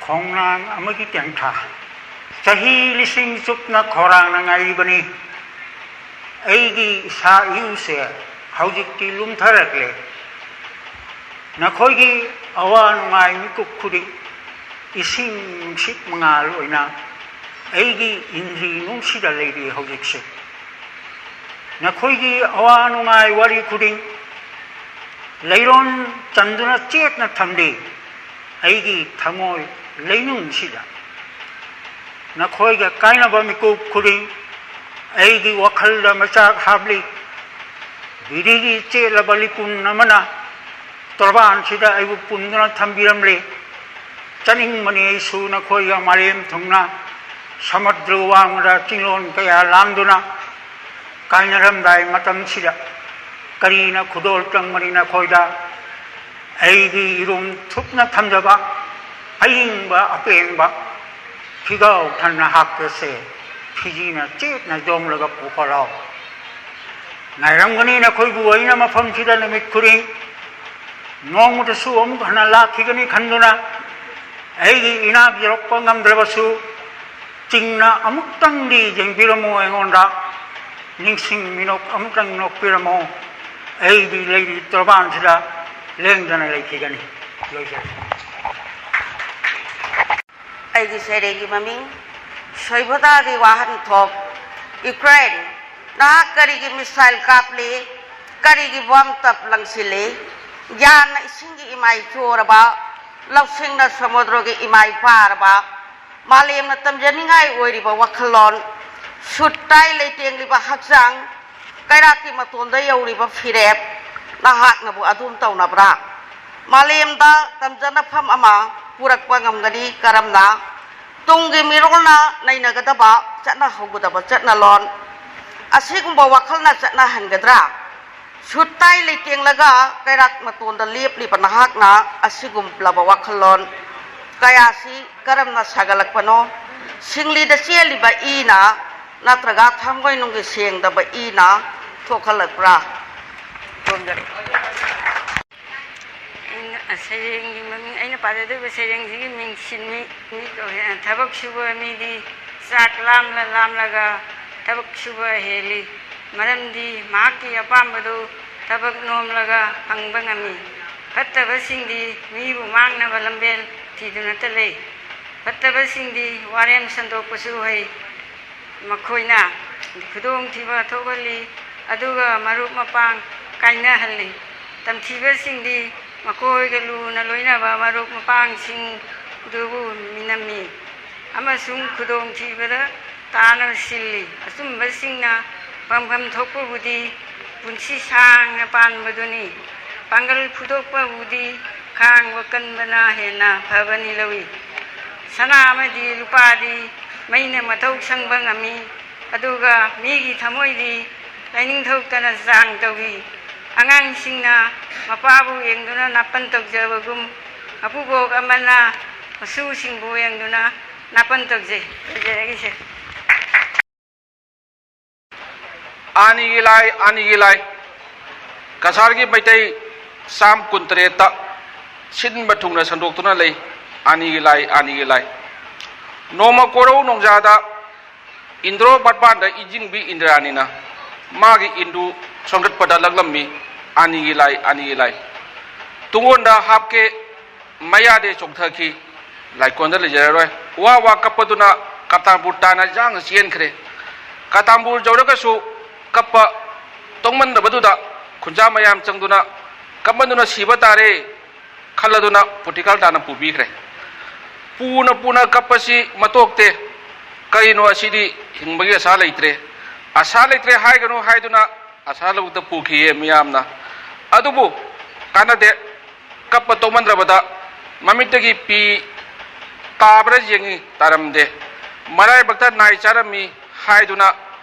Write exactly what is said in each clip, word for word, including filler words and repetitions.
ꯈꯣꯡꯅꯥꯡ ꯑꯃꯒꯤ ꯇꯦꯟꯊꯥ꯫ ꯆꯍꯤ ꯂꯤꯁꯤꯡ ꯆꯨꯞꯅ ꯈꯧꯔꯥꯡꯅ ꯉꯥꯏꯔꯤꯕꯅꯤ꯫ ꯑꯩꯒꯤ ꯏꯁꯥ ꯏꯎꯁꯦ ꯍꯧꯖꯤꯛꯇꯤ ꯂꯨꯝꯊꯔꯛꯂꯦ꯫ ꯅꯈꯣꯏꯒꯤ ꯑꯋꯥ ꯅꯨꯡꯉꯥꯏ ꯃꯤꯀꯨꯞ ꯈꯨꯗꯤꯡ ꯏꯁꯤꯡ ꯅꯨꯡꯁꯤꯠ ꯃꯉꯥꯜ ꯑꯣꯏꯅ ꯑꯩꯒꯤ ꯏꯟꯗ꯭ꯔꯤ ꯅꯨꯡꯁꯤꯗ ꯂꯩꯔꯤ ꯍꯧꯖꯤꯛꯁꯦ꯫ ꯅꯈꯣꯏꯒꯤ ꯑꯋꯥ ꯅꯨꯡꯉꯥꯏ ꯋꯥꯔꯤ ꯈꯨꯗꯤꯡ ꯂꯩꯔꯣꯟ ꯆꯟꯗꯨꯅ ꯆꯦꯠꯅ ꯊꯝꯂꯤ ꯑꯩꯒꯤ ꯊꯃꯣꯏ ꯂꯩꯅꯨꯡꯁꯤꯗ꯫ ꯅꯈꯣꯏꯒ ꯀꯥꯏꯅꯕ ꯃꯤꯀꯨꯞ ꯈꯨꯗꯤꯡ ꯑꯩꯒꯤ ꯋꯥꯈꯜꯗ ꯃꯆꯥꯛ ꯍꯥꯞꯂꯤ꯫ ꯕꯤꯔꯤꯒꯤ ꯆꯦꯠꯂꯕ ꯂꯤꯄꯨꯟ ꯑꯃꯅ ꯇꯣꯔꯕꯥꯟꯁꯤꯗ ꯑꯩꯕꯨ ꯄꯨꯟꯗꯨꯅ ꯊꯝꯕꯤꯔꯝꯂꯤ꯫ ꯆꯠꯅꯤꯡꯕꯅꯤ ꯑꯩꯁꯨ ꯅꯈꯣꯏꯒ ꯃꯥꯂꯦꯝ ꯊꯨꯡꯅ, ꯁꯃꯨꯗ꯭ꯔ ꯋꯥꯡꯃꯗ ꯆꯤꯡꯂꯣꯟ ꯀꯌꯥ ꯂꯥꯟꯗꯨꯅ꯫ ꯀꯥꯏꯅꯔꯝꯗꯥꯏ ꯃꯇꯝꯁꯤꯗ ꯀꯔꯤꯅ ꯈꯨꯗꯣꯜ ꯆꯪꯕꯅꯤ ꯅꯈꯣꯏꯗ? ꯑꯩꯒꯤ ꯏꯔꯨꯝ ꯊꯨꯞꯅ ꯊꯝꯖꯕ ꯑꯏꯪꯕ ꯑꯄꯦꯡꯕ ꯐꯤꯒꯥꯎ ꯊꯟꯅ ꯍꯥꯞꯄꯁꯦ ꯐꯤꯖꯤꯅ ꯆꯦꯠꯅ ꯌꯣꯝꯂꯒ ꯄꯨꯈꯠꯂꯣ꯫ ꯉꯥꯏꯔꯝꯒꯅꯤ ꯅꯈꯣꯏꯕꯨ ꯑꯩꯅ ꯃꯐꯝꯁꯤꯗ ꯅꯨꯃꯤꯠ ꯈꯨꯗꯤꯡ꯫ ꯅꯣꯡꯃꯗꯁꯨ ꯑꯃꯨꯛ ꯍꯟꯅ ꯂꯥꯛꯈꯤꯒꯅꯤ ꯈꯟꯗꯨꯅ ꯑꯩꯒꯤ ꯏꯅꯥꯛ ꯌꯧꯔꯛꯄ ꯉꯝꯗ꯭ꯔꯕꯁꯨ, ꯆꯤꯡꯅ ꯑꯃꯨꯛꯇꯪꯗꯤ ꯌꯦꯡꯕꯤꯔꯝꯃꯨ ꯑꯩꯉꯣꯟꯗ, ꯅꯤꯡꯁꯤꯡ ꯃꯤꯅꯣꯛ ꯑꯃꯨꯛꯇꯪ ꯅꯣꯛꯄꯤꯔꯝꯃꯨ꯫ ꯑꯩꯗꯤ ꯂꯩꯔꯤ ꯇꯣꯔꯕꯥꯟꯁꯤꯗ ꯂꯦꯡꯗꯅ ꯂꯩꯈꯤꯒꯅꯤ꯫ ꯂꯣꯏꯖꯔꯦ꯫ ꯑꯩꯒꯤ ꯁꯩꯔꯦꯡꯒꯤ ꯃꯃꯤꯡ ꯁꯣꯏꯕꯗꯥꯒꯤ ꯋꯥꯍꯟꯊꯣꯛ꯫ ꯌꯨꯀ꯭ꯔꯦꯟ, ꯅꯍꯥꯛ ꯀꯔꯤꯒꯤ ꯃꯤꯁꯥꯏꯜ ꯀꯥꯞꯂꯤ? ꯀꯔꯤꯒꯤ ꯕꯣꯝ ꯇꯞ ꯂꯪꯁꯤꯜꯂꯤ? ꯌꯥꯝꯅ ꯏꯁꯤꯡꯒꯤ ꯏꯃꯥꯏ ꯆꯣꯔꯕ, ꯂꯧꯁꯤꯡꯅ ꯁꯃꯨꯗ꯭ꯔꯒꯤ ꯏꯃꯥꯏ ꯄꯥꯔꯕ, ꯃꯥꯂꯦꯝꯅ ꯇꯝꯖꯅꯤꯡꯉꯥꯏ ꯑꯣꯏꯔꯤꯕ ꯋꯥꯈꯜꯂꯣꯟ, ꯁꯨꯠ ꯇꯥꯏ ꯂꯩꯇꯦꯡꯂꯤꯕ ꯍꯛꯆꯥꯡ, ꯀꯩꯔꯥꯛꯀꯤ ꯃꯇꯣꯟꯗ ꯌꯧꯔꯤꯕ ꯐꯤꯔꯦꯞ, ꯅꯍꯥꯛꯅꯕꯨ ꯑꯗꯨꯝ ꯇꯧꯅꯕ꯭ꯔꯥ? ꯃꯥꯂꯦꯝꯗ ꯇꯝꯖꯅꯐꯝ ꯑꯃ ꯄꯨꯔꯛꯄ ꯉꯝꯒꯅꯤ ꯀꯔꯝꯅ? ꯇꯨꯡꯒꯤ ꯃꯤꯔꯣꯜꯅ ꯅꯩꯅꯒꯗꯕ ꯆꯠꯅꯍꯧꯒꯗꯕ ꯆꯠꯅꯂꯣꯟ ꯑꯁꯤꯒꯨꯝꯕ ꯋꯥꯈꯜꯅ ꯆꯠꯅꯍꯟꯒꯗ꯭ꯔꯥ? ꯁꯨꯠ ꯇꯥꯏ ꯂꯩꯇꯦꯡꯂꯒ ꯀꯩꯔꯥꯛ ꯃꯇꯣꯟꯗ ꯂꯦꯞꯂꯤꯕ ꯅꯍꯥꯛꯅ ꯑꯁꯤꯒꯨꯝꯂꯕ ꯋꯥꯈꯜꯂꯣꯟ ꯀꯌꯥꯁꯤ ꯀꯔꯝꯅ ꯁꯥꯒꯠꯂꯛꯄꯅꯣ? ꯁꯤꯡꯂꯤꯗ ꯆꯦꯜꯂꯤꯕ ꯏꯅ ꯅꯠꯇ꯭ꯔꯒ ꯊꯃꯣꯏꯅꯨꯡꯒꯤ ꯁꯦꯡꯗꯕ ꯏꯅ ꯊꯣꯛꯍꯜꯂꯛꯄ꯭ꯔꯥ? ꯁꯣꯝꯗ꯫ ꯑꯩꯅ, ꯁꯩꯔꯦꯡꯒꯤ ꯃꯃꯤꯡ, ꯑꯩꯅ ꯄꯥꯖꯗꯣꯔꯤꯕ ꯁꯩꯔꯦꯡꯁꯤꯒꯤ ꯃꯤꯡ ꯁꯤꯟꯃꯤ꯫ ꯃꯤ ꯀꯧꯏ꯫ ꯊꯕꯛ ꯁꯨꯕ ꯃꯤꯗꯤ ꯆꯥꯛ ꯂꯥꯝꯂ ꯂꯥꯝꯂꯒ ꯊꯕꯛ ꯁꯨꯕ ꯍꯦꯜꯂꯤ, ꯃꯔꯝꯗꯤ ꯃꯍꯥꯛꯀꯤ ꯑꯄꯥꯝꯕꯗꯨ ꯊꯕꯛ ꯅꯣꯝꯂꯒ ꯐꯪꯕ ꯉꯝꯃꯤ꯫ ꯐꯠꯇꯕꯁꯤꯡꯗꯤ ꯃꯤꯕꯨ ꯃꯥꯡꯅꯕ ꯂꯝꯕꯦꯜ ꯊꯤꯗꯨꯅꯇ ꯂꯩ꯫ ꯐꯠꯇꯕꯁꯤꯡꯗꯤ ꯋꯥꯔꯦꯝ ꯁꯟꯗꯣꯛꯄꯁꯨ ꯍꯩ꯫ ꯃꯈꯣꯏꯅ ꯈꯨꯗꯣꯡꯊꯤꯕ ꯊꯣꯛꯍꯜꯂꯤ, ꯑꯗꯨꯒ ꯃꯔꯨꯞ ꯃꯄꯥꯡ ꯀꯥꯏꯅꯍꯜꯂꯤ꯫ ꯇꯝꯊꯤꯕꯁꯤꯡꯗꯤ ꯃꯈꯣꯏꯒ ꯂꯨꯅ ꯂꯣꯏꯅꯕ ꯃꯔꯨꯞ ꯃꯄꯥꯡꯁꯤꯡꯗꯨꯕꯨ ꯃꯤꯅꯝꯃꯤ ꯑꯃꯁꯨꯡ ꯈꯨꯗꯣꯡꯊꯤꯕꯗ ꯇꯥꯅꯕ ꯁꯤꯜꯂꯤ꯫ ꯑꯆꯨꯝꯕꯁꯤꯡꯅ ꯄꯥꯡꯐꯝ ꯊꯣꯛꯄꯕꯨꯗꯤ ꯄꯨꯟꯁꯤ ꯁꯥꯡꯅ ꯄꯥꯟꯕꯗꯨꯅꯤ꯫ ꯄꯥꯡꯒꯜ ꯐꯨꯗꯣꯛꯄꯕꯨꯗꯤ ꯈꯥꯡꯕ ꯀꯟꯕꯅ ꯍꯦꯟꯅ ꯐꯕꯅꯤ ꯂꯧꯏ꯫ ꯁꯅꯥ ꯑꯃꯗꯤ ꯂꯨꯄꯥꯗꯤ ꯃꯩꯅ ꯃꯊꯧ ꯁꯪꯕ ꯉꯝꯃꯤ, ꯑꯗꯨꯒ ꯃꯤꯒꯤ ꯊꯃꯣꯏꯗꯤ ꯂꯥꯏꯅꯤꯡꯊꯧꯇꯅ ꯆꯥꯡ ꯇꯧꯏ꯫ ꯑꯉꯥꯡꯁꯤꯡꯅ ꯃꯄꯥꯕꯨ ꯌꯦꯡꯗꯨꯅ ꯅꯥꯄꯟ ꯇꯧꯖꯕꯒꯨꯝ, ꯃꯄꯨꯕꯣꯛ ꯑꯃꯅ ꯃꯁꯨꯁꯤꯡꯕꯨ ꯌꯦꯡꯗꯨꯅ ꯅꯥꯄꯟ ꯇꯧꯖꯩ꯫ ꯂꯣꯏꯖꯔꯒꯦ ꯏꯆꯦ꯫ ꯑꯥꯅꯤꯒꯤ ꯂꯥꯏ, ꯑꯥꯅꯤꯒꯤ ꯂꯥꯏ꯫ ꯀꯁꯥꯔꯒꯤ ꯃꯩꯇꯩ ꯆꯥꯝ ꯀꯨꯟꯇꯔꯦꯠꯇ ꯁꯤꯟꯕ ꯊꯨꯡꯅ ꯁꯟꯗꯣꯛꯇꯨꯅ ꯂꯩ꯫ ꯑꯥꯅꯤꯒꯤ ꯂꯥꯏ, ꯑꯥꯅꯤꯒꯤ ꯂꯥꯏ꯫ ꯅꯣꯡꯃ ꯀꯣꯔꯧ ꯅꯣꯡꯖꯥꯗ ꯏꯟꯗ꯭ꯔꯣ ꯄꯥꯠꯄꯥꯟꯗ ꯏꯖꯤꯡꯕꯤ ꯏꯟꯗ꯭ꯔꯥꯅꯤꯅ ꯃꯥꯒꯤ ꯏꯟꯗꯨ ꯁꯣꯟꯒꯠꯄꯗ ꯂꯛꯂꯝꯃꯤ꯫ ꯑꯥꯅꯤꯒꯤ ꯂꯥꯏ, ꯑꯥꯅꯤꯒꯤ ꯂꯥꯏ꯫ ꯇꯨꯡꯒꯣꯟꯗ ꯍꯥꯞꯀꯦ ꯃꯌꯥꯗ ꯆꯣꯡꯊꯈꯤ꯫ ꯂꯥꯏꯀꯣꯟꯗ ꯂꯩꯖꯔꯔꯣꯏ꯫ ꯋꯥ ꯋꯥ ꯀꯞꯄꯗꯨꯅ ꯀꯇꯥꯝꯄꯨꯔ ꯇꯥꯟꯅ ꯌꯥꯡꯅ ꯆꯦꯟꯈ꯭ꯔꯦ꯫ ꯀꯇꯥꯝꯄꯨꯔ ꯌꯧꯔꯒꯁꯨ ꯀꯞꯄ ꯇꯣꯡꯃꯟꯗꯕꯗꯨꯗ ꯈꯨꯟꯖꯥ ꯃꯌꯥꯝ ꯆꯪꯗꯨꯅ ꯀꯞꯃꯟꯗꯨꯅ ꯁꯤꯕ ꯇꯥꯔꯦ ꯈꯜꯂꯗꯨꯅ ꯄꯨꯇꯤꯀꯥꯜ ꯇꯥꯟꯅ ꯄꯨꯕꯤꯈ꯭ꯔꯦ꯫ ꯄꯨꯅ ꯄꯨꯅ ꯀꯞꯄꯁꯤ ꯃꯇꯣꯛꯇꯦ꯫ ꯀꯔꯤꯅꯣ ꯑꯁꯤꯗꯤ ꯍꯤꯡꯕꯒꯤ ꯑꯁꯥ ꯂꯩꯇ꯭ꯔꯦ꯫ ꯑꯁꯥ ꯂꯩꯇ꯭ꯔꯦ ꯍꯥꯏꯒꯅꯨ ꯍꯥꯏꯗꯨꯅ ꯑꯁꯥ ꯂꯧꯕꯨꯛꯇ ꯄꯨꯈꯤꯌꯦ ꯃꯤꯌꯥꯝꯅ꯫ ꯑꯗꯨꯕꯨ ꯀꯥꯟꯅꯗꯦ꯫ ꯀꯞꯄ ꯇꯣꯛꯃꯟꯗ꯭ꯔꯕꯗ ꯃꯃꯤꯠꯇꯒꯤ ꯄꯤ ꯇꯥꯕ꯭ꯔꯥ ꯌꯦꯡꯉꯤ, ꯇꯥꯔꯝꯗꯦ꯫ ꯃꯔꯥꯏꯕꯛꯇ ꯅꯥꯏ ꯆꯥꯔꯝꯃꯤ ꯍꯥꯏꯗꯨꯅ,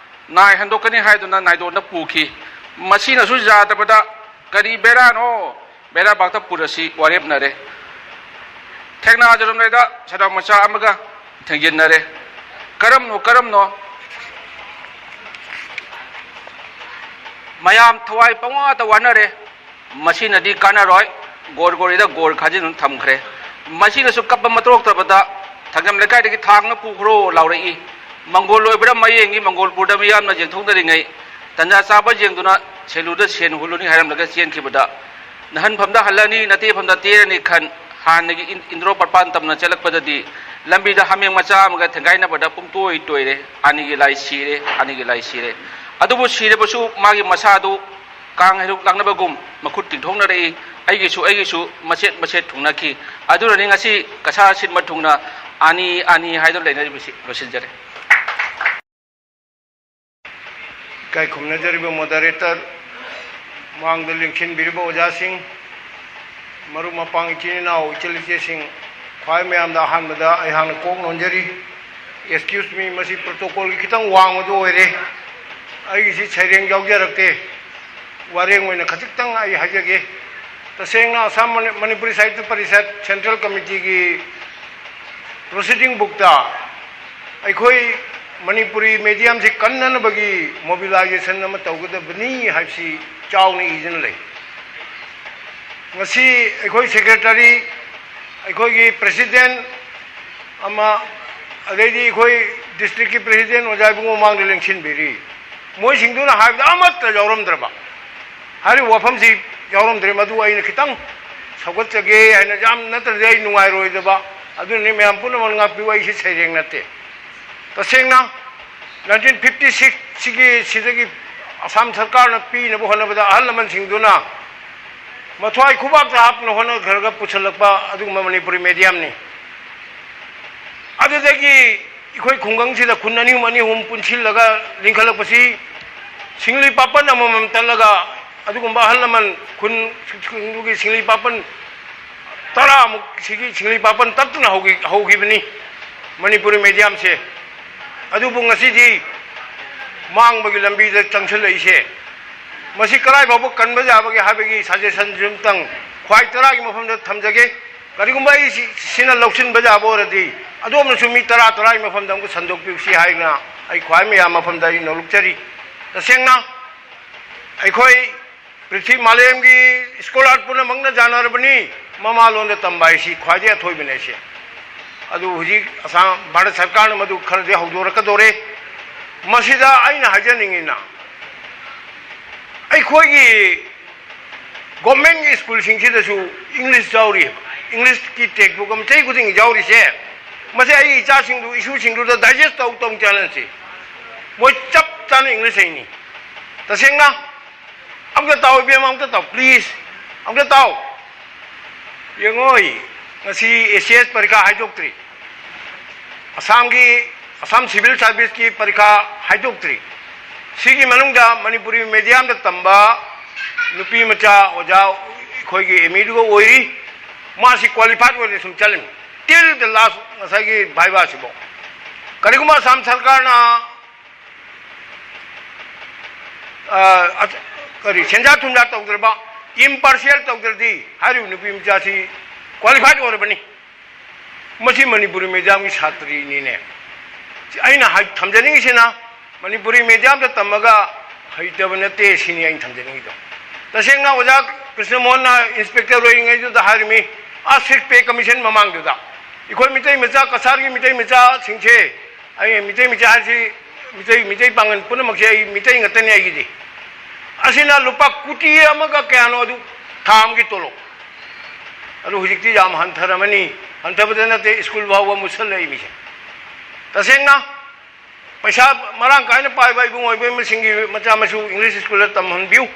ꯅꯥꯏ ꯍꯟꯗꯣꯛꯀꯅꯤ ꯍꯥꯏꯗꯨꯅ ꯅꯥꯏꯗꯣꯟꯗ ꯄꯨꯈꯤ꯫ ꯃꯁꯤꯅꯁꯨ ꯌꯥꯗꯕꯗ ꯀꯔꯤ ꯕꯦꯔꯥꯅꯣ? ꯕꯦꯔꯥꯕꯥꯛꯇ ꯄꯨꯔꯁꯤ ꯋꯥꯔꯦꯞꯅꯔꯦ꯫ ꯊꯦꯡꯅꯖꯔꯝꯂꯦꯗ ꯁꯦꯅꯥ ꯃꯆꯥ ꯑꯃꯒ ꯊꯦꯡꯖꯤꯟꯅꯔꯦ꯫ ꯀꯔꯝꯅꯣ, ꯀꯔꯝꯅꯣ? ꯃꯌꯥꯝ ꯊꯋꯥꯏ ꯄꯪꯋꯥꯇ ꯋꯥꯅꯔꯦ꯫ ꯃꯁꯤꯅꯗꯤ ꯀꯥꯟꯅꯔꯣꯏ꯫ ꯒꯣꯔ ꯒꯣꯔꯤꯗ ꯒꯣꯔ ꯈꯥꯖꯤꯟꯗꯨꯅ ꯊꯝꯈ꯭ꯔꯦ꯫ ꯃꯁꯤꯅꯁꯨ ꯀꯞꯄ ꯃꯇꯣꯛꯇꯕꯗ ꯊꯥꯡꯖꯝ ꯂꯩꯀꯥꯏꯗꯒꯤ ꯊꯥꯡꯅ ꯄꯨꯈ꯭ꯔꯣ ꯂꯥꯎꯔꯛꯏ꯫ ꯃꯪꯒꯣꯜ ꯑꯣꯏꯕ꯭ꯔꯥ ꯃꯌꯦꯡꯉꯤ꯫ ꯃꯪꯒꯣꯜ ꯄꯨꯔꯗ ꯃꯤꯌꯥꯝꯅ ꯌꯦꯡꯊꯣꯛꯅꯔꯤꯉꯩ ꯇꯟꯖꯥ ꯆꯥꯕ ꯌꯦꯡꯗꯨꯅ ꯁꯦꯂꯨꯗ ꯁꯦꯟ ꯍꯨꯜꯂꯨꯅꯤ ꯍꯥꯏꯔꯝꯂꯒ ꯆꯦꯟꯈꯤꯕꯗ ꯅꯍꯟꯐꯝꯗ ꯍꯜꯂꯅꯤ, ꯅꯇꯦꯐꯝꯗ ꯇꯦꯔꯅꯤ ꯈꯟ ꯍꯥꯟꯅꯒꯤ ꯏꯟ-, ꯏꯟꯗ꯭ꯔꯣ ꯄꯔꯄꯥꯟ ꯇꯝꯅ ꯆꯠꯂꯛꯄꯗꯗꯤ ꯂꯝꯕꯤꯗ ꯍꯥꯃꯦꯡ ꯃꯆꯥ ꯑꯃꯒ ꯊꯦꯡꯒꯥꯏꯅꯕꯗ ꯄꯨꯡꯇꯣꯏ ꯇꯣꯏꯔꯦ꯫ ꯑꯅꯤꯒꯤ ꯂꯥꯏ ꯁꯤꯔꯦ, ꯑꯅꯤꯒꯤ ꯂꯥꯏ ꯁꯤꯔꯦ꯫ ꯑꯗꯨꯕꯨ ꯁꯤꯔꯕꯁꯨ ꯃꯥꯒꯤ ꯃꯁꯥꯗꯨ ꯀꯥꯡ ꯍꯩꯔꯨꯛ ꯂꯥꯛꯅꯕꯒꯨꯝ ꯃꯈꯨꯠ ꯇꯤꯡꯊꯣꯛꯅꯔꯛꯏ꯫ ꯑꯩꯒꯤꯁꯨ, ꯑꯩꯒꯤꯁꯨ ꯃꯆꯦꯠ ꯃꯆꯦꯠ ꯊꯨꯡꯅꯈꯤ꯫ ꯑꯗꯨꯅꯅꯤ ꯉꯁꯤ ꯀꯁꯥ ꯁꯤꯟꯕ ꯊꯨꯡꯅ ꯑꯅꯤ, ꯑꯅꯤ ꯍꯥꯏꯗꯨꯅ ꯂꯩꯅꯔꯤꯕꯁꯤ꯫ ꯂꯣꯏꯁꯤꯟꯖꯔꯦ꯫ ꯏꯀꯥꯏ ꯈꯨꯝꯅꯖꯔꯤꯕ moderator, ꯃꯥꯡꯗ ꯂꯦꯡꯁꯤꯟꯕꯤꯔꯤꯕ ꯑꯣꯖꯥꯁꯤꯡ, ꯃꯔꯨꯞ ꯃꯄꯥꯡ, ꯏꯆꯤꯟ ꯏꯅꯥꯎ, ꯏꯆꯜ ꯏꯆꯦꯁꯤꯡ, ꯈ꯭ꯋꯥꯏ ꯃꯌꯥꯝꯗ ꯑꯍꯥꯟꯕꯗ ꯑꯩꯍꯥꯛꯅ ꯀꯣꯛ ꯅꯣꯟꯖꯔꯤ꯫ Excuse me, ꯃꯁꯤ protocolꯒꯤ ꯈꯤꯇꯪ ꯋꯥꯡꯃꯗꯨ ꯑꯣꯏꯔꯦ꯫ ꯑꯩꯒꯤꯁꯤ ꯁꯩꯔꯦꯡ ꯌꯥꯎꯖꯔꯛꯇꯦ꯫ ꯋꯥꯔꯦꯡ ꯑꯣꯏꯅ ꯈꯖꯤꯛꯇꯪ ꯑꯩ ꯍꯥꯏꯖꯒꯦ꯫ ꯇꯁꯦꯡꯅ ꯑꯁꯥꯝ ꯃꯅꯤ-, ꯃꯅꯤꯄꯨꯔꯤ ꯁꯥꯍꯤꯇ꯭ꯌ ꯄꯔꯤꯁꯠ Central Committeeꯒꯤ proceeding bookꯇ ꯑꯩꯈꯣꯏ ꯃꯅꯤꯄꯨꯔꯤ mediumꯁꯤ ꯀꯟꯅꯅꯕꯒꯤ mobilization ꯑꯃ ꯇꯧꯒꯗꯕꯅꯤ ꯍꯥꯏꯕꯁꯤ ꯆꯥꯎꯅ ꯏꯗꯨꯅ ꯂꯩ꯫ ꯉꯁꯤ ꯑꯩꯈꯣꯏ secretary, ꯑꯩꯈꯣꯏꯒꯤ president ꯑꯃ, ꯑꯗꯩꯗꯤ ꯑꯩꯈꯣꯏ districtꯀꯤ president ꯑꯣꯖꯥ ꯏꯕꯨꯡꯉꯣ ꯃꯃꯥꯡꯗ ꯂꯦꯡꯁꯤꯟꯕꯤꯔꯤ꯫ ꯃꯣꯏꯁꯤꯡꯗꯨꯅ ꯍꯥꯏꯕꯗ ꯑꯃꯠꯇ ꯌꯥꯎꯔꯝꯗ꯭ꯔꯕ, ꯍꯥꯏꯔꯤꯕ ꯋꯥꯐꯝꯁꯤ ꯌꯥꯎꯔꯝꯗ꯭ꯔꯦ꯫ ꯃꯗꯨ ꯑꯩꯅ ꯈꯤꯇꯪ ꯁꯧꯒꯠꯆꯒꯦ ꯍꯥꯏꯅ, ꯌꯥꯝ ꯅꯠꯇ꯭ꯔꯗꯤ ꯑꯩ ꯅꯨꯡꯉꯥꯏꯔꯣꯏꯗꯕ꯫ ꯑꯗꯨꯅꯅꯤ, ꯃꯌꯥꯝ ꯄꯨꯝꯅꯃꯛ ꯉꯥꯛꯄꯤꯌꯨ, ꯑꯩꯁꯤ ꯁꯩꯔꯦꯡ ꯅꯠꯇꯦ꯫ ꯇꯁꯦꯡꯅ nineteen fifty six ꯁꯤꯒꯤ, ꯁꯤꯗꯒꯤ ꯑꯁꯥꯝ ꯁꯔꯀꯥꯔꯅ ꯄꯤꯅꯕ ꯍꯣꯠꯅꯕꯗ ꯑꯍꯜ ꯂꯃꯟꯁꯤꯡꯗꯨꯅ ꯃꯊ꯭ꯋꯥꯏ ꯈꯨꯕꯥꯛꯇ ꯍꯥꯞꯅ ꯍꯣꯠꯅꯈ꯭ꯔꯒ ꯄꯨꯁꯜꯂꯛꯄ ꯑꯗꯨꯒꯨꯝꯕ ꯃꯅꯤꯄꯨꯔꯤ mediumꯅꯤ꯫ ꯑꯗꯨꯗꯒꯤ ꯑꯩꯈꯣꯏ ꯈꯨꯡꯒꯪꯁꯤꯗ ꯈꯨꯟ ꯑꯅꯤ ꯑꯍꯨꯝ, ꯑꯅꯤ ꯑꯍꯨꯝ ꯄꯨꯟꯁꯤꯜꯂꯒ ꯂꯤꯡꯈꯠꯂꯛꯄꯁꯤ ꯁꯤꯡꯂꯤ ꯄꯥꯄꯟ ꯑꯃꯃꯝ ꯇꯠꯂꯒ, ꯑꯗꯨꯒꯨꯝꯕ ꯑꯍꯜ ꯂꯃꯟ ꯈꯨꯟ, ꯈꯨꯟꯗꯨꯒꯤ ꯁꯤꯡꯂꯤ ꯄꯥꯄꯟ ꯇꯔꯥꯃꯨꯛ ꯁꯤꯒꯤ ꯁꯤꯡꯂꯤ ꯄꯥꯄꯟ ꯇꯠꯇꯨꯅ ꯍꯧꯈꯤ-, ꯍꯧꯈꯤꯕꯅꯤ ꯃꯅꯤꯄꯨꯔꯤ mediumꯁꯦ꯫ ꯑꯗꯨꯕꯨ ꯉꯁꯤꯗꯤ ꯃꯥꯡꯕꯒꯤ ꯂꯝꯕꯤꯗ ꯆꯪꯁꯤꯜꯂꯛꯏꯁꯦ, ꯃꯁꯤ ꯀꯗꯥꯏ ꯐꯥꯎꯕ ꯀꯟꯕ ꯌꯥꯕꯒꯦ ꯍꯥꯏꯕꯒꯤ suggestionꯁꯨ ꯑꯝꯇꯪ ꯈ꯭ꯋꯥꯏ ꯇꯔꯥꯒꯤ ꯃꯐꯝꯗ ꯊꯝꯖꯒꯦ꯫ ꯀꯔꯤꯒꯨꯝꯕ ꯑꯩ ꯁꯤ-, ꯁꯤꯅ ꯂꯧꯁꯤꯟꯕ ꯌꯥꯕ ꯑꯣꯏꯔꯗꯤ, ꯑꯗꯣꯝꯅꯁꯨ ꯃꯤ ꯇꯔꯥ, ꯇꯔꯥꯒꯤ ꯃꯐꯝꯗ ꯑꯃꯨꯛ ꯁꯟꯗꯣꯛꯄꯤꯌꯨꯁꯤ ꯍꯥꯏꯅ ꯑꯩ ꯈ꯭ꯋꯥꯏ ꯃꯌꯥꯝ ꯃꯐꯝꯗ ꯑꯩ ꯅꯣꯂꯨꯛꯆꯔꯤ꯫ ꯇꯁꯦꯡꯅ ꯑꯩꯈꯣꯏ ꯄ꯭ꯔꯤꯊꯤ ꯃꯥꯂꯦꯝꯒꯤ ꯁ꯭ꯀꯣꯂꯥꯔ ꯄꯨꯝꯅꯃꯛꯅ ꯌꯥꯅꯔꯕꯅꯤ, ꯃꯃꯥ ꯂꯣꯟꯗ ꯇꯝꯕ ꯍꯥꯏꯁꯤ ꯈ꯭ꯋꯥꯏꯗꯒꯤ ꯑꯊꯣꯏꯕꯅꯤ ꯍꯥꯏꯁꯦ꯫ ꯑꯗꯨ ꯍꯧꯖꯤꯛ ꯑꯁꯥꯝ ꯚꯥꯔꯠ ꯁꯔꯀꯥꯔꯅ ꯃꯗꯨ ꯈꯔꯗꯤ ꯍꯧꯗꯣꯔꯛꯀꯗꯧꯔꯦ꯫ ꯃꯁꯤꯗ ꯑꯩꯅ ꯍꯥꯏꯖꯅꯤꯡꯉꯤꯅ, ꯑꯩꯈꯣꯏꯒꯤ ꯒꯣꯔꯃꯦꯟꯒꯤ ꯁ꯭ꯀꯨꯜꯁꯤꯡꯁꯤꯗꯁꯨ ꯏꯪꯂꯤꯁ ꯌꯥꯎꯔꯤꯑꯕ, ꯏꯪꯂꯤꯁꯀꯤ ꯇꯦꯛꯁꯕꯨꯛ ꯑꯃ ꯆꯍꯤ ꯈꯨꯗꯤꯡꯒꯤ ꯌꯥꯎꯔꯤꯁꯦ꯫ ꯃꯁꯤ ꯑꯩ ꯏꯆꯥꯁꯤꯡꯗꯨ, ꯏꯁꯨꯁꯤꯡꯗꯨꯗ ꯗꯥꯏꯖꯦꯁ ꯇꯧ ꯇꯧ ꯆꯦꯂꯦꯟꯖꯁꯤ꯫ ꯃꯣꯏ ꯆꯞ ꯆꯥꯅ ꯏꯪꯂꯤꯁ ꯍꯩꯅꯤ꯫ ꯇꯁꯦꯡꯅ ꯑꯝꯇ ꯇꯥꯎ ꯏꯕꯦꯝꯃ, ꯑꯝꯇ ꯇꯥꯎ ꯄ꯭ꯂꯤꯖ, ꯑꯝꯇ ꯇꯥꯎ꯫ ꯌꯦꯡꯉꯣꯏ, ꯉꯁꯤ ꯑꯦ ꯁꯤ ꯑꯦꯁ ꯄꯔꯤꯈꯥ ꯍꯥꯏꯗꯣꯛꯇ꯭ꯔꯤ꯫ ꯑꯁꯥꯝꯒꯤ, ꯑꯁꯥꯝ ꯁꯤꯚꯤꯜ ꯁꯥꯔꯚꯤꯁꯀꯤ ꯄꯔꯤꯈꯥ ꯍꯥꯏꯗꯣꯛꯇ꯭ꯔꯤ꯫ ꯁꯤꯒꯤ ꯃꯅꯨꯡꯗ ꯃꯅꯤꯄꯨꯔꯤ ꯃꯦꯗꯤꯌꯝꯗ ꯇꯝꯕ ꯅꯨꯄꯤ ꯃꯆꯥ ꯑꯣꯖꯥ ꯑꯩꯈꯣꯏꯒꯤ ꯑꯦꯝ ꯏꯗꯨꯒ ꯑꯣꯏꯔꯤ꯫ ꯃꯥꯁꯤ ꯀ꯭ꯋꯥꯂꯤꯐꯥꯏꯗ ꯑꯣꯏꯅ ꯁꯨꯝ ꯆꯠꯂꯤꯃꯤ꯫ ꯇꯤꯜ ꯗ ꯂꯥꯁ ꯉꯁꯥꯏꯒꯤ ꯚꯥꯏꯕꯥꯁꯤꯐꯥꯎ꯫ ꯀꯔꯤꯒꯨꯝꯕ ꯑꯁꯥꯝ ꯁꯔꯀꯥꯔꯅ ꯑ, ꯑ, ꯀꯔꯤ, ꯁꯦꯟꯖꯥ ꯊꯨꯝꯖꯥ ꯇꯧꯗ꯭ꯔꯕ, ꯏꯝꯄꯥꯔꯁꯤꯌꯦꯜ ꯇꯧꯗ꯭ꯔꯗꯤ ꯍꯥꯏꯔꯤꯕ ꯅꯨꯄꯤ ꯃꯆꯥꯁꯤ ꯀ꯭ꯋꯥꯂꯤꯐꯥꯏꯗ ꯑꯣꯏꯔꯕꯅꯤ꯫ ꯃꯁꯤ ꯃꯅꯤꯄꯨꯔꯤ ꯃꯦꯗꯤꯌꯝꯒꯤ ꯁꯥꯇ꯭ꯔꯤꯅꯤꯅꯦ꯫ ꯑꯩꯅ ꯍꯥꯏ-, ꯊꯝꯖꯅꯤꯡꯉꯤꯁꯤꯅ, ꯃꯅꯤꯄꯨꯔꯤ ꯃꯦꯗꯤꯌꯝꯗ ꯇꯝꯃꯒ ꯍꯩꯇꯕ ꯅꯠꯇꯦ ꯁꯤꯅꯤ ꯑꯩꯅ ꯊꯝꯖꯅꯤꯡꯉꯤꯗꯣ꯫ ꯇꯁꯦꯡꯅ ꯑꯣꯖꯥ ꯀ꯭ꯔꯤꯁꯅꯃꯣꯍꯟꯅ ꯏꯟꯁꯄꯦꯛꯇꯔ ꯑꯣꯏꯔꯤꯉꯩꯗꯨꯗ ꯍꯥꯏꯔꯝꯃꯤ, ꯑꯥ ꯁꯤꯛꯁ ꯄꯦ ꯀꯃꯤꯁꯟ ꯃꯃꯥꯡꯗꯨꯗ, ꯑꯩꯈꯣꯏ ꯃꯤꯇꯩ ꯃꯆꯥ, ꯀꯁꯥꯔꯒꯤ ꯃꯤꯇꯩ ꯃꯆꯥꯁꯤꯡꯁꯦ, ꯑꯩ ꯃꯤꯇꯩ ꯃꯆꯥ ꯍꯥꯏꯁꯤ, ꯃꯤꯇꯩ, ꯃꯤꯇꯩ ꯄꯥꯡꯒꯜ ꯄꯨꯝꯅꯃꯛꯁꯦ ꯑꯩ ꯃꯤꯇꯩ ꯉꯥꯛꯇꯅꯤ ꯑꯩꯒꯤꯗꯤ꯫ ꯑꯁꯤꯅ ꯂꯨꯄꯥ ꯀꯣꯇꯤ ꯑꯃꯒ ꯀꯌꯥꯅꯣ ꯑꯗꯨ ꯊꯥ ꯑꯃꯒꯤ ꯇꯣꯂꯣꯞ꯫ ꯑꯗꯨ ꯍꯧꯖꯤꯛꯇꯤ ꯌꯥꯝ ꯍꯟꯊꯔꯝꯃꯅꯤ, ꯍꯟꯊꯕꯗ ꯅꯠꯇꯦ, ꯁ꯭ꯀꯨꯜ ꯐꯥꯎꯕ ꯃꯨꯠꯁꯜꯂꯛꯏ ꯃꯤꯁꯦ꯫ ꯇꯁꯦꯡꯅ ꯄꯩꯁꯥ ꯃꯔꯥꯡ ꯀꯥꯏꯅ ꯄꯥꯏꯕ ꯏꯕꯨꯡꯉꯣ ꯏꯕꯦꯝꯃꯁꯤꯡꯒꯤ ꯃꯆꯥ ꯃꯁꯨ ꯏꯪꯂꯤꯁ ꯁ꯭ꯀꯨꯜꯗ ꯇꯝꯍꯟꯕꯤꯌꯨ꯫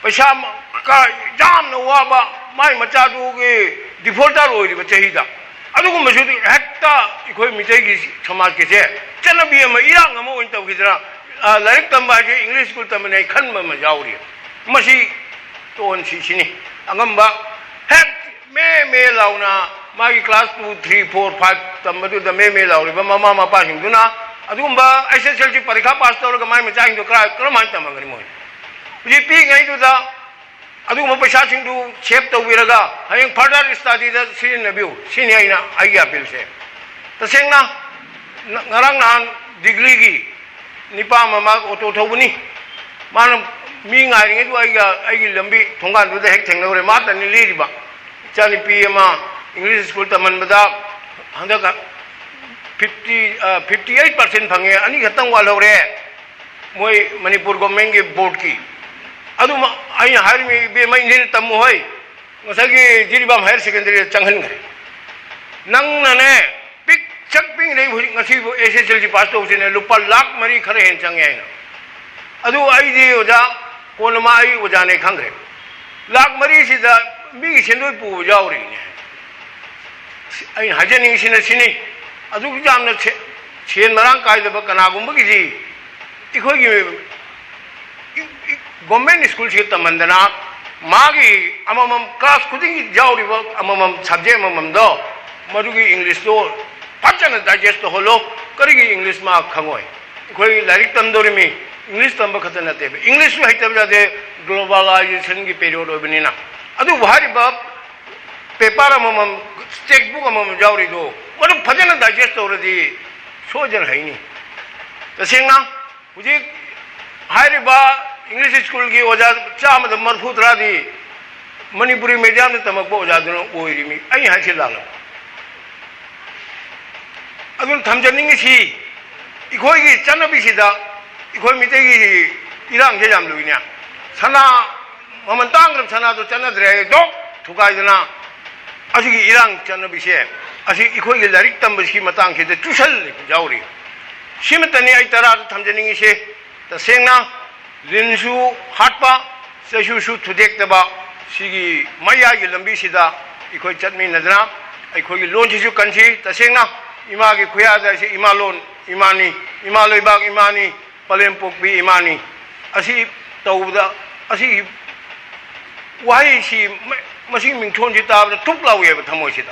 ꯄꯩꯁꯥ ꯃ-, ꯀ-, ꯌꯥꯝꯅ ꯋꯥꯕ, ꯃꯥꯏ ꯃꯆꯥꯗꯨꯒꯤ ꯗꯤꯐꯣꯜꯇꯔ ꯑꯣꯏꯔꯤꯕ ꯆꯍꯤꯗ꯫ ꯑꯗꯨꯒꯨꯝꯕꯁꯨ ꯍꯦꯛꯇ ꯑꯩꯈꯣꯏ ꯃꯤꯇꯩꯒꯤ ꯁꯃꯥꯖꯀꯤꯁꯦ ꯆꯠꯅꯕꯤ ꯑꯃ, ꯏꯔꯥꯡ ꯑꯃ ꯑꯣꯏꯅ ꯇꯧꯈꯤꯗꯅ, ꯑ, ꯂꯥꯏꯔꯤꯛ ꯇꯝꯕ ꯍꯥꯏꯁꯦ ꯏꯪꯂꯤꯁ ꯁ꯭ꯀꯨꯜ ꯇꯝꯕꯅꯦ ꯈꯟꯕ ꯑꯃ ꯌꯥꯎꯔꯤ꯫ ꯃꯁꯤ ꯇꯣꯟꯁꯤꯁꯤꯅꯤ ꯑꯉꯝꯕ꯫ ꯍꯦꯛ ꯃꯦ ꯃꯦ ꯂꯥꯎꯅ ꯃꯥꯒꯤ class two, three, four, five ꯇꯝꯕꯗꯨꯗ ꯃꯦ ꯃꯦ ꯂꯥꯎꯔꯤꯕ ꯃꯃꯥ ꯃꯄꯥꯁꯤꯡꯗꯨꯅ ꯑꯗꯨꯒꯨꯝꯕ ꯑꯦꯁ ꯑꯦꯁ ꯑꯦꯜ ꯁꯤ ꯄꯔꯤꯈꯥ ꯄꯥꯁ ꯇꯧꯔꯒ ꯃꯥꯏ ꯃꯆꯥꯁꯤꯡꯗꯣ ꯀꯔꯥꯏ, ꯀꯔꯝꯍꯥꯏꯅ ꯇꯝꯍꯟꯒꯅꯤ ꯃꯣꯏ? ꯍꯧꯖꯤꯛ ꯄꯤꯛꯏꯉꯩꯗꯨꯗ ꯑꯗꯨꯒꯨꯝꯕ ꯄꯩꯁꯥꯁꯤꯡꯗꯨ ꯁꯦꯚ ꯇꯧꯕꯤꯔꯒ ꯍꯌꯦꯡ further study ꯗ ꯁꯤꯖꯤꯟꯅꯕꯤꯌꯨ꯫ ꯁꯤꯅꯤ ꯑꯩꯅ, ꯑꯩꯒꯤ ꯑꯄꯤꯜꯁꯦ꯫ ꯇꯁꯦꯡꯅ ꯅ-, ꯉꯔꯥꯡ ꯅꯍꯥꯟ ꯗꯤꯒ꯭ꯔꯤꯒꯤ ꯅꯤꯄꯥ ꯑꯃ, ꯃꯥ ꯑꯣꯇꯣ ꯊꯧꯕꯅꯤ, ꯃꯥꯅ ꯃꯤ ꯉꯥꯏꯔꯤꯉꯩꯗꯨ ꯑꯩꯒ ꯑꯩꯒꯤ ꯂꯝꯕꯤ ꯊꯣꯡꯒꯥꯟꯗꯨꯗ ꯍꯦꯛ ꯊꯦꯡꯅꯧꯔꯦ꯫ ꯃꯥꯇꯅꯤ ꯂꯤꯔꯤꯕ꯫ ꯏꯆꯥꯅꯨꯄꯤ ꯑꯃ ꯏꯪꯂꯤꯁ ꯁ꯭ꯀꯨꯜ ꯇꯝꯍꯟꯕꯗ ꯍꯟꯗꯛ ꯐꯤꯐꯇꯤ, ꯐꯤꯐꯇꯤ ꯑꯩꯠ ꯄꯥꯔꯁꯦꯟ ꯐꯪꯉꯦ, ꯑꯅꯤꯈꯛꯇꯪ ꯋꯥꯠꯍꯧꯔꯦ ꯃꯣꯏ ꯃꯅꯤꯄꯨꯔ ꯒꯣꯔꯃꯦꯟꯒꯤ ꯕꯣꯔꯗꯀꯤ꯫ ꯑꯗꯨ ꯑꯩꯅ ꯍꯥꯏꯔꯤꯃꯤ, "ꯏꯕꯦꯝꯃ, ꯏꯟꯖꯤꯟ ꯇꯝꯃꯨ ꯍꯣꯏ, ꯉꯁꯥꯏꯒꯤ ꯖꯤꯔꯤꯕꯥꯝ ꯍꯥꯌꯔ ꯁꯦꯀꯦꯟꯗꯔꯤꯗ ꯆꯪꯍꯟꯈ꯭ꯔꯦ꯫ ꯅꯪꯅꯅꯦ, ꯄꯤꯛ ꯆꯛ ꯄꯤꯛꯉꯩ ꯍꯧꯖꯤꯛ ꯉꯁꯤꯕꯨ ꯑꯦꯁ ꯑꯦꯁ ꯑꯦꯜ ꯁꯤ ꯄꯥꯁ ꯇꯧꯕꯁꯤꯅꯦ ꯂꯨꯄꯥ ꯂꯥꯛ ꯃꯔꯤ ꯈꯔ ꯍꯦꯟꯅ ꯆꯪꯉꯦ" ꯍꯥꯏꯅ꯫ ꯑꯗꯨ ꯑꯩꯗꯤ ꯑꯣꯖꯥ, ꯀꯣꯟꯅ ꯃꯥ ꯑꯩ ꯑꯣꯖꯥꯅꯦ ꯈꯪꯈ꯭ꯔꯦ꯫ ꯂꯥꯛ ꯃꯔꯤꯁꯤꯗ ꯃꯤꯒꯤ ꯁꯦꯟꯗꯣꯏ ꯄꯨꯕ ꯌꯥꯎꯔꯤꯅꯦ꯫ ꯑꯩꯅ ꯍꯥꯏꯖꯅꯤꯡꯉꯤꯁꯤꯅ ꯁꯤꯅꯤ, ꯑꯗꯨꯛ ꯌꯥꯝꯅ ꯁꯦ-, ꯁꯦꯟ ꯃꯔꯥꯡ ꯀꯥꯏꯗꯕ ꯀꯅꯥꯒꯨꯝꯕꯒꯤꯗꯤ ꯑꯩꯈꯣꯏꯒꯤ ꯒꯣꯔꯃꯦꯟ ꯁ꯭ꯀꯨꯜꯁꯤꯗ ꯇꯝꯍꯟꯗꯅ ꯃꯥꯒꯤ ꯑꯃꯃꯝ ꯀ꯭ꯂꯥꯁ ꯈꯨꯗꯤꯡꯒꯤ ꯌꯥꯎꯔꯤꯕ ꯑꯃꯃꯝ ꯁꯕꯖꯦꯛ ꯑꯃꯃꯝꯗꯣ ꯃꯗꯨꯒꯤ ꯏꯪꯂꯤꯁꯇꯣ ꯐꯖꯅ ꯗꯥꯏꯖꯦꯁ ꯇꯧꯍꯜꯂꯣ꯫ ꯀꯔꯤꯒꯤ ꯏꯪꯂꯤꯁ ꯃꯥ ꯈꯪꯉꯣꯏ? ꯑꯩꯈꯣꯏ ꯂꯥꯏꯔꯤꯛ ꯇꯝꯗꯧꯔꯤꯃꯤ, ꯏꯪꯂꯤꯁ ꯇꯝꯕ ꯈꯛꯇ ꯅꯠꯇꯦꯕ, ꯏꯪꯂꯤꯁꯁꯨ ꯍꯩꯇꯕ ꯌꯥꯗꯦ꯫ ꯒ꯭ꯂꯣꯕꯦꯂꯥꯏꯖꯦꯁꯟꯒꯤ ꯄꯦꯔꯤꯌꯣꯗ ꯑꯣꯏꯕꯅꯤꯅ꯫ ꯑꯗꯨꯕꯨ ꯍꯥꯏꯔꯤꯕ ꯄꯦꯄꯔ ꯑꯃꯃꯝ, ꯇꯦꯛꯁꯕꯨꯛ ꯑꯃꯃꯝ ꯌꯥꯎꯔꯤꯗꯣ ꯃꯗꯨ ꯐꯖꯅ ꯗꯥꯏꯖꯦꯁ ꯇꯧꯔꯗꯤ ꯁꯣꯏꯗꯅ ꯍꯩꯅꯤ꯫ ꯇꯁꯦꯡꯅ ꯍꯧꯖꯤꯛ ꯍꯥꯏꯔꯤꯕ ꯏꯪꯂꯤꯁ ꯁ꯭ꯀꯨꯜꯒꯤ ꯑꯣꯖꯥ ꯆꯥꯝꯃꯗ ꯃꯔꯤꯐꯨ ꯇꯔꯥꯗꯤ ꯃꯅꯤꯄꯨꯔꯤ ꯃꯦꯗꯤꯌꯝꯗ ꯇꯝꯃꯛꯄ ꯑꯣꯖꯥꯗꯨꯅ ꯑꯣꯏꯔꯤꯃꯤ꯫ ꯑꯩ ꯍꯥꯏꯁꯤ ꯂꯥꯜꯂꯕ? ꯑꯗꯨꯅ ꯊꯝꯖꯅꯤꯡꯉꯤꯁꯤ, ꯑꯩꯈꯣꯏꯒꯤ ꯆꯠꯅꯕꯤꯁꯤꯗ ꯑꯩꯈꯣꯏ ꯃꯤꯇꯩꯒꯤ ꯏꯔꯥꯡꯁꯦ ꯌꯥꯝ ꯂꯨꯏꯅꯦ꯫ ꯁꯅꯥ ꯃꯃꯜ ꯇꯥꯡꯈ꯭ꯔꯕ ꯁꯅꯥꯗꯣ ꯆꯠꯅꯗ꯭ꯔꯦ, ꯗꯣꯛ ꯊꯨꯒꯥꯏꯗꯅ꯫ ꯑꯁꯤꯒꯤ ꯏꯔꯥꯡ ꯆꯠꯅꯕꯤꯁꯦ, ꯑꯁꯤ ꯑꯩꯈꯣꯏꯒꯤ ꯂꯥꯏꯔꯤꯛ ꯇꯝꯕꯁꯤꯒꯤ ꯃꯇꯥꯡꯁꯤꯗ ꯆꯨꯁꯜ ꯌꯥꯎꯔꯤ꯫ ꯁꯤꯃꯇꯅꯤ ꯑꯩ ꯇꯔꯥꯗ ꯊꯝꯖꯅꯤꯡꯉꯤꯁꯦ꯫ ꯇꯁꯦꯡꯅ ꯂꯤꯟꯁꯨ ꯍꯥꯠꯄ, ꯆꯩꯁꯨꯁꯨ ꯊꯨꯗꯦꯛꯇꯕ, ꯁꯤꯒꯤ ꯃꯌꯥꯏꯒꯤ ꯂꯝꯕꯤꯁꯤꯗ ꯑꯩꯈꯣꯏ ꯆꯠꯃꯤꯟꯅꯗꯅ ꯑꯩꯈꯣꯏꯒꯤ ꯂꯣꯟꯁꯤꯁꯨ ꯀꯟꯁꯤ꯫ ꯇꯁꯦꯡꯅ ꯏꯃꯥꯒꯤ ꯈꯨꯌꯥꯗ ꯑꯁꯤ ꯏꯃꯥ ꯂꯣꯟ ꯏꯃꯥꯅꯤ, ꯏꯃꯥ ꯂꯩꯕꯥꯛ ꯏꯃꯥꯅꯤ, ꯄꯂꯦꯝ ꯄꯣꯛꯄꯤ ꯏꯃꯥꯅꯤ꯫ ꯑꯁꯤ ꯇꯧꯕꯗ, ꯑꯁꯤ ꯋꯥꯍꯩꯁꯤ, ꯃ-, ꯃꯁꯤꯒꯤ ꯃꯤꯡꯊꯣꯟꯁꯤ ꯇꯥꯕꯗ ꯊꯨꯛ ꯂꯥꯎꯋꯦꯕ ꯊꯃꯣꯏꯁꯤꯗ꯫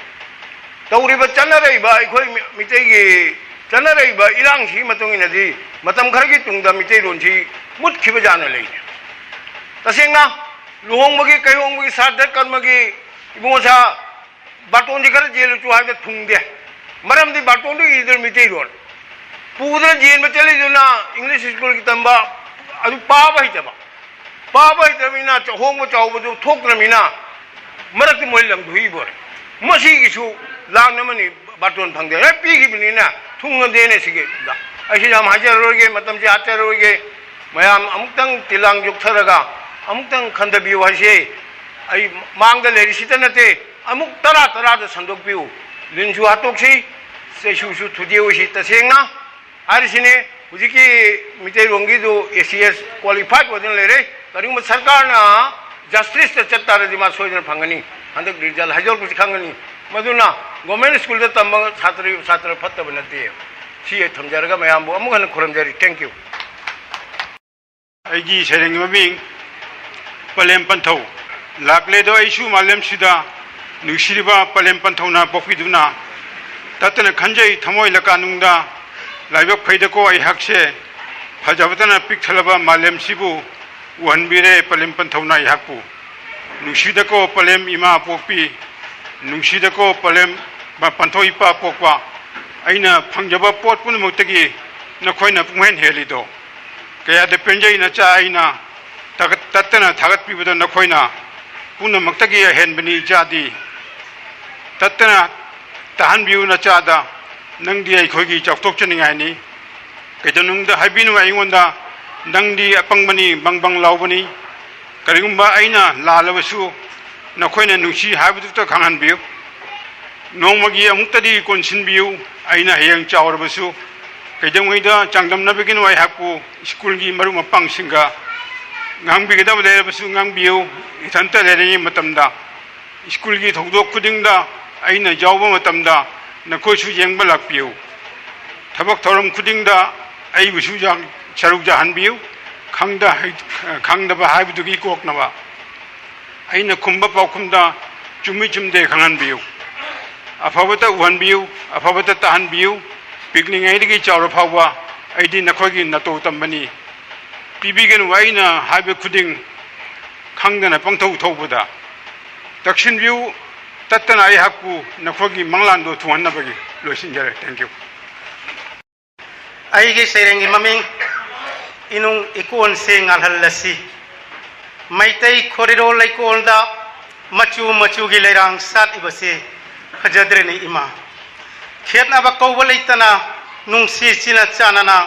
ꯇꯧꯔꯤꯕ ꯆꯠꯅꯔꯛꯏꯕ ꯑꯩꯈꯣꯏ ꯃꯤ-, ꯃꯤꯇꯩꯒꯤ ꯆꯠꯅꯔꯛꯏꯕ ꯏꯔꯥꯡꯁꯤꯒꯤ ꯃꯇꯨꯡ ꯏꯟꯅꯗꯤ ꯃꯇꯝ ꯈꯔꯒꯤ ꯇꯨꯡꯗ ꯃꯤꯇꯩꯂꯣꯟꯁꯤ ꯃꯨꯠꯈꯤꯕ ꯖꯥꯠꯅ ꯂꯩꯔꯦ꯫ ꯇꯁꯦꯡꯅ ꯂꯨꯍꯣꯡꯕꯒꯤ ꯀꯩꯍꯣꯡꯕꯒꯤ ꯁ꯭ꯔꯥꯗ ꯀꯔꯃꯒꯤ ꯏꯕꯨꯡꯉꯣꯁꯥ ꯕꯥꯔꯇꯣꯟꯁꯤ ꯈꯔ ꯌꯦꯜꯂꯨꯆꯣ ꯍꯥꯏꯕꯗ ꯊꯨꯡꯗꯦ꯫ ꯃꯔꯝꯗꯤ ꯕꯥꯔꯇꯣꯟꯗꯨ ꯏꯗꯨꯅ ꯃꯤꯇꯩꯂꯣꯟ꯫ ꯄꯨꯗꯅ ꯌꯦꯟꯕ ꯆꯠꯂꯤꯗꯨꯅ ꯏꯪꯂꯤꯁ ꯁ꯭ꯀꯨꯜꯒꯤ ꯇꯝꯕ, ꯑꯗꯨ ꯄꯥꯕ ꯍꯩꯇꯕ꯫ ꯄꯥꯕ ꯍꯩꯇ꯭ꯔꯕꯅꯤꯅ ꯆꯍꯣꯡꯕ ꯆꯥꯎꯕꯗꯨ ꯊꯣꯛꯇ꯭ꯔꯕꯅꯤꯅ ꯃꯔꯛꯇ ꯃꯣꯏ ꯂꯝꯗꯨ ꯍꯨꯏꯕꯣꯔꯦ꯫ ꯃꯁꯤꯒꯤꯁꯨ ꯂꯥꯟ ꯑꯃꯅꯤ, ꯕꯥꯇꯣꯟ ꯐꯪꯗꯦ꯫ ꯍꯦꯛ ꯄꯤꯈꯤꯕꯅꯤꯅ ꯊꯨꯡꯉꯗꯦꯅꯦ ꯁꯤꯒꯤ꯫ ꯑꯩꯁꯨ ꯌꯥꯝ ꯍꯥꯏꯖꯔꯔꯣꯏꯒꯦ, ꯃꯇꯝꯁꯦ ꯍꯥꯠꯆꯔꯔꯣꯏꯒꯦ꯫ ꯃꯌꯥꯝ ꯑꯃꯨꯛꯇꯪ ꯇꯤꯂꯥꯡ ꯌꯣꯛꯊꯔꯒ ꯑꯃꯨꯛꯇꯪ ꯈꯟꯊꯕꯤꯌꯨ ꯍꯥꯏꯁꯦ꯫ ꯑꯩ ꯃꯥꯡꯗ ꯂꯩꯔꯤꯁꯤꯗ ꯅꯠꯇꯦ, ꯑꯃꯨꯛ ꯇꯔꯥ ꯇꯔꯥꯗ ꯁꯟꯗꯣꯛꯄꯤꯌꯨ꯫ ꯂꯤꯟꯁꯨ ꯍꯥꯠꯇꯣꯛꯁꯤ, ꯆꯩꯁꯨꯁꯨ ꯊꯨꯗꯦꯛꯎꯁꯤ꯫ ꯇꯁꯦꯡꯅ ꯍꯥꯏꯔꯤꯁꯤꯅꯦ, ꯍꯧꯖꯤꯛꯀꯤ ꯃꯤꯇꯩꯔꯣꯝꯒꯤꯗꯨ ꯑꯦ ꯁꯤ ꯑꯦꯁ ꯀ꯭ꯋꯥꯂꯤꯐꯥꯏꯠ ꯑꯣꯏꯗꯨꯅ ꯂꯩꯔꯦ꯫ ꯀꯔꯤꯒꯨꯝꯕ ꯁꯔꯀꯥꯔꯅ ꯖꯁꯇꯤꯁꯇ ꯆꯠ ꯇꯥꯔꯗꯤ ꯃꯥ ꯁꯣꯏꯗꯅ ꯐꯪꯒꯅꯤ꯫ ꯍꯟꯗꯛ ꯔꯤꯖꯜ ꯍꯥꯏꯗꯣꯔꯛꯄꯁꯤ ꯈꯪꯒꯅꯤ꯫ ꯃꯗꯨꯅ ꯒꯣꯔꯃꯦꯟ ꯁ꯭ꯀꯨꯜꯗ ꯇꯝꯕ ꯁꯥꯇ꯭ꯔ, ꯁꯥꯇ꯭ꯔ ꯐꯠꯇꯕ ꯅꯠꯇꯦ꯫ ꯁꯤ ꯑꯩ ꯊꯝꯖꯔꯒ ꯃꯌꯥꯝꯕꯨ ꯑꯃꯨꯛ ꯍꯟꯅ ꯈꯨꯔꯨꯝꯖꯔꯤ꯫ Thank you꯫ ꯑꯩꯒꯤ ꯁꯩꯔꯦꯡꯒꯤ ꯃꯃꯤꯡ ꯄꯂꯦꯝ ꯄꯟꯊꯧ꯫ ꯂꯥꯛꯂꯦꯗꯣ ꯑꯩꯁꯨ ꯃꯥꯂꯦꯝꯁꯤꯗ, ꯅꯨꯡꯁꯤꯔꯤꯕ ꯄꯂꯦꯝ ꯄꯟꯊꯧꯅ ꯄꯣꯛꯄꯤꯗꯨꯅ꯫ ꯇꯠꯇꯅ ꯈꯟꯖꯩ ꯊꯃꯣꯏ ꯂꯀꯥꯅꯨꯡꯗ, ꯂꯥꯏꯕꯛ ꯐꯩꯗꯀꯣ ꯑꯩꯍꯥꯛꯁꯦ꯫ ꯐꯖꯕꯇꯅ ꯄꯤꯛ ꯊꯜꯂꯕ ꯃꯥꯂꯦꯝꯁꯤꯕꯨ ꯎꯍꯟꯕꯤꯔꯦ ꯄꯂꯦꯝ ꯄꯟꯊꯧꯅ ꯑꯩꯍꯥꯛꯄꯨ꯫ ꯅꯨꯡꯁꯤꯗꯀꯣ ꯄꯂꯦꯝ ꯏꯃꯥ ꯄꯣꯛꯄꯤ, ꯅꯨꯡꯁꯤꯗꯀꯣ ꯄꯂꯦꯝ ꯄꯟꯊꯧ ꯏꯄꯥ ꯄꯣꯛꯄ꯫ ꯑꯩꯅ ꯐꯪꯖꯕ ꯄꯣꯠ ꯄꯨꯝꯅꯃꯛꯇꯒꯤ ꯅꯈꯣꯏꯅ ꯄꯨꯡꯍꯦꯟ ꯍꯦꯜꯂꯤꯗꯣ꯫ ꯀꯌꯥꯗ ꯄꯦꯟꯖꯩ ꯅꯆꯥ ꯑꯩꯅ ꯇꯒꯠ-, ꯇꯠꯇꯅ ꯊꯥꯒꯠꯄꯤꯕꯗ ꯅꯈꯣꯏꯅ꯫ ꯄꯨꯝꯅꯃꯛꯇꯒꯤ ꯑꯍꯦꯟꯕꯅꯤ ꯏꯆꯥꯗꯤ꯫ ꯇꯠꯇꯅ ꯇꯥꯍꯟꯕꯤꯌꯨ ꯅꯆꯥꯗ, ꯅꯪꯗꯤ ꯑꯩꯈꯣꯏꯒꯤ ꯆꯥꯎꯊꯣꯛꯆꯅꯤꯡꯉꯥꯏꯅꯤ꯫ ꯀꯩꯗꯧꯅꯨꯡꯗ ꯍꯥꯏꯕꯤꯅꯨ ꯑꯩꯉꯣꯟꯗ, ꯅꯪꯗꯤ ꯑꯄꯪꯕꯅꯤ, ꯕꯪ ꯕꯪ ꯂꯥꯎꯕꯅꯤ꯫ ꯀꯔꯤꯒꯨꯝꯕ ꯑꯩꯅ ꯂꯥꯜꯂꯕꯁꯨ ꯅꯈꯣꯏꯅ ꯅꯨꯡꯁꯤ ꯍꯥꯏꯕꯗꯨꯇ ꯈꯪꯍꯟꯕꯤꯌꯨ꯫ ꯅꯣꯡꯃꯒꯤ ꯑꯃꯨꯛꯇꯗꯤ ꯀꯣꯟꯁꯤꯟꯕꯤꯌꯨ, ꯑꯩꯅ ꯍꯌꯦꯡ ꯆꯥꯎꯔꯕꯁꯨ꯫ ꯀꯩꯗꯧꯉꯩꯗ ꯆꯥꯡꯗꯝꯅꯕꯤꯒꯅꯨ ꯑꯩꯍꯥꯛꯄꯨ ꯁ꯭ꯀꯨꯜꯒꯤ ꯃꯔꯨꯞ ꯃꯄꯥꯡꯁꯤꯡꯒ꯫ ꯉꯥꯡꯕꯤꯒꯗꯕ ꯂꯩꯔꯕꯁꯨ ꯉꯥꯡꯕꯤꯌꯨ, ꯏꯊꯟꯇ ꯂꯩꯔꯤꯉꯩ ꯃꯇꯝꯗ꯫ ꯁ꯭ꯀꯨꯜꯒꯤ ꯊꯧꯗꯣꯛ ꯈꯨꯗꯤꯡꯗ ꯑꯩꯅ ꯌꯥꯎꯕ ꯃꯇꯝꯗ ꯅꯈꯣꯏꯁꯨ ꯌꯦꯡꯕ ꯂꯥꯛꯄꯤꯌꯨ꯫ ꯊꯕꯛ ꯊꯧꯔꯝ ꯈꯨꯗꯤꯡꯗ ꯑꯩꯕꯨꯁꯨ ꯌꯥ-, ꯁꯔꯨꯛ ꯌꯥꯍꯟꯕꯤꯌꯨ꯫ ꯈꯪꯗ-, ꯈꯪꯗꯕ ꯍꯥꯏꯕꯗꯨꯒꯤ ꯀꯣꯛꯅꯕ꯫ ꯑꯩꯅ ꯈꯨꯝꯕ ꯄꯥꯎꯈꯨꯝꯗ ꯆꯨꯝꯃꯤ ꯆꯨꯝꯗꯦ ꯈꯪꯍꯟꯕꯤꯌꯨ꯫ ꯑꯐꯕꯇ ꯎꯍꯟꯕꯤꯌꯨ, ꯑꯐꯕꯇ ꯇꯥꯍꯟꯕꯤꯌꯨ꯫ ꯄꯤꯛꯂꯤꯉꯩꯗꯒꯤ ꯆꯥꯎꯔ ꯐꯥꯎꯕ ꯑꯩꯗꯤ ꯅꯈꯣꯏꯒꯤ ꯅꯇꯧ ꯇꯝꯕꯅꯤ꯫ ꯄꯤꯕꯤꯒꯅꯨ ꯑꯩꯅ ꯍꯥꯏꯕ ꯈꯨꯗꯤꯡ ꯈꯪꯗꯅ ꯄꯪꯊꯧ ꯊꯧꯕꯗ꯫ ꯇꯛꯁꯤꯟꯕꯤꯌꯨ, ꯇꯠꯇꯅ ꯑꯩꯍꯥꯛꯄꯨ ꯅꯈꯣꯏꯒꯤ ꯃꯪꯂꯥꯟꯗꯣ ꯊꯨꯡꯍꯟꯅꯕꯒꯤ꯫ ꯂꯣꯏꯁꯤꯟꯖꯔꯦ꯫ Thank you꯫ ꯑꯩꯒꯤ ꯁꯩꯔꯦꯡꯒꯤ ꯃꯃꯤꯡ ꯏꯅꯨꯡ ꯏꯀꯣꯟꯁꯦ ꯉꯥꯜꯍꯜꯂꯁꯤ꯫ ꯃꯩꯇꯩ ꯈꯣꯔꯤꯔꯣꯜ ꯂꯩꯀꯣꯜꯗ ꯃꯆꯨ ꯃꯆꯨꯒꯤ ꯂꯩꯔꯥꯡ ꯁꯥꯠꯂꯤꯕꯁꯤ ꯐꯖꯗ꯭ꯔꯦꯅꯦ ꯏꯃꯥ꯫ ꯈꯦꯠꯅꯕ ꯀꯧꯕ ꯂꯩꯇꯅ ꯅꯨꯡꯁꯤ ꯆꯤꯟꯅ ꯆꯥꯟꯅꯅ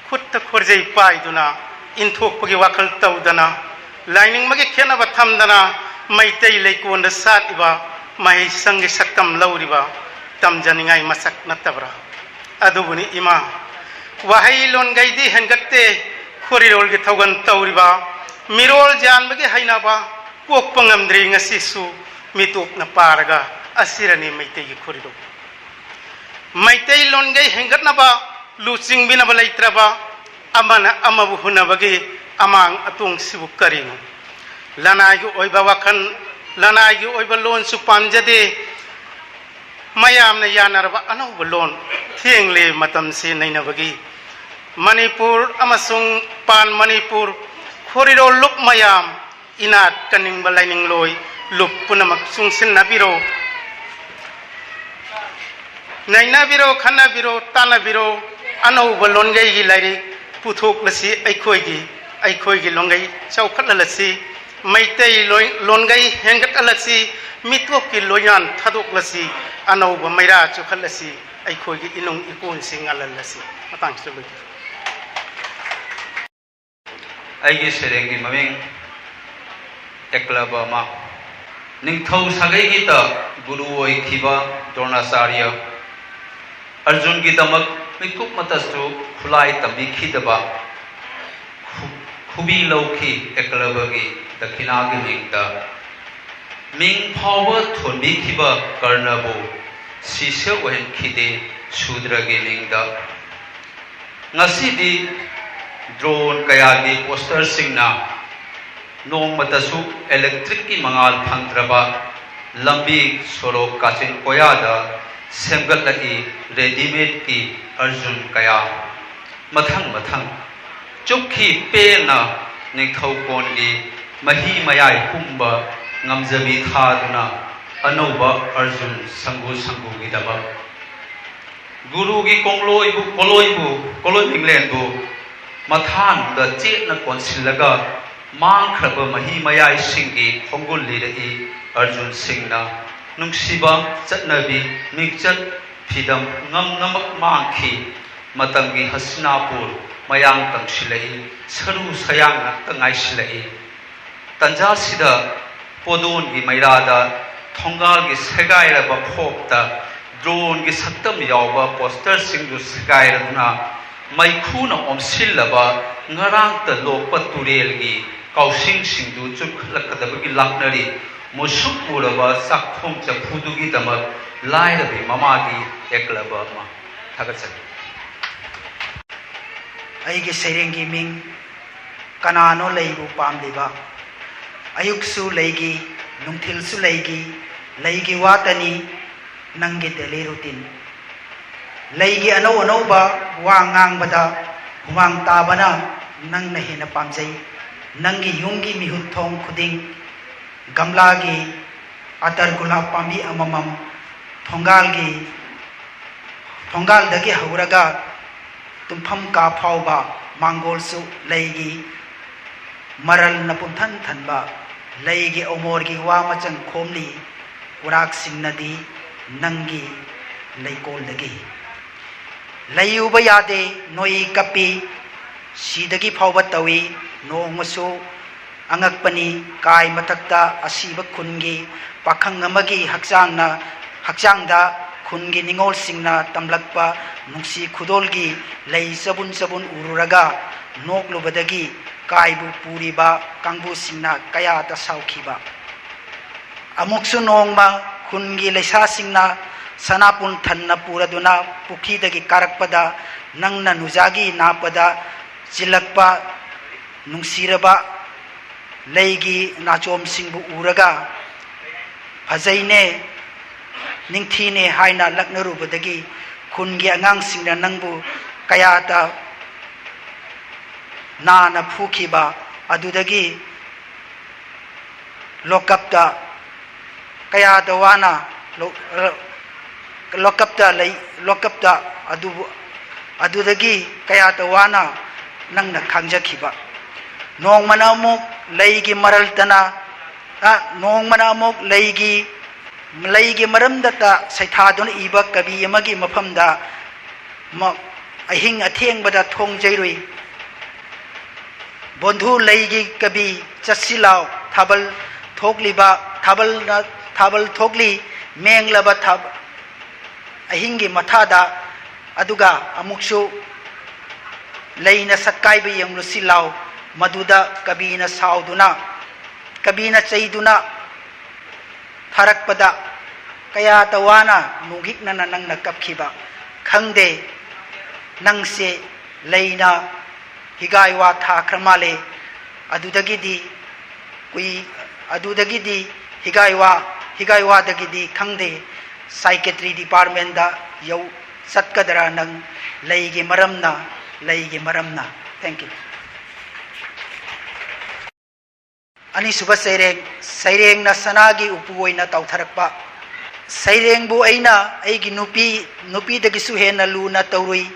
ꯈꯨꯠꯇ ꯈꯣꯔꯖꯩ ꯄꯥꯏꯗꯨꯅ ꯏꯟꯊꯣꯛꯄꯒꯤ ꯋꯥꯈꯜ ꯇꯧꯗꯅ ꯂꯥꯏꯅꯤꯡꯕꯒꯤ ꯈꯦꯠꯅꯕ ꯊꯝꯗꯅ ꯃꯩꯇꯩ ꯂꯩꯀꯣꯜꯗ ꯁꯥꯠꯂꯤꯕ ꯃꯍꯩꯁꯪꯒꯤ ꯁꯛꯇꯝ ꯂꯧꯔꯤꯕ ꯇꯝꯖꯅꯤꯡꯉꯥꯏ ꯃꯁꯛ ꯅꯠꯇꯕ꯭ꯔꯥ? ꯑꯗꯨꯕꯨꯅꯤ ꯏꯃꯥ, ꯋꯥꯍꯩ ꯂꯣꯟꯒꯩꯗꯤ ꯍꯦꯟꯒꯠꯇꯦ, ꯈꯣꯔꯤꯔꯣꯜꯒꯤ ꯊꯧꯒꯜ ꯇꯧꯔꯤꯕ ꯃꯤꯔꯣꯜ ꯌꯥꯟꯕꯒꯤ ꯍꯩꯅꯕ ꯀꯣꯛꯄ ꯉꯝꯗ꯭ꯔꯤ ꯉꯁꯤꯁꯨ ꯃꯤꯇꯣꯞꯅ ꯄꯥꯔꯒ ꯑꯁꯤꯔꯅꯤ ꯃꯩꯇꯩꯒꯤ ꯈꯣꯔꯤꯔꯣꯜ꯫ ꯃꯩꯇꯩ ꯂꯣꯟꯒꯩ ꯍꯦꯟꯒꯠꯅꯕ ꯂꯨꯆꯤꯡꯕꯤꯅꯕ ꯂꯩꯇ꯭ꯔꯕ ꯑꯃꯅ ꯑꯃꯕꯨ ꯍꯨꯟꯅꯕꯒꯤ ꯑꯃꯥꯡ ꯑꯇꯣꯡꯁꯤꯕꯨ ꯀꯔꯤꯅꯣ? ꯂꯅꯥꯏꯒꯤ ꯑꯣꯏꯕ ꯋꯥꯈꯜ, ꯂꯅꯥꯏꯒꯤ ꯑꯣꯏꯕ ꯂꯣꯟꯁꯨ ꯄꯥꯝꯖꯗꯦ꯫ ꯃꯌꯥꯝꯅ ꯌꯥꯅꯔꯕ ꯑꯅꯧꯕ ꯂꯣꯟ ꯊꯦꯡꯂꯦ ꯃꯇꯝꯁꯤ ꯅꯩꯅꯕꯒꯤ꯫ ꯃꯅꯤꯄꯨꯔ ꯑꯃꯁꯨꯡ ꯄꯥꯟ ꯃꯅꯤꯄꯨꯔ ꯈꯣꯔꯤꯔꯣꯜ ꯂꯨꯞ ꯃꯌꯥꯝ, ꯏꯅꯥꯠ ꯀꯟꯅꯤꯡꯕ ꯂꯥꯏꯅꯤꯡꯂꯣꯏ ꯂꯨꯞ ꯄꯨꯝꯅꯃꯛ ꯆꯨꯡꯁꯤꯟꯅꯕꯤꯔꯣ꯫ ꯅꯩꯅꯕꯤꯔꯣ, ꯈꯟꯅꯕꯤꯔꯣ, ꯇꯥꯟꯅꯕꯤꯔꯣ꯫ ꯑꯅꯧꯕ ꯂꯣꯟꯒꯩꯒꯤ ꯂꯥꯏꯔꯤꯛ ꯄꯨꯊꯣꯛꯂꯁꯤ꯫ ꯑꯩꯈꯣꯏꯒꯤ, ꯑꯩꯈꯣꯏꯒꯤ ꯂꯣꯟꯒꯩ ꯆꯥꯎꯈꯠꯍꯜꯂꯁꯤ꯫ ꯃꯩꯇꯩ ꯂꯣꯏ-, ꯂꯣꯟꯒꯩ ꯍꯦꯟꯒꯠꯍꯜꯂꯁꯤ꯫ ꯃꯤꯇꯣꯞꯀꯤ ꯂꯣꯏꯌꯥꯟ ꯊꯥꯗꯣꯛꯂꯁꯤ꯫ ꯑꯅꯧꯕ ꯃꯩꯔꯥ ꯆꯨꯈꯠꯂꯁꯤ꯫ ꯑꯩꯈꯣꯏꯒꯤ ꯏꯅꯨꯡ ꯏꯀꯣꯟꯁꯤ ꯉꯜꯍꯜꯂꯁꯤ꯫ ꯃꯇꯥꯡꯁꯤꯗ ꯂꯣꯏꯖꯔꯦ꯫ ꯑꯩꯒꯤ ꯁꯩꯔꯦꯡꯒꯤ ꯃꯃꯤꯡ ꯑꯦꯀꯂꯕ ꯑꯃ꯫ ꯅꯤꯡꯊꯧ ꯁꯥꯒꯩꯒꯤꯗ ꯒꯨꯔꯨ ꯑꯣꯏꯈꯤꯕ ꯗ꯭ꯔꯣꯅꯥꯆꯥꯔꯌ ꯑꯔꯖꯨꯟꯒꯤꯗꯃꯛ ꯃꯤꯀꯨꯞ ꯃꯇꯁꯨ ꯈꯨꯠꯂꯥꯏ ꯇꯝꯕꯤꯈꯤꯗꯕ ꯈꯨ-, ꯈꯨꯕꯤ ꯂꯧꯈꯤ ꯑꯦꯀꯂꯕꯒꯤ ꯗꯈꯤꯅꯥꯒꯤ ꯃꯤꯡꯗ꯫ ꯃꯤꯡ ꯐꯥꯎꯕ ꯊꯣꯟꯕꯤꯈꯤꯕ ꯀꯔꯅꯕꯨ ꯁꯤꯁ꯭ꯌ ꯑꯣꯏꯍꯟꯈꯤꯗꯦ ꯁꯨꯗ꯭ꯔꯒꯤ ꯃꯤꯡꯗ꯫ ꯉꯁꯤꯗꯤ ꯗ꯭ꯔꯣꯟ ꯀꯌꯥꯒꯤ ꯄꯣꯁꯇꯔꯁꯤꯡꯅ ꯅꯣꯡꯃꯇꯁꯨ ꯏꯂꯦꯛꯇ꯭ꯔꯤꯛꯀꯤ ꯃꯉꯥꯜ ꯐꯪꯗ꯭ꯔꯕ ꯂꯝꯕꯤ ꯁꯣꯔꯣꯛ ꯀꯥꯆꯤꯟ ꯀꯣꯌꯥꯗ ꯁꯦꯝꯒꯠꯂꯛꯏ ꯔꯦꯗꯤꯃꯦꯗꯀꯤ ꯑꯔꯖꯨꯟ ꯀꯌꯥ꯫ ꯃꯊꯪ ꯃꯊꯪ ꯆꯨꯞꯈꯤ ꯄꯦꯟꯅ ꯅꯤꯡꯊꯧꯀꯣꯟꯒꯤ ꯃꯍꯤ ꯃꯌꯥꯏ ꯄꯨꯝꯕ ꯉꯝꯖꯕꯤ ꯊꯥꯗꯨꯅ ꯑꯅꯧꯕ ꯑꯔꯖꯨꯟ ꯁꯪꯒꯨ ꯁꯪꯒꯨꯒꯤꯗꯃꯛ꯫ ꯒꯨꯔꯨꯒꯤ ꯀꯣꯡꯂꯣꯏꯕꯨ, ꯀꯣꯂꯣꯏꯕꯨ, ꯀꯣꯂꯣꯏ ꯃꯤꯡꯂꯦꯟꯕꯨ ꯃꯊꯥꯅꯨꯡꯗ ꯆꯦꯠꯅ ꯀꯣꯟꯁꯤꯜꯂꯒ ꯃꯥꯡꯈ꯭ꯔꯕ ꯃꯍꯤ ꯃꯌꯥꯏꯁꯤꯡꯒꯤ ꯈꯣꯡꯒꯨꯜ ꯂꯤꯔꯛꯏ ꯑꯔꯖꯨꯟ ꯁꯤꯡꯅ꯫ ꯅꯨꯡꯁꯤꯕ ꯆꯠꯅꯕꯤ, ꯃꯤꯡꯆꯠ, ꯐꯤꯗꯝ ꯉꯝ ꯉꯝꯃꯛ ꯃꯥꯡꯈꯤ꯫ ꯃꯇꯝꯒꯤ ꯍꯁꯤꯅꯥꯄꯨꯔ ꯃꯌꯥꯡ ꯀꯪꯁꯤꯜꯂꯛꯏ, ꯁꯔꯨ ꯁꯌꯥꯡ ꯉꯥꯛꯇ ꯉꯥꯏꯁꯤꯜꯂꯛꯏ꯫ ꯇꯟꯖꯥꯁꯤꯗ ꯄꯣꯗꯣꯟꯒꯤ ꯃꯩꯔꯥꯗ ꯊꯣꯡꯒꯥꯜꯒꯤ ꯁꯦꯒꯥꯏꯔꯕ ꯈꯣꯞꯇ ꯗ꯭ꯔꯣꯟꯒꯤ ꯁꯛꯇꯝ ꯌꯥꯎꯕ ꯄꯣꯁꯇꯔꯁꯤꯡꯗꯨ ꯁꯦꯒꯥꯏꯔꯗꯨꯅ ꯃꯩꯈꯨꯅ ꯑꯣꯝꯁꯤꯜꯂꯕ ꯉꯔꯥꯡꯇ ꯂꯣꯛꯄ ꯇꯨꯔꯦꯜꯒꯤ ꯀꯥꯎꯁꯤꯡꯁꯤꯡꯗꯨ ꯆꯨꯞꯈꯠꯂꯛꯀꯗꯕꯒꯤ ꯂꯥꯛꯅꯔꯤ꯫ ꯃꯨꯁꯨꯛ ꯃꯨꯔꯕ ꯆꯥꯛꯊꯣꯡ ꯆꯐꯨꯗꯨꯒꯤꯗꯃꯛ ꯂꯥꯏꯔꯕꯤ ꯃꯃꯥꯒꯤ ꯑꯦꯛꯂꯕ ꯑꯃ꯫ ꯊꯥꯒꯠꯆꯔꯤ꯫ ꯑꯩꯒꯤ ꯁꯩꯔꯦꯡꯒꯤ ꯃꯤꯡ "ꯀꯅꯥꯅꯣ ꯂꯩꯕꯨ ꯄꯥꯝꯂꯤꯕ?" ꯑꯌꯨꯛꯁꯨ ꯂꯩꯒꯤ, ꯅꯨꯡꯊꯤꯜꯁꯨ ꯂꯩꯒꯤ, ꯂꯩꯒꯤ ꯋꯥꯇꯅꯤ ꯅꯪꯒꯤ daily routine꯫ ꯂꯩꯒꯤ ꯑꯅꯧ ꯑꯅꯧꯕ ꯋꯥ ꯉꯥꯡꯕꯗ ꯍꯨꯃꯥꯡ ꯇꯥꯕꯅ ꯅꯪꯅ ꯍꯦꯟꯅ ꯄꯥꯝꯖꯩ꯫ ꯅꯪꯒꯤ ꯌꯨꯝꯒꯤ ꯃꯤꯍꯨꯠ ꯊꯣꯡ ꯈꯨꯗꯤꯡ ꯒꯝꯂꯥꯒꯤ ꯑꯇꯔ ꯒꯨꯂꯥꯞ ꯄꯥꯝꯕꯤ ꯑꯃꯃꯝ, ꯊꯣꯡꯒꯥꯜꯒꯤ, ꯊꯣꯡꯒꯥꯜꯗꯒꯤ ꯍꯧꯔꯒ ꯇꯨꯝꯐꯝ ꯀꯥ ꯐꯥꯎꯕ ꯃꯥꯡꯒꯣꯜꯁꯨ ꯂꯩꯒꯤ ꯃꯔꯜꯅ ꯄꯨꯝꯊꯟ ꯊꯟꯕ꯫ ꯂꯩꯒꯤ ꯑꯣꯃꯣꯔꯒꯤ ꯋꯥ ꯃꯆꯪ ꯈꯣꯝꯂꯤ ꯎꯔꯥꯛꯁꯤꯡꯅꯗꯤ ꯅꯪꯒꯤ ꯂꯩꯀꯣꯜꯗꯒꯤ꯫ ꯂꯩ ꯎꯕ ꯌꯥꯗꯦ, ꯅꯣꯏ ꯀꯞꯄꯤ, ꯁꯤꯗꯒꯤ ꯐꯥꯎꯕ ꯇꯧꯏ꯫ ꯅꯣꯡꯃꯁꯨ ꯑꯉꯛꯄꯅꯤ, ꯀꯥꯏ ꯃꯊꯛꯇ ꯑꯁꯤꯕ ꯈꯨꯟꯒꯤ ꯄꯥꯈꯪ ꯑꯃꯒꯤ ꯍꯛꯆꯥꯡꯅ, ꯍꯛꯆꯥꯡꯗ ꯈꯨꯟꯒꯤ ꯅꯤꯉꯣꯜꯁꯤꯡꯅ ꯇꯝꯂꯛꯄ ꯅꯨꯡꯁꯤ ꯈꯨꯗꯣꯜꯒꯤ ꯂꯩ ꯆꯕꯨꯟ ꯆꯕꯨꯟ ꯎꯔꯨꯔꯒ ꯅꯣꯛꯂꯨꯕꯗꯒꯤ ꯀꯥꯏꯕꯨ ꯄꯨꯔꯤꯕ ꯀꯥꯡꯕꯨꯁꯤꯡꯅ ꯀꯌꯥꯗ ꯁꯥꯎꯈꯤꯕ꯫ ꯑꯃꯨꯛꯁꯨ ꯅꯣꯡꯃ ꯈꯨꯟꯒꯤ ꯂꯩꯁꯥꯁꯤꯡꯅ ꯁꯅꯥꯄꯨꯟ ꯊꯟꯅ ꯄꯨꯔꯗꯨꯅ ꯄꯨꯈ꯭ꯔꯤꯗꯒꯤ ꯀꯥꯔꯛꯄꯗ ꯅꯪꯅ ꯅꯨꯖꯥꯒꯤ ꯅꯥꯞꯄꯗ ꯆꯤꯜꯂꯛꯄ ꯅꯨꯡꯁꯤꯔꯕ ꯂꯩꯒꯤ ꯅꯥꯆꯣꯝꯁꯤꯡꯕꯨ ꯎꯔꯒ "ꯐꯖꯩꯅꯦ, ꯅꯤꯡꯊꯤꯅꯦ" ꯍꯥꯏꯅ ꯂꯛꯅꯔꯨꯕꯗꯒꯤ ꯈꯨꯟꯒꯤ ꯑꯉꯥꯡꯁꯤꯡꯅ ꯅꯪꯕꯨ ꯀꯌꯥꯗ ꯅꯥꯅ ꯐꯨꯈꯤꯕ꯫ ꯑꯗꯨꯗꯒꯤ ꯂꯣꯀꯞꯇ ꯀꯌꯥꯗ ꯋꯥꯅ ꯂꯣ-, ꯂꯣꯀꯞꯇ ꯂꯩ, ꯂꯣꯀꯞꯇ ꯑꯗꯨꯕꯨ, ꯑꯗꯨꯗꯒꯤ ꯀꯌꯥꯗ ꯋꯥꯅ ꯅꯪꯅ ꯈꯥꯡꯖꯈꯤꯕ꯫ ꯅꯣꯡꯃꯅ ꯑꯃꯨꯛ ꯂꯩꯒꯤ ꯃꯔꯜꯇꯅ, ꯑ, ꯅꯣꯡꯃꯅ ꯑꯃꯨꯛ ꯂꯩꯒꯤ, ꯂꯩꯒꯤ ꯃꯔꯝꯗꯇ ꯁꯩꯊꯥꯗꯨꯅ ꯏꯕ ꯀꯕꯤ ꯑꯃꯒꯤ ꯃꯐꯝꯗ ꯃ-, ꯑꯍꯤꯡ ꯑꯊꯦꯡꯕꯗ ꯊꯣꯡꯖꯩꯔꯨꯏ꯫ ꯕꯣꯟꯙꯨ ꯂꯩꯒꯤ ꯀꯕꯤ ꯆꯠꯁꯤ ꯂꯥꯎ, ꯊꯥꯕꯜ ꯊꯣꯛꯂꯤꯕ, ꯊꯥꯕꯜꯅ, ꯊꯥꯕꯜ ꯊꯣꯛꯂꯤ, ꯃꯦꯡꯂꯕ ꯊꯥꯕ-, ꯑꯍꯤꯡꯒꯤ ꯃꯊꯥꯗ, ꯑꯗꯨꯒ ꯑꯃꯨꯛꯁꯨ ꯂꯩꯅ ꯁꯛꯀꯥꯏꯕ ꯌꯦꯡꯂꯨꯁꯤ ꯂꯥꯎ, ꯃꯗꯨꯗ ꯀꯕꯤꯅ ꯁꯥꯎꯗꯨꯅ, ꯀꯕꯤꯅ ꯆꯩꯗꯨꯅ ꯊꯥꯔꯛꯄꯗ ꯀꯌꯥꯇ ꯋꯥꯅ ꯅꯣꯡꯍꯤꯛꯅꯅ ꯅꯪꯅ ꯀꯞꯈꯤꯕ ꯈꯪꯗꯦ꯫ ꯅꯪꯁꯦ ꯂꯩꯅ ꯍꯤꯒꯥꯏ ꯋꯥ ꯊꯥꯈ꯭ꯔ ꯃꯥꯜꯂꯦ꯫ ꯑꯗꯨꯗꯒꯤꯗꯤ ꯀꯨꯏ-, ꯑꯗꯨꯗꯒꯤꯗꯤ ꯍꯤꯒꯥꯏ ꯋꯥ, ꯍꯤꯒꯥꯏ ꯋꯥꯗꯒꯤꯗꯤ ꯈꯪꯗꯦ꯫ Psychiatry departmentꯗ ꯌꯧ-, ꯆꯠꯀꯗ꯭ꯔꯥ ꯅꯪ? ꯂꯩꯒꯤ ꯃꯔꯝꯅ, ꯂꯩꯒꯤ ꯃꯔꯝꯅ꯫ Thank you꯫ ꯑꯅꯤꯁꯨꯕ ꯁꯩꯔꯦꯡ, ꯁꯩꯔꯦꯡꯅ ꯁꯅꯥꯒꯤ ꯎꯄꯨ ꯑꯣꯏꯅ ꯇꯥꯎꯊꯔꯛꯄ꯫ ꯁꯩꯔꯦꯡꯕꯨ ꯑꯩꯅ ꯑꯩꯒꯤ ꯅꯨꯄꯤ, ꯅꯨꯄꯤꯗꯒꯤꯁꯨ ꯍꯦꯟꯅ ꯂꯨꯅ ꯇꯧꯔꯨꯏ꯫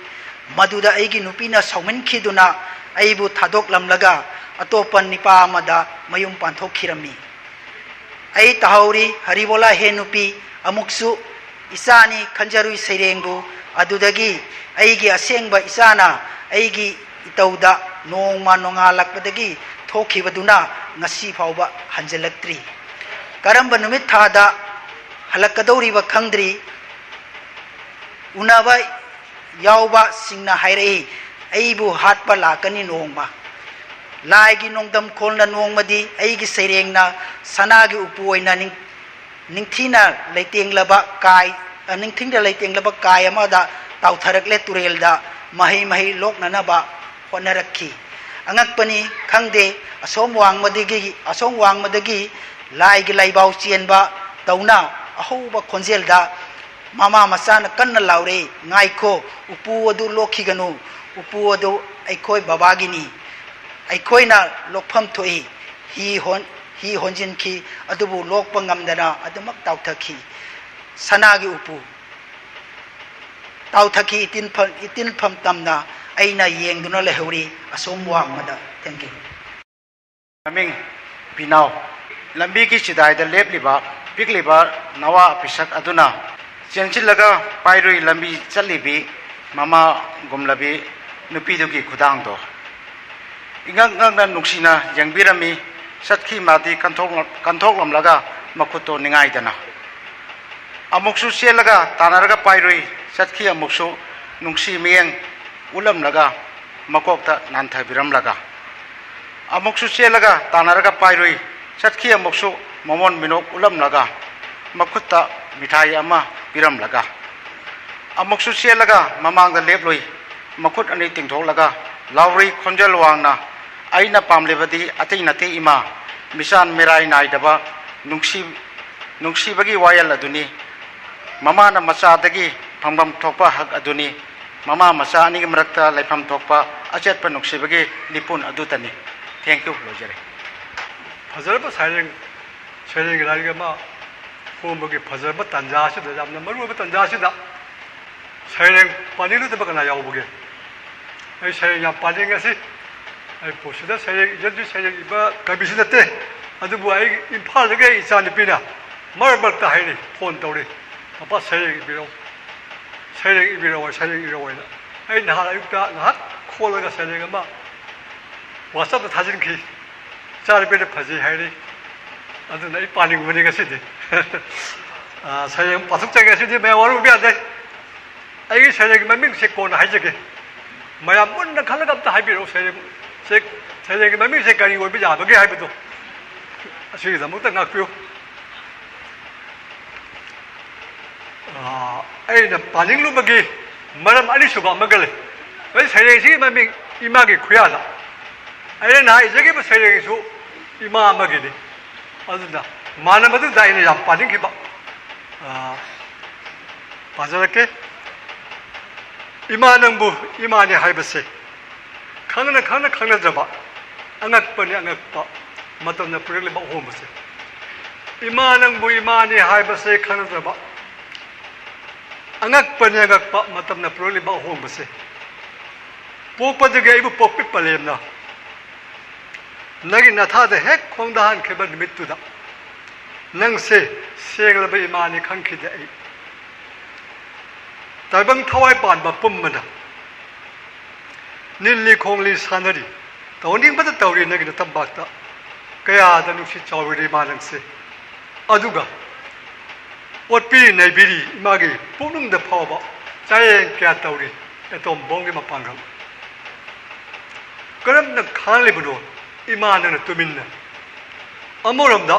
ꯃꯗꯨꯗ ꯑꯩꯒꯤ ꯅꯨꯄꯤꯅ ꯁꯥꯎꯃꯟꯈꯤꯗꯨꯅ ꯑꯩꯕꯨ ꯊꯥꯗꯣꯛꯂꯝꯂꯒ ꯑꯇꯣꯞꯄ ꯅꯤꯄꯥ ꯑꯃꯗ ꯃꯌꯨꯝ ꯄꯥꯟꯊꯣꯛꯈꯤꯔꯝꯃꯤ꯫ ꯑꯩ ꯇꯥꯍꯧꯔꯤ, ꯍꯔꯤꯕꯣꯂꯥ ꯍꯦ ꯅꯨꯄꯤ, ꯑꯃꯨꯛꯁꯨ ꯏꯆꯥꯅꯤ ꯈꯟꯖꯔꯨꯏ ꯁꯩꯔꯦꯡꯕꯨ꯫ ꯑꯗꯨꯗꯒꯤ ꯑꯩꯒꯤ ꯑꯁꯦꯡꯕ ꯏꯆꯥꯅ ꯑꯩꯒꯤ ꯏꯇꯧꯗ ꯅꯣꯡꯃ ꯅꯣꯡꯉꯥꯜꯂꯛꯄꯗꯒꯤ ꯊꯣꯛꯈꯤꯕꯗꯨꯅ ꯉꯁꯤ ꯐꯥꯎꯕ ꯍꯟꯖꯤꯜꯂꯛꯇ꯭ꯔꯤ꯫ ꯀꯔꯝꯕ ꯅꯨꯃꯤꯠ ꯊꯥꯗ ꯍꯜꯂꯛꯀꯗꯧꯔꯤꯕ ꯈꯪꯗ꯭ꯔꯤ꯫ ꯎꯅꯕ ꯌꯥꯎꯕꯁꯤꯡꯅ ꯍꯥꯏꯔꯛꯏ, ꯑꯩꯕꯨ ꯍꯥꯠꯄ ꯂꯥꯛꯀꯅꯤ ꯅꯣꯡꯃ꯫ ꯂꯥꯏꯒꯤ ꯅꯣꯡꯗꯝ ꯈꯣꯜꯅ ꯅꯣꯡꯃꯗꯤ ꯑꯩꯒꯤ ꯁꯩꯔꯦꯡꯅ ꯁꯅꯥꯒꯤ ꯎꯄꯨ ꯑꯣꯏꯅ ꯅꯤꯡ-, ꯅꯤꯡꯊꯤꯅ ꯂꯩꯇꯦꯡꯂꯕ ꯀꯥꯏ, ꯑ, ꯅꯤꯡꯊꯤꯅ ꯂꯩꯇꯦꯡꯂꯕ ꯀꯥꯏ ꯑꯃꯗ ꯇꯥꯎꯊꯔꯛꯂꯦ ꯇꯨꯔꯦꯜꯗ ꯃꯍꯩ ꯃꯍꯩ ꯂꯣꯛꯅꯅꯕ ꯍꯣꯠꯅꯔꯛꯈꯤ꯫ ꯑꯉꯛꯄꯅꯤ ꯈꯪꯗꯦ, ꯑꯁꯣꯝ ꯋꯥꯡꯃꯗꯒꯤ, ꯑꯁꯣꯝ ꯋꯥꯡꯃꯗꯒꯤ ꯂꯥꯏꯒꯤ ꯂꯥꯏꯕꯥꯎ ꯆꯦꯟꯕ ꯇꯧꯅ ꯑꯍꯧꯕ ꯈꯣꯟꯖꯦꯜꯗ ꯃꯃꯥ ꯃꯆꯥꯅ ꯀꯟꯅ ꯂꯥꯎꯔꯛꯏ, "ꯉꯥꯏꯈꯣ, ꯎꯄꯨ ꯑꯗꯨ ꯂꯣꯛꯈꯤꯒꯅꯨ, ꯎꯄꯨ ꯑꯗꯨ ꯑꯩꯈꯣꯏ ꯕꯕꯥꯒꯤꯅꯤ"꯫ ꯑꯩꯈꯣꯏꯅ ꯂꯣꯛꯐꯝ ꯊꯣꯛꯏ꯫ ꯍꯤ ꯍꯣꯟ-, ꯍꯤ ꯍꯣꯟꯖꯤꯟꯈꯤ, ꯑꯗꯨꯕꯨ ꯂꯣꯛꯄ ꯉꯝꯗꯅ ꯑꯗꯨꯃꯛ ꯇꯥꯎꯊꯈꯤ꯫ ꯁꯅꯥꯒꯤ ꯎꯄꯨ ꯇꯥꯎꯊꯈꯤ, ꯏꯇꯤꯟꯐꯝ, ꯏꯇꯤꯟꯐꯝ ꯇꯝꯅ ꯑꯩꯅ ꯌꯦꯡꯗꯨꯅ ꯂꯩꯍꯧꯔꯤ ꯑꯁꯣꯝ ꯋꯥꯡꯃꯗ꯫ Thank you꯫ ꯃꯃꯤꯡ ꯄꯤꯅꯥꯎ꯫ ꯂꯝꯕꯤꯒꯤ ꯆꯤꯗꯥꯏꯗ ꯂꯦꯞꯂꯤꯕ ꯄꯤꯛꯂꯤꯕ ꯅꯋꯥ ꯄꯤꯁꯛ ꯑꯗꯨꯅ ꯆꯦꯟꯁꯤꯜꯂꯒ ꯄꯥꯏꯔꯨꯏ ꯂꯝꯕꯤ ꯆꯠꯂꯤꯕꯤ ꯃꯃꯥꯒꯨꯝꯂꯕꯤ ꯅꯨꯄꯤꯗꯨꯒꯤ ꯈꯨꯗꯥꯡꯗꯣ꯫ ꯏꯉꯛ ꯉꯛꯅ ꯅꯨꯡꯁꯤꯅ ꯌꯦꯡꯕꯤꯔꯝꯃꯤ꯫ ꯆꯠꯈꯤ ꯃꯥꯗꯤ ꯀꯟꯊꯣꯛꯂꯝꯂꯒ ꯃꯈꯨꯠꯇꯣ ꯅꯤꯡꯉꯥꯏꯗꯅ꯫ ꯑꯃꯨꯛꯁꯨ ꯆꯦꯜꯂꯒ ꯇꯥꯟꯅꯔꯒ ꯄꯥꯏꯔꯨꯏ꯫ ꯆꯠꯈꯤ ꯑꯃꯨꯛꯁꯨ ꯅꯨꯡꯁꯤ ꯃꯤꯠꯌꯦꯡ ꯎꯠꯂꯝꯂꯒ ꯃꯀꯣꯛꯇ ꯅꯥꯟꯊꯕꯤꯔꯝꯂꯒ꯫ ꯑꯃꯨꯛꯁꯨ ꯆꯦꯜꯂꯒ ꯇꯥꯟꯅꯔꯒ ꯄꯥꯏꯔꯨꯏ꯫ ꯆꯠꯈꯤ ꯑꯃꯨꯛꯁꯨ ꯃꯃꯣꯟ ꯃꯤꯅꯣꯛ ꯎꯠꯂꯝꯂꯒ ꯃꯈꯨꯠꯇ ꯃꯤꯊꯥꯏ ꯑꯃ ꯄꯤꯔꯝꯂꯒ꯫ ꯑꯃꯨꯛꯁꯨ ꯆꯦꯜꯂꯒ ꯃꯃꯥꯡꯗ ꯂꯦꯞꯂꯨꯏ꯫ ꯃꯈꯨꯠ ꯑꯅꯤ ꯇꯤꯡꯊꯣꯛꯂꯒ ꯂꯥꯎꯔꯨꯏ ꯈꯣꯟꯖꯦꯜ ꯋꯥꯡꯅ, "ꯑꯩꯅ ꯄꯥꯝꯂꯤꯕꯗꯤ ꯑꯇꯩ ꯅꯠꯇꯦ ꯏꯃꯥ, ꯃꯤꯆꯥꯟ ꯃꯤꯔꯥꯏ ꯅꯥꯏꯗꯕ ꯅꯨꯡꯁꯤ-, ꯅꯨꯡꯁꯤꯕꯒꯤ ꯋꯥꯌꯦꯜ ꯑꯗꯨꯅꯤ꯫ ꯃꯃꯥꯅ ꯃꯆꯥꯗꯒꯤ ꯐꯪꯐꯝ ꯊꯣꯛꯄ ꯍꯛ ꯑꯗꯨꯅꯤ꯫ ꯃꯃꯥ ꯃꯆꯥ ꯑꯅꯤꯒꯤ ꯃꯔꯛꯇ ꯂꯩꯐꯝ ꯊꯣꯛꯄ ꯑꯆꯦꯠꯄ ꯅꯨꯡꯁꯤꯕꯒꯤ ꯂꯤꯄꯨꯟ ꯑꯗꯨꯇꯅꯤ꯫" Thank you꯫ ꯂꯣꯏꯖꯔꯦ꯫ ꯐꯖꯔꯕ ꯁꯩꯔꯦꯡ, ꯁꯩꯔꯦꯡꯒꯤ ꯂꯥꯏꯔꯤꯛ ꯑꯃ ꯐꯣꯡꯕꯒꯤ ꯐꯖꯔꯕ ꯇꯥꯟꯖꯥ ꯑꯁꯤꯗ, ꯌꯥꯝꯅ ꯃꯔꯨ ꯑꯣꯏꯕ ꯇꯥꯟꯖꯥ ꯑꯁꯤꯗ ꯁꯩꯔꯦꯡ ꯄꯥꯅꯤꯡꯂꯨꯗꯕ ꯀꯅꯥ ꯌꯥꯎꯕꯒꯦ? ꯑꯩ ꯁꯩꯔꯦꯡ ꯌꯥꯝ ꯄꯥꯅꯤꯡꯉꯁꯤ꯫ ꯑꯩ ꯄꯨꯟꯁꯤꯗ ꯁꯩꯔꯦꯡ ꯏꯖꯗ꯭ꯔꯤ, ꯁꯩꯔꯦꯡ ꯏꯕ ꯀꯕꯤꯁꯨ ꯅꯠꯇꯦ꯫ ꯑꯗꯨꯕꯨ ꯑꯩ ꯏꯝꯐꯥꯜꯗꯒꯤ ꯑꯩ ꯏꯆꯥꯅꯨꯄꯤꯅ ꯃꯔꯛ ꯃꯔꯛꯇ ꯍꯥꯏꯔꯤ, ꯐꯣꯟ ꯇꯧꯔꯤ, "ꯄꯄꯥ, ꯁꯩꯔꯦꯡ ꯏꯕꯤꯔꯛꯎ, ꯁꯩꯔꯦꯡ ꯏꯕꯤꯔꯛꯑꯣ, ꯁꯩꯔꯦꯡ ꯏꯔꯛꯑꯣ" ꯍꯥꯏꯅ꯫ ꯑꯩ ꯅꯍꯥꯟ ꯑꯌꯨꯛꯇ ꯉꯥꯏꯍꯥꯛ ꯈꯣꯠꯂꯒ ꯁꯩꯔꯦꯡ ꯑꯃ WhatsApp-ꯇ ꯊꯥꯖꯤꯟꯈꯤ꯫ ꯏꯆꯥꯅꯨꯄꯤꯅ ꯐꯖꯩ ꯍꯥꯏꯔꯤ꯫ ꯑꯗꯨꯅ ꯑꯩ ꯄꯥꯅꯤꯡꯕꯅꯤ ꯉꯁꯤꯗꯤ꯫ ꯑ, ꯁꯩꯔꯦꯡ ꯄꯥꯊꯣꯛꯆꯒꯦ꯫ ꯉꯁꯤꯗꯤ ꯃꯌꯥꯝ ꯋꯥꯔꯧꯕ ꯌꯥꯗꯦ꯫ ꯑꯩꯒꯤ ꯁꯩꯔꯦꯡꯒꯤ ꯃꯃꯤꯡꯁꯦ ꯀꯣꯟꯅ ꯍꯥꯏꯖꯒꯦ꯫ ꯃꯌꯥꯝ ꯃꯨꯟꯅ ꯈꯜꯂꯒ ꯑꯝꯇ ꯍꯥꯏꯕꯤꯔꯛꯎ, ꯁꯩꯔꯦꯡ-, ꯁꯦ-, ꯁꯩꯔꯦꯡꯒꯤ ꯃꯃꯤꯡꯁꯦ ꯀꯔꯤ ꯑꯣꯏꯕ ꯌꯥꯕꯒꯦ ꯍꯥꯏꯕꯗꯣ꯫ ꯑꯁꯤꯒꯤꯗꯃꯛꯇ ꯉꯥꯛꯄꯤꯌꯨ꯫ ꯑ, ꯑꯩꯅ ꯄꯥꯅꯤꯡꯂꯨꯕꯒꯤ ꯃꯔꯝ ꯑꯅꯤꯁꯨꯕ ꯑꯃꯒ ꯂꯩ꯫ ꯑꯩ ꯁꯩꯔꯦꯡꯁꯤꯒꯤ ꯃꯃꯤꯡ "ꯏꯃꯥꯒꯤ ꯈꯨꯌꯥꯗ"꯫ ꯑꯩꯅ ꯅꯍꯥꯟ ꯏꯖꯈꯤꯕ ꯁꯩꯔꯦꯡꯁꯨ ꯏꯃꯥ ꯑꯃꯒꯤꯅꯤ꯫ ꯑꯗꯨꯅ ꯃꯥꯟꯅꯕꯗꯨꯗ ꯑꯩꯅ ꯌꯥꯝ ꯄꯥꯅꯤꯡꯈꯤꯕ꯫ ꯑ, ꯄꯥꯖꯔꯛꯀꯦ꯫ "ꯏꯃꯥ ꯅꯪꯕꯨ ꯏꯃꯥꯅꯤ ꯍꯥꯏꯕꯁꯦ ꯈꯪꯅ ꯈꯪꯅ ꯈꯪꯅꯗ꯭ꯔꯕ ꯑꯉꯛꯄꯅꯤ ꯑꯉꯛꯄ ꯃꯇꯝꯅ ꯄꯨꯔꯛꯂꯤꯕ ꯑꯍꯣꯡꯕꯁꯦ꯫ ꯏꯃꯥ ꯅꯪꯕꯨ ꯏꯃꯥꯅꯤ ꯍꯥꯏꯕꯁꯦ ꯈꯪꯅꯗ꯭ꯔꯕ ꯑꯉꯛꯄꯅꯤ ꯑꯉꯛꯄ ꯃꯇꯝꯅ ꯄꯨꯔꯛꯂꯤꯕ ꯑꯍꯣꯡꯕꯁꯦ꯫ ꯄꯣꯛꯄꯗꯒꯤ ꯑꯩꯕꯨ ꯄꯣꯛꯄꯤ ꯄꯂꯦꯝꯅ ꯅꯪꯒꯤ ꯅꯊꯥꯗ ꯍꯦꯛ ꯈꯣꯡꯗꯥꯍꯟꯈꯤꯕ ꯅꯨꯃꯤꯠꯇꯨꯗ ꯅꯪꯁꯦ ꯁꯦꯡꯂꯕ ꯏꯃꯥꯅꯤ ꯈꯪꯈꯤꯗꯦ ꯑꯩ꯫ ꯇꯥꯏꯕꯪ ꯊꯋꯥꯏ ꯄꯥꯟꯕ ꯄꯨꯝꯕꯅ ꯅꯤꯜꯂꯤ ꯈꯣꯡꯂꯤ ꯁꯥꯟꯅꯔꯤ, ꯇꯧꯅꯤꯡꯕꯗ ꯇꯧꯔꯤ ꯅꯪꯒꯤ ꯅꯇꯝꯄꯥꯛꯇ꯫ ꯀꯌꯥꯗ ꯅꯨꯡꯁꯤ ꯆꯥꯎꯔꯤ ꯏꯃꯥ ꯅꯪꯁꯦ꯫ ꯑꯗꯨꯒ ꯑꯣꯠꯄꯤꯔꯤ ꯅꯩꯕꯤꯔꯤ ꯏꯃꯥꯒꯤ ꯄꯨꯛꯅꯨꯡꯗ ꯐꯥꯎꯕ ꯆꯥꯌꯦꯡ ꯀꯌꯥ ꯇꯧꯔꯤ ꯑꯦꯇꯣꯝ ꯕꯣꯝꯒꯤ ꯃꯄꯥꯡꯒꯜ꯫ ꯀꯔꯝꯅ ꯈꯥꯡꯂꯤꯕꯅꯣ ꯏꯃꯥ ꯅꯪꯅ ꯇꯨꯃꯤꯟꯅ? ꯑꯃꯔꯣꯝꯗ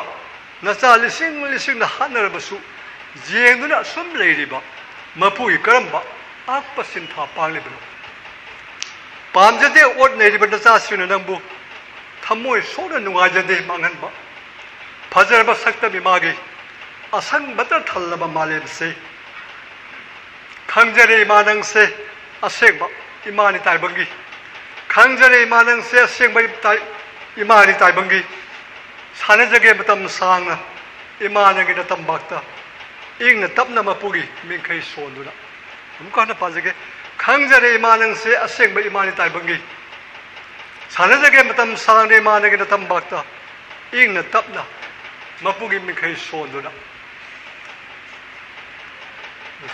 ꯅꯆꯥ ꯂꯤꯁꯤꯡ ꯂꯤꯁꯤꯡꯅ ꯍꯥꯠꯅꯔꯕꯁꯨ ꯌꯦꯡꯗꯨꯅ ꯑꯁꯨꯝ ꯂꯩꯔꯤꯕ ꯃꯄꯨꯒꯤ ꯀꯔꯝꯕ ꯑꯥꯛꯄ ꯁꯤꯟꯊꯥ ꯄꯥꯡꯂꯤꯕꯅꯣ? ꯄꯥꯝꯖꯗꯦ ꯑꯣꯠ ꯅꯩꯔꯤꯕ ꯅꯆꯥꯁꯤꯡꯅ ꯅꯪꯕꯨ ꯊꯃꯣꯏ ꯁꯣꯛꯅ ꯅꯨꯡꯉꯥꯏꯖꯗꯦ ꯃꯥꯡꯍꯟꯕ꯫ ꯐꯖꯔꯕ ꯁꯛꯇꯝ ꯏꯃꯥꯒꯤ ꯑꯁꯪꯕꯇ ꯊꯜꯂꯕ ꯃꯥꯂꯦꯝꯁꯦ꯫ ꯈꯪꯖꯔꯦ ꯏꯃꯥ ꯅꯪꯁꯦ ꯑꯁꯦꯡꯕ ꯏꯃꯥꯅꯤ ꯇꯥꯏꯕꯪꯒꯤ꯫ ꯈꯪꯖꯔꯦ ꯏꯃꯥ ꯅꯪꯁꯦ ꯑꯁꯦꯡꯕ ꯇꯥꯏ-, ꯏꯃꯥꯅꯤ ꯇꯥꯏꯕꯪꯒꯤ꯫ ꯁꯥꯟꯅꯖꯒꯦ ꯃꯇꯝ ꯁꯥꯡꯅ ꯏꯃꯥ ꯅꯪꯒꯤ ꯅꯇꯝꯄꯥꯛꯇ ꯏꯪꯅ ꯇꯞꯅ ꯃꯄꯨꯒꯤ ꯃꯤꯡꯈꯩ ꯁꯣꯟꯗꯨꯅ꯫ ꯑꯃꯨꯛꯀ ꯍꯟꯅ ꯄꯥꯖꯒꯦ꯫ ꯈꯪꯖꯔꯦ ꯏꯃꯥ ꯅꯪꯁꯦ ꯑꯁꯦꯡꯕ ꯏꯃꯥꯅꯤ ꯇꯥꯏꯕꯪꯒꯤ꯫ ꯁꯥꯟꯅꯖꯒꯦ ꯃꯇꯝ ꯁꯥꯡꯅ ꯏꯃꯥ ꯅꯪꯒꯤ ꯅꯇꯝꯄꯥꯛꯇ ꯏꯪꯅ ꯇꯞꯅ ꯃꯄꯨꯒꯤ ꯃꯤꯡꯈꯩ ꯁꯣꯟꯗꯨꯅ꯫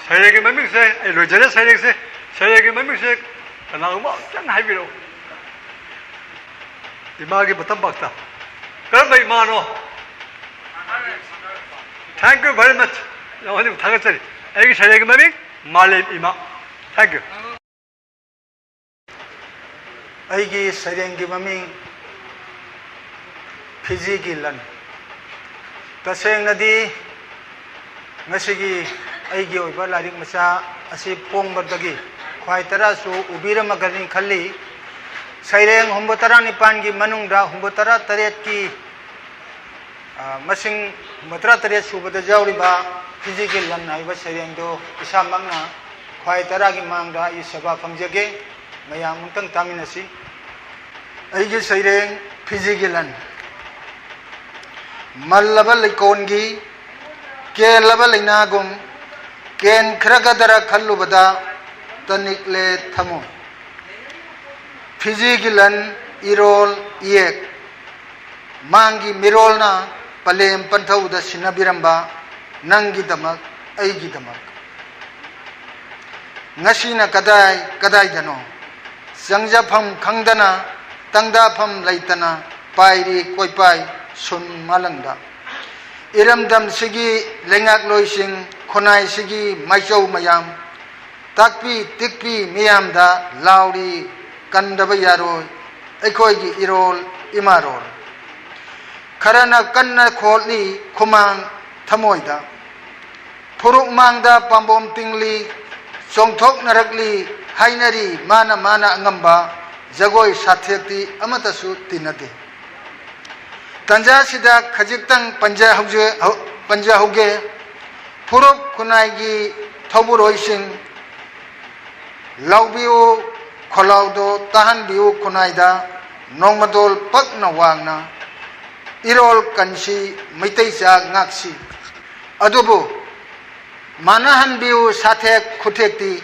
ꯁꯩꯔꯦꯡꯒꯤ ꯃꯃꯤꯡꯁꯦ ꯑꯩ ꯂꯣꯏꯖꯔꯦ꯫ ꯁꯩꯔꯦꯡꯁꯦ, ꯁꯩꯔꯦꯡꯒꯤ ꯃꯃꯤꯡꯁꯦ ꯀꯅꯥꯒꯨꯝꯕ ꯑꯝꯇꯪ ꯍꯥꯏꯕꯤꯔꯛꯎ꯫ ꯏꯃꯥꯒꯤ ꯃꯇꯝꯄꯥꯛꯇ ꯀꯔꯝꯕ ꯏꯃꯥꯅꯣ? Thank you very much. ꯌꯥꯝ ꯊꯥꯒꯠꯆꯔꯤ꯫ ꯑꯩꯒꯤ ꯁꯩꯔꯦꯡꯒꯤ ꯃꯃꯤꯡ ꯃꯥꯂꯦꯝ ꯏꯃꯥ꯫ Thank you. ꯑꯩꯒꯤ ꯁꯩꯔꯦꯡꯒꯤ ꯃꯃꯤꯡ ꯐꯤꯖꯤꯒꯤ ꯂꯟ꯫ ꯇꯁꯦꯡꯅꯗꯤ ꯉꯁꯤꯒꯤ ꯑꯩꯒꯤ ꯑꯣꯏꯕ ꯂꯥꯏꯔꯤꯛ ꯃꯆꯥ ꯑꯁꯤ ꯐꯣꯡꯕꯗꯒꯤ ꯈ꯭ꯋꯥꯏ ꯇꯔꯥꯁꯨ ꯎꯕꯤꯔꯝꯃꯒꯅꯤ ꯈꯜꯂꯤ꯫ ꯁꯩꯔꯦꯡ ꯍꯨꯝꯐꯨꯇꯔꯥ ꯅꯤꯄꯥꯟꯒꯤ ꯃꯅꯨꯡꯗ ꯍꯨꯝꯐꯨꯇꯔꯥ ꯇꯔꯦꯠꯀꯤ, ꯑ, ꯃꯁꯤꯡ ꯍꯨꯝꯐꯨꯇꯔꯥ ꯇꯔꯦꯠ ꯁꯨꯕꯗ ꯌꯥꯎꯔꯤꯕ ꯐꯤꯖꯤꯒꯤ ꯂꯟ ꯍꯥꯏꯕ ꯁꯩꯔꯦꯡꯗꯨ ꯏꯁꯥꯃꯛꯅ ꯈ꯭ꯋꯥꯏ ꯇꯔꯥꯒꯤ ꯃꯥꯡꯗ ꯑꯩ ꯁꯦꯕꯥ ꯐꯪꯖꯒꯦ꯫ ꯃꯌꯥꯝ ꯑꯃꯨꯛꯇꯪ ꯇꯥꯃꯤꯟꯅꯁꯤ꯫ ꯑꯩꯒꯤ ꯁꯩꯔꯦꯡ ꯐꯤꯖꯤꯒꯤ ꯂꯟ꯫ ꯃꯜꯂꯕ ꯂꯩꯀꯣꯟꯒꯤ ꯀꯦꯜꯂꯕ ꯂꯩꯅꯥꯒꯨꯝ ꯀꯦꯟꯈ꯭ꯔꯒꯗꯔ ꯈꯜꯂꯨꯕꯗ ꯇꯅꯤꯛꯂꯦ ꯊꯃꯣꯏ꯫ ꯐꯤꯖꯤꯒꯤ ꯂꯟ, ꯏꯔꯣꯜ ꯏꯌꯦꯛ, ꯃꯥꯡꯒꯤ ꯃꯤꯔꯣꯜꯅ ꯄꯂꯦꯝ ꯄꯟꯊꯧꯗ ꯁꯤꯟꯅꯕꯤꯔꯝꯕ ꯅꯪꯒꯤꯗꯃꯛ, ꯑꯩꯒꯤꯗꯃꯛ꯫ ꯉꯁꯤꯅ ꯀꯗꯥꯏ ꯀꯗꯥꯏꯗꯅꯣ ꯆꯪꯖꯐꯝ ꯈꯪꯗꯅ, ꯇꯪꯗꯥꯐꯝ ꯂꯩꯇꯅ ꯄꯥꯏꯔꯤ ꯀꯣꯏꯄꯥꯏ ꯁꯨꯟ ꯃꯥꯂꯪꯗ꯫ ꯏꯔꯝꯗꯝꯁꯤꯒꯤ ꯂꯩꯉꯥꯛꯂꯣꯏꯁꯤꯡ, ꯈꯨꯟꯅꯥꯏꯁꯤꯒꯤ ꯃꯥꯏꯆꯧ ꯃꯌꯥꯝ, ꯇꯥꯛꯄꯤ ꯇꯤꯛꯄꯤ ꯃꯤꯌꯥꯝꯗ ꯂꯥꯎꯔꯤ ꯀꯟꯗꯕ ꯌꯥꯔꯣꯏ ꯑꯩꯈꯣꯏꯒꯤ ꯏꯔꯣꯜ ꯏꯃꯥꯔꯣꯜ꯫ ꯈꯔꯅ ꯀꯟꯅ ꯈꯣꯠꯂꯤ ꯈꯨꯃꯥꯡ ꯊꯃꯣꯏꯗ꯫ ꯐꯨꯔꯨꯞ ꯃꯥꯡꯗ ꯄꯥꯝꯕꯣꯝ ꯇꯤꯡꯂꯤ, ꯆꯣꯡꯊꯣꯛꯅꯔꯛꯂꯤ ꯍꯥꯏꯅꯔꯤ ꯃꯥꯅ ꯃꯥꯅ ꯑꯉꯝꯕ꯫ ꯖꯒꯣꯏ ꯁꯥꯊꯦꯛꯇꯤ ꯑꯃꯠꯇꯁꯨ ꯇꯤꯟꯅꯗꯦ꯫ ꯇꯟꯖꯥꯁꯤꯗ ꯈꯖꯤꯛꯇꯪ ꯄꯟꯖꯍꯧꯖ-, ꯍꯧ-, ꯄꯟꯖꯍꯧꯒꯦ꯫ ꯐꯨꯔꯨꯞ ꯈꯨꯟꯅꯥꯏꯒꯤ ꯊꯧꯕꯨꯔꯣꯏꯁꯤꯡ, ꯂꯥꯎꯕꯤꯌꯨ, ꯈꯣꯜꯂꯥꯎꯗꯣ ꯇꯥꯍꯟꯕꯤꯌꯨ ꯈꯨꯟꯅꯥꯏꯗ, ꯅꯣꯡꯃꯗꯣꯜ ꯄꯛꯅ ꯋꯥꯡꯅ ꯏꯔꯣꯜ ꯀꯟꯁꯤ, ꯃꯩꯇꯩ ꯆꯥ ꯉꯥꯛꯁꯤ꯫ ꯑꯗꯨꯕꯨ ꯃꯥꯟꯅꯍꯟꯕꯤꯌꯨ ꯁꯥꯊꯦꯛ ꯈꯨꯊꯦꯛꯇꯤ꯫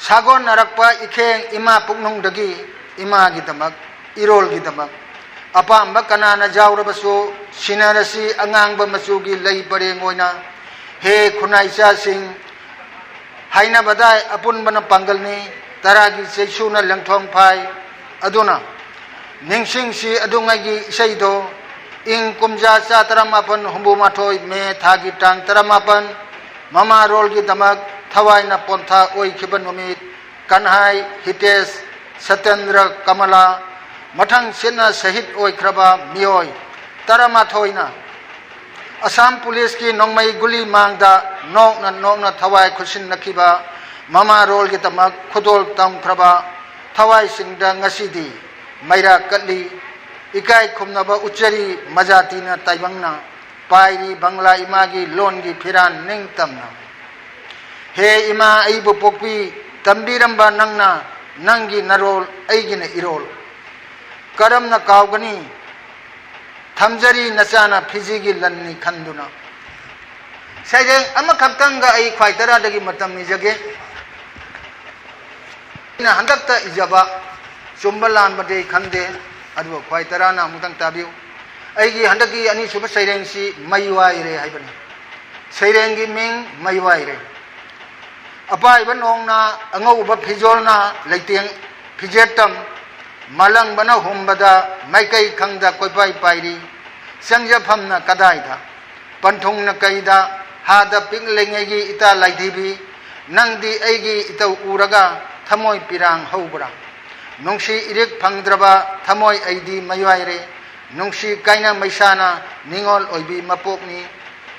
ꯁꯥꯒꯣꯟꯅꯔꯛꯄ ꯏꯈꯦꯡ ꯏꯃꯥ ꯄꯨꯛꯅꯨꯡꯗꯒꯤ ꯏꯃꯥꯒꯤꯗꯃꯛ, ꯏꯔꯣꯜꯒꯤꯗꯃꯛ꯫ ꯑꯄꯥꯝꯕ ꯀꯅꯥꯅ ꯌꯥꯎꯔꯕꯁꯨ ꯁꯤꯟꯅꯔꯁꯤ ꯑꯉꯥꯡꯕ ꯃꯆꯨꯒꯤ ꯂꯩ ꯄꯔꯦꯡ ꯑꯣꯏꯅ꯫ ꯍꯦ ꯈꯨꯟꯅꯥꯏꯆꯥꯁꯤꯡ, ꯍꯥꯏꯅꯕꯗ ꯑꯄꯨꯟꯕꯅ ꯄꯥꯡꯒꯜꯅꯤ, ꯇꯔꯥꯒꯤ ꯆꯩꯁꯨꯅ ꯂꯪꯊꯣꯡ ꯐꯥꯏ꯫ ꯑꯗꯨꯅ ꯅꯤꯡꯁꯤꯡꯁꯤ ꯑꯗꯨꯉꯩꯒꯤ ꯏꯁꯩꯗꯣ꯫ ꯏꯪ ꯀꯨꯝꯖꯥ ꯆꯥ ꯇꯔꯥꯃꯥꯄꯟ ꯍꯨꯝꯐꯨ ꯃꯥꯊꯣꯏ ꯃꯦ ꯊꯥꯒꯤ ꯇꯥꯡ ꯇꯔꯥꯃꯥꯄꯟ, ꯃꯃꯥꯔꯣꯜꯒꯤꯗꯃꯛ ꯊꯋꯥꯏꯅ ꯄꯣꯟꯊꯥ ꯑꯣꯏꯈꯤꯕ ꯅꯨꯃꯤꯠ꯫ ꯀꯟꯍꯥꯏ, ꯍꯤꯇꯦꯁ, ꯁꯇꯦꯟꯗ꯭ꯔ, ꯀꯃꯂꯥ, ꯃꯊꯪ ꯁꯤꯠꯅ ꯁꯍꯤꯗ ꯑꯣꯏꯈ꯭ꯔꯕ ꯃꯤꯑꯣꯏ ꯇꯔꯥꯃꯥꯊꯣꯏꯅ ꯑꯁꯥꯝ ꯄꯨꯂꯤꯁꯀꯤ ꯅꯣꯡꯃꯩ ꯒꯨꯂꯤ ꯃꯥꯡꯗ ꯅꯣꯛꯅ ꯅꯣꯛꯅ ꯊꯋꯥꯏ ꯈꯨꯠꯁꯤꯟꯅꯈꯤꯕ ꯃꯃꯥꯔꯣꯜꯒꯤꯗꯃꯛ ꯈꯨꯗꯣꯜ ꯇꯝꯈ꯭ꯔꯕ ꯊꯋꯥꯏꯁꯤꯡꯗ ꯉꯁꯤꯗꯤ ꯃꯩꯔꯥ ꯀꯠꯂꯤ꯫ ꯏꯀꯥꯏ ꯈꯨꯝꯅꯕ ꯎꯠꯆꯔꯤ ꯃꯖꯥꯇꯤꯅ ꯇꯥꯏꯕꯪꯅ꯫ ꯄꯥꯏꯔꯤ ꯕꯪꯂꯥ ꯏꯃꯥꯒꯤ ꯂꯣꯟꯒꯤ ꯐꯤꯔꯥꯟ ꯅꯤꯡꯇꯝꯅ꯫ ꯍꯦ ꯏꯃꯥ ꯑꯩꯕꯨ ꯄꯣꯛꯄꯤ ꯇꯝꯕꯤꯔꯝꯕ ꯅꯪꯅ, ꯅꯪꯒꯤ ꯅꯔꯣꯜ ꯑꯩꯒꯤꯅ ꯏꯔꯣꯜ꯫ ꯀꯔꯝꯅ ꯀꯥꯎꯒꯅꯤ? ꯊꯝꯖꯔꯤ ꯅꯆꯥꯅ ꯐꯤꯖꯤꯒꯤ ꯂꯟꯅꯤ ꯈꯟꯗꯨꯅ꯫ ꯁꯩꯔꯦꯡ ꯑꯃꯈꯛꯇꯪꯒ ꯑꯩ ꯈ꯭ꯋꯥꯏ ꯇꯔꯥꯗꯒꯤ ꯃꯇꯝ ꯅꯤꯖꯒꯦ꯫ ꯑꯩꯅ ꯍꯟꯗꯛꯇ ꯏꯖꯕ, ꯆꯨꯝꯕ ꯂꯥꯟꯕꯗꯤ ꯈꯪꯗꯦ, ꯑꯗꯨꯒ ꯈ꯭ꯋꯥꯏ ꯇꯔꯥꯅ ꯑꯃꯨꯛꯇꯪ ꯇꯥꯕꯤꯌꯨ꯫ ꯑꯩꯒꯤ ꯍꯟꯗꯛꯀꯤ ꯑꯅꯤꯁꯨꯕ ꯁꯩꯔꯦꯡꯁꯤ ꯃꯩ ꯋꯥꯏꯔꯦ ꯍꯥꯏꯕꯅꯤ꯫ ꯁꯩꯔꯦꯡꯒꯤ ꯃꯤꯡ ꯃꯩ ꯋꯥꯏꯔꯦ꯫ ꯑꯄꯥꯏꯕ ꯅꯣꯡꯅ ꯑꯉꯧꯕ ꯐꯤꯖꯣꯜꯅ ꯂꯩꯇꯦꯡ ꯐꯤꯖꯦꯠꯇꯝ, ꯃꯥꯂꯪꯕꯅ ꯍꯨꯝꯕꯗ ꯃꯥꯏꯀꯩ ꯈꯪꯗ ꯀꯣꯏꯄꯥꯏ ꯄꯥꯏꯔꯤ꯫ ꯆꯪꯖꯐꯝꯅ ꯀꯗꯥꯏꯗ? ꯄꯟꯊꯨꯡꯅ ꯀꯩꯗ? ꯍꯥꯗ ꯄꯤꯛꯂꯤꯉꯩꯒꯤ ꯏꯇꯥ ꯂꯥꯏꯙꯤꯕꯤ, ꯅꯪꯗꯤ ꯑꯩꯒꯤ ꯏꯇꯧ ꯎꯔꯒ ꯊꯃꯣꯏ ꯄꯤꯔꯥꯡ ꯍꯧꯕ꯭ꯔꯥ? ꯅꯨꯡꯁꯤ ꯏꯔꯤꯛ ꯐꯪꯗ꯭ꯔꯕ ꯊꯃꯣꯏ ꯑꯩꯗꯤ ꯃꯌꯥꯏꯔꯦ꯫ ꯅꯨꯡꯁꯤ ꯀꯥꯏꯅ ꯃꯩꯁꯥꯅ ꯅꯤꯉꯣꯜ ꯑꯣꯏꯕꯤ ꯃꯄꯣꯛꯅꯤ꯫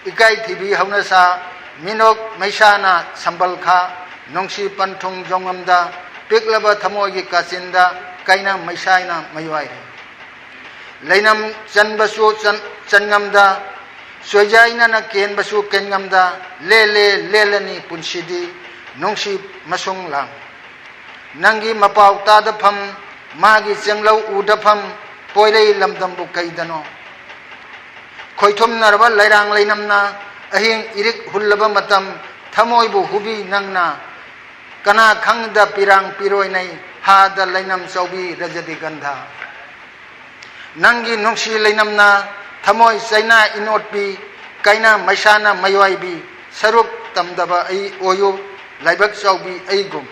ꯏꯀꯥꯏ ꯊꯤꯕꯤ ꯍꯧꯅꯁꯥ ꯃꯤꯅꯣꯛ ꯃꯩꯁꯥꯅ ꯁꯝꯕꯜ ꯈꯥ꯫ ꯅꯨꯡꯁꯤ ꯄꯟꯊꯨꯡ ꯌꯧꯉꯝꯗ ꯄꯤꯛꯂꯕ ꯊꯃꯣꯏꯒꯤ ꯀꯥꯆꯤꯟꯗ ꯀꯥꯏꯅ ꯃꯩꯁꯥꯅ ꯃꯌꯥꯏꯔꯦ꯫ ꯂꯩꯅꯝ ꯆꯟꯕꯁꯨ ꯆꯟ-, ꯆꯟꯉꯝꯗ, ꯆꯣꯏꯖꯥꯏꯅꯅ ꯀꯦꯟꯕꯁꯨ ꯀꯦꯟꯉꯝꯗ, ꯂꯦꯜꯂꯦ, ꯂꯦꯜꯂꯅꯤ ꯄꯨꯟꯁꯤꯗꯤ, ꯅꯨꯡꯁꯤ ꯃꯁꯨꯡ ꯂꯥꯡ꯫ ꯅꯪꯒꯤ ꯃꯄꯥꯎ ꯇꯥꯗꯐꯝ, ꯃꯥꯒꯤ ꯆꯦꯡꯂꯧ ꯎꯗꯐꯝ, ꯄꯣꯏꯔꯩ ꯂꯝꯗꯝꯕꯨ ꯀꯩꯗꯅꯣ? ꯈꯣꯏꯊꯨꯝꯅꯔꯕ ꯂꯩꯔꯥꯡ ꯂꯩꯅꯝꯅ, ꯑꯍꯤꯡ ꯏꯔꯤꯛ ꯍꯨꯜꯂꯕ ꯃꯇꯝ, ꯊꯃꯣꯏꯕꯨ ꯍꯨꯕꯤ ꯅꯪꯅ, ꯀꯅꯥ ꯈꯪꯗ ꯄꯤꯔꯥꯡ ꯄꯤꯔꯣꯏꯅꯩ, ꯍꯥꯗ ꯂꯩꯅꯝ ꯆꯥꯎꯕꯤ ꯔꯖꯅꯤꯒꯟꯙꯥ꯫ ꯅꯪꯒꯤ ꯅꯨꯡꯁꯤ ꯂꯩꯅꯝꯅ ꯊꯃꯣꯏ ꯆꯩꯅꯥ ꯏꯅꯣꯠꯄꯤ, ꯀꯩꯅꯥ ꯃꯩꯁꯥꯅ ꯃꯌꯥꯏꯕꯤ, ꯁꯔꯨꯛ ꯇꯝꯗꯕ ꯑꯩ ꯑꯣꯏꯌꯨ, ꯂꯥꯏꯕꯛ ꯆꯥꯎꯕꯤ ꯑꯩꯒꯨꯝ꯫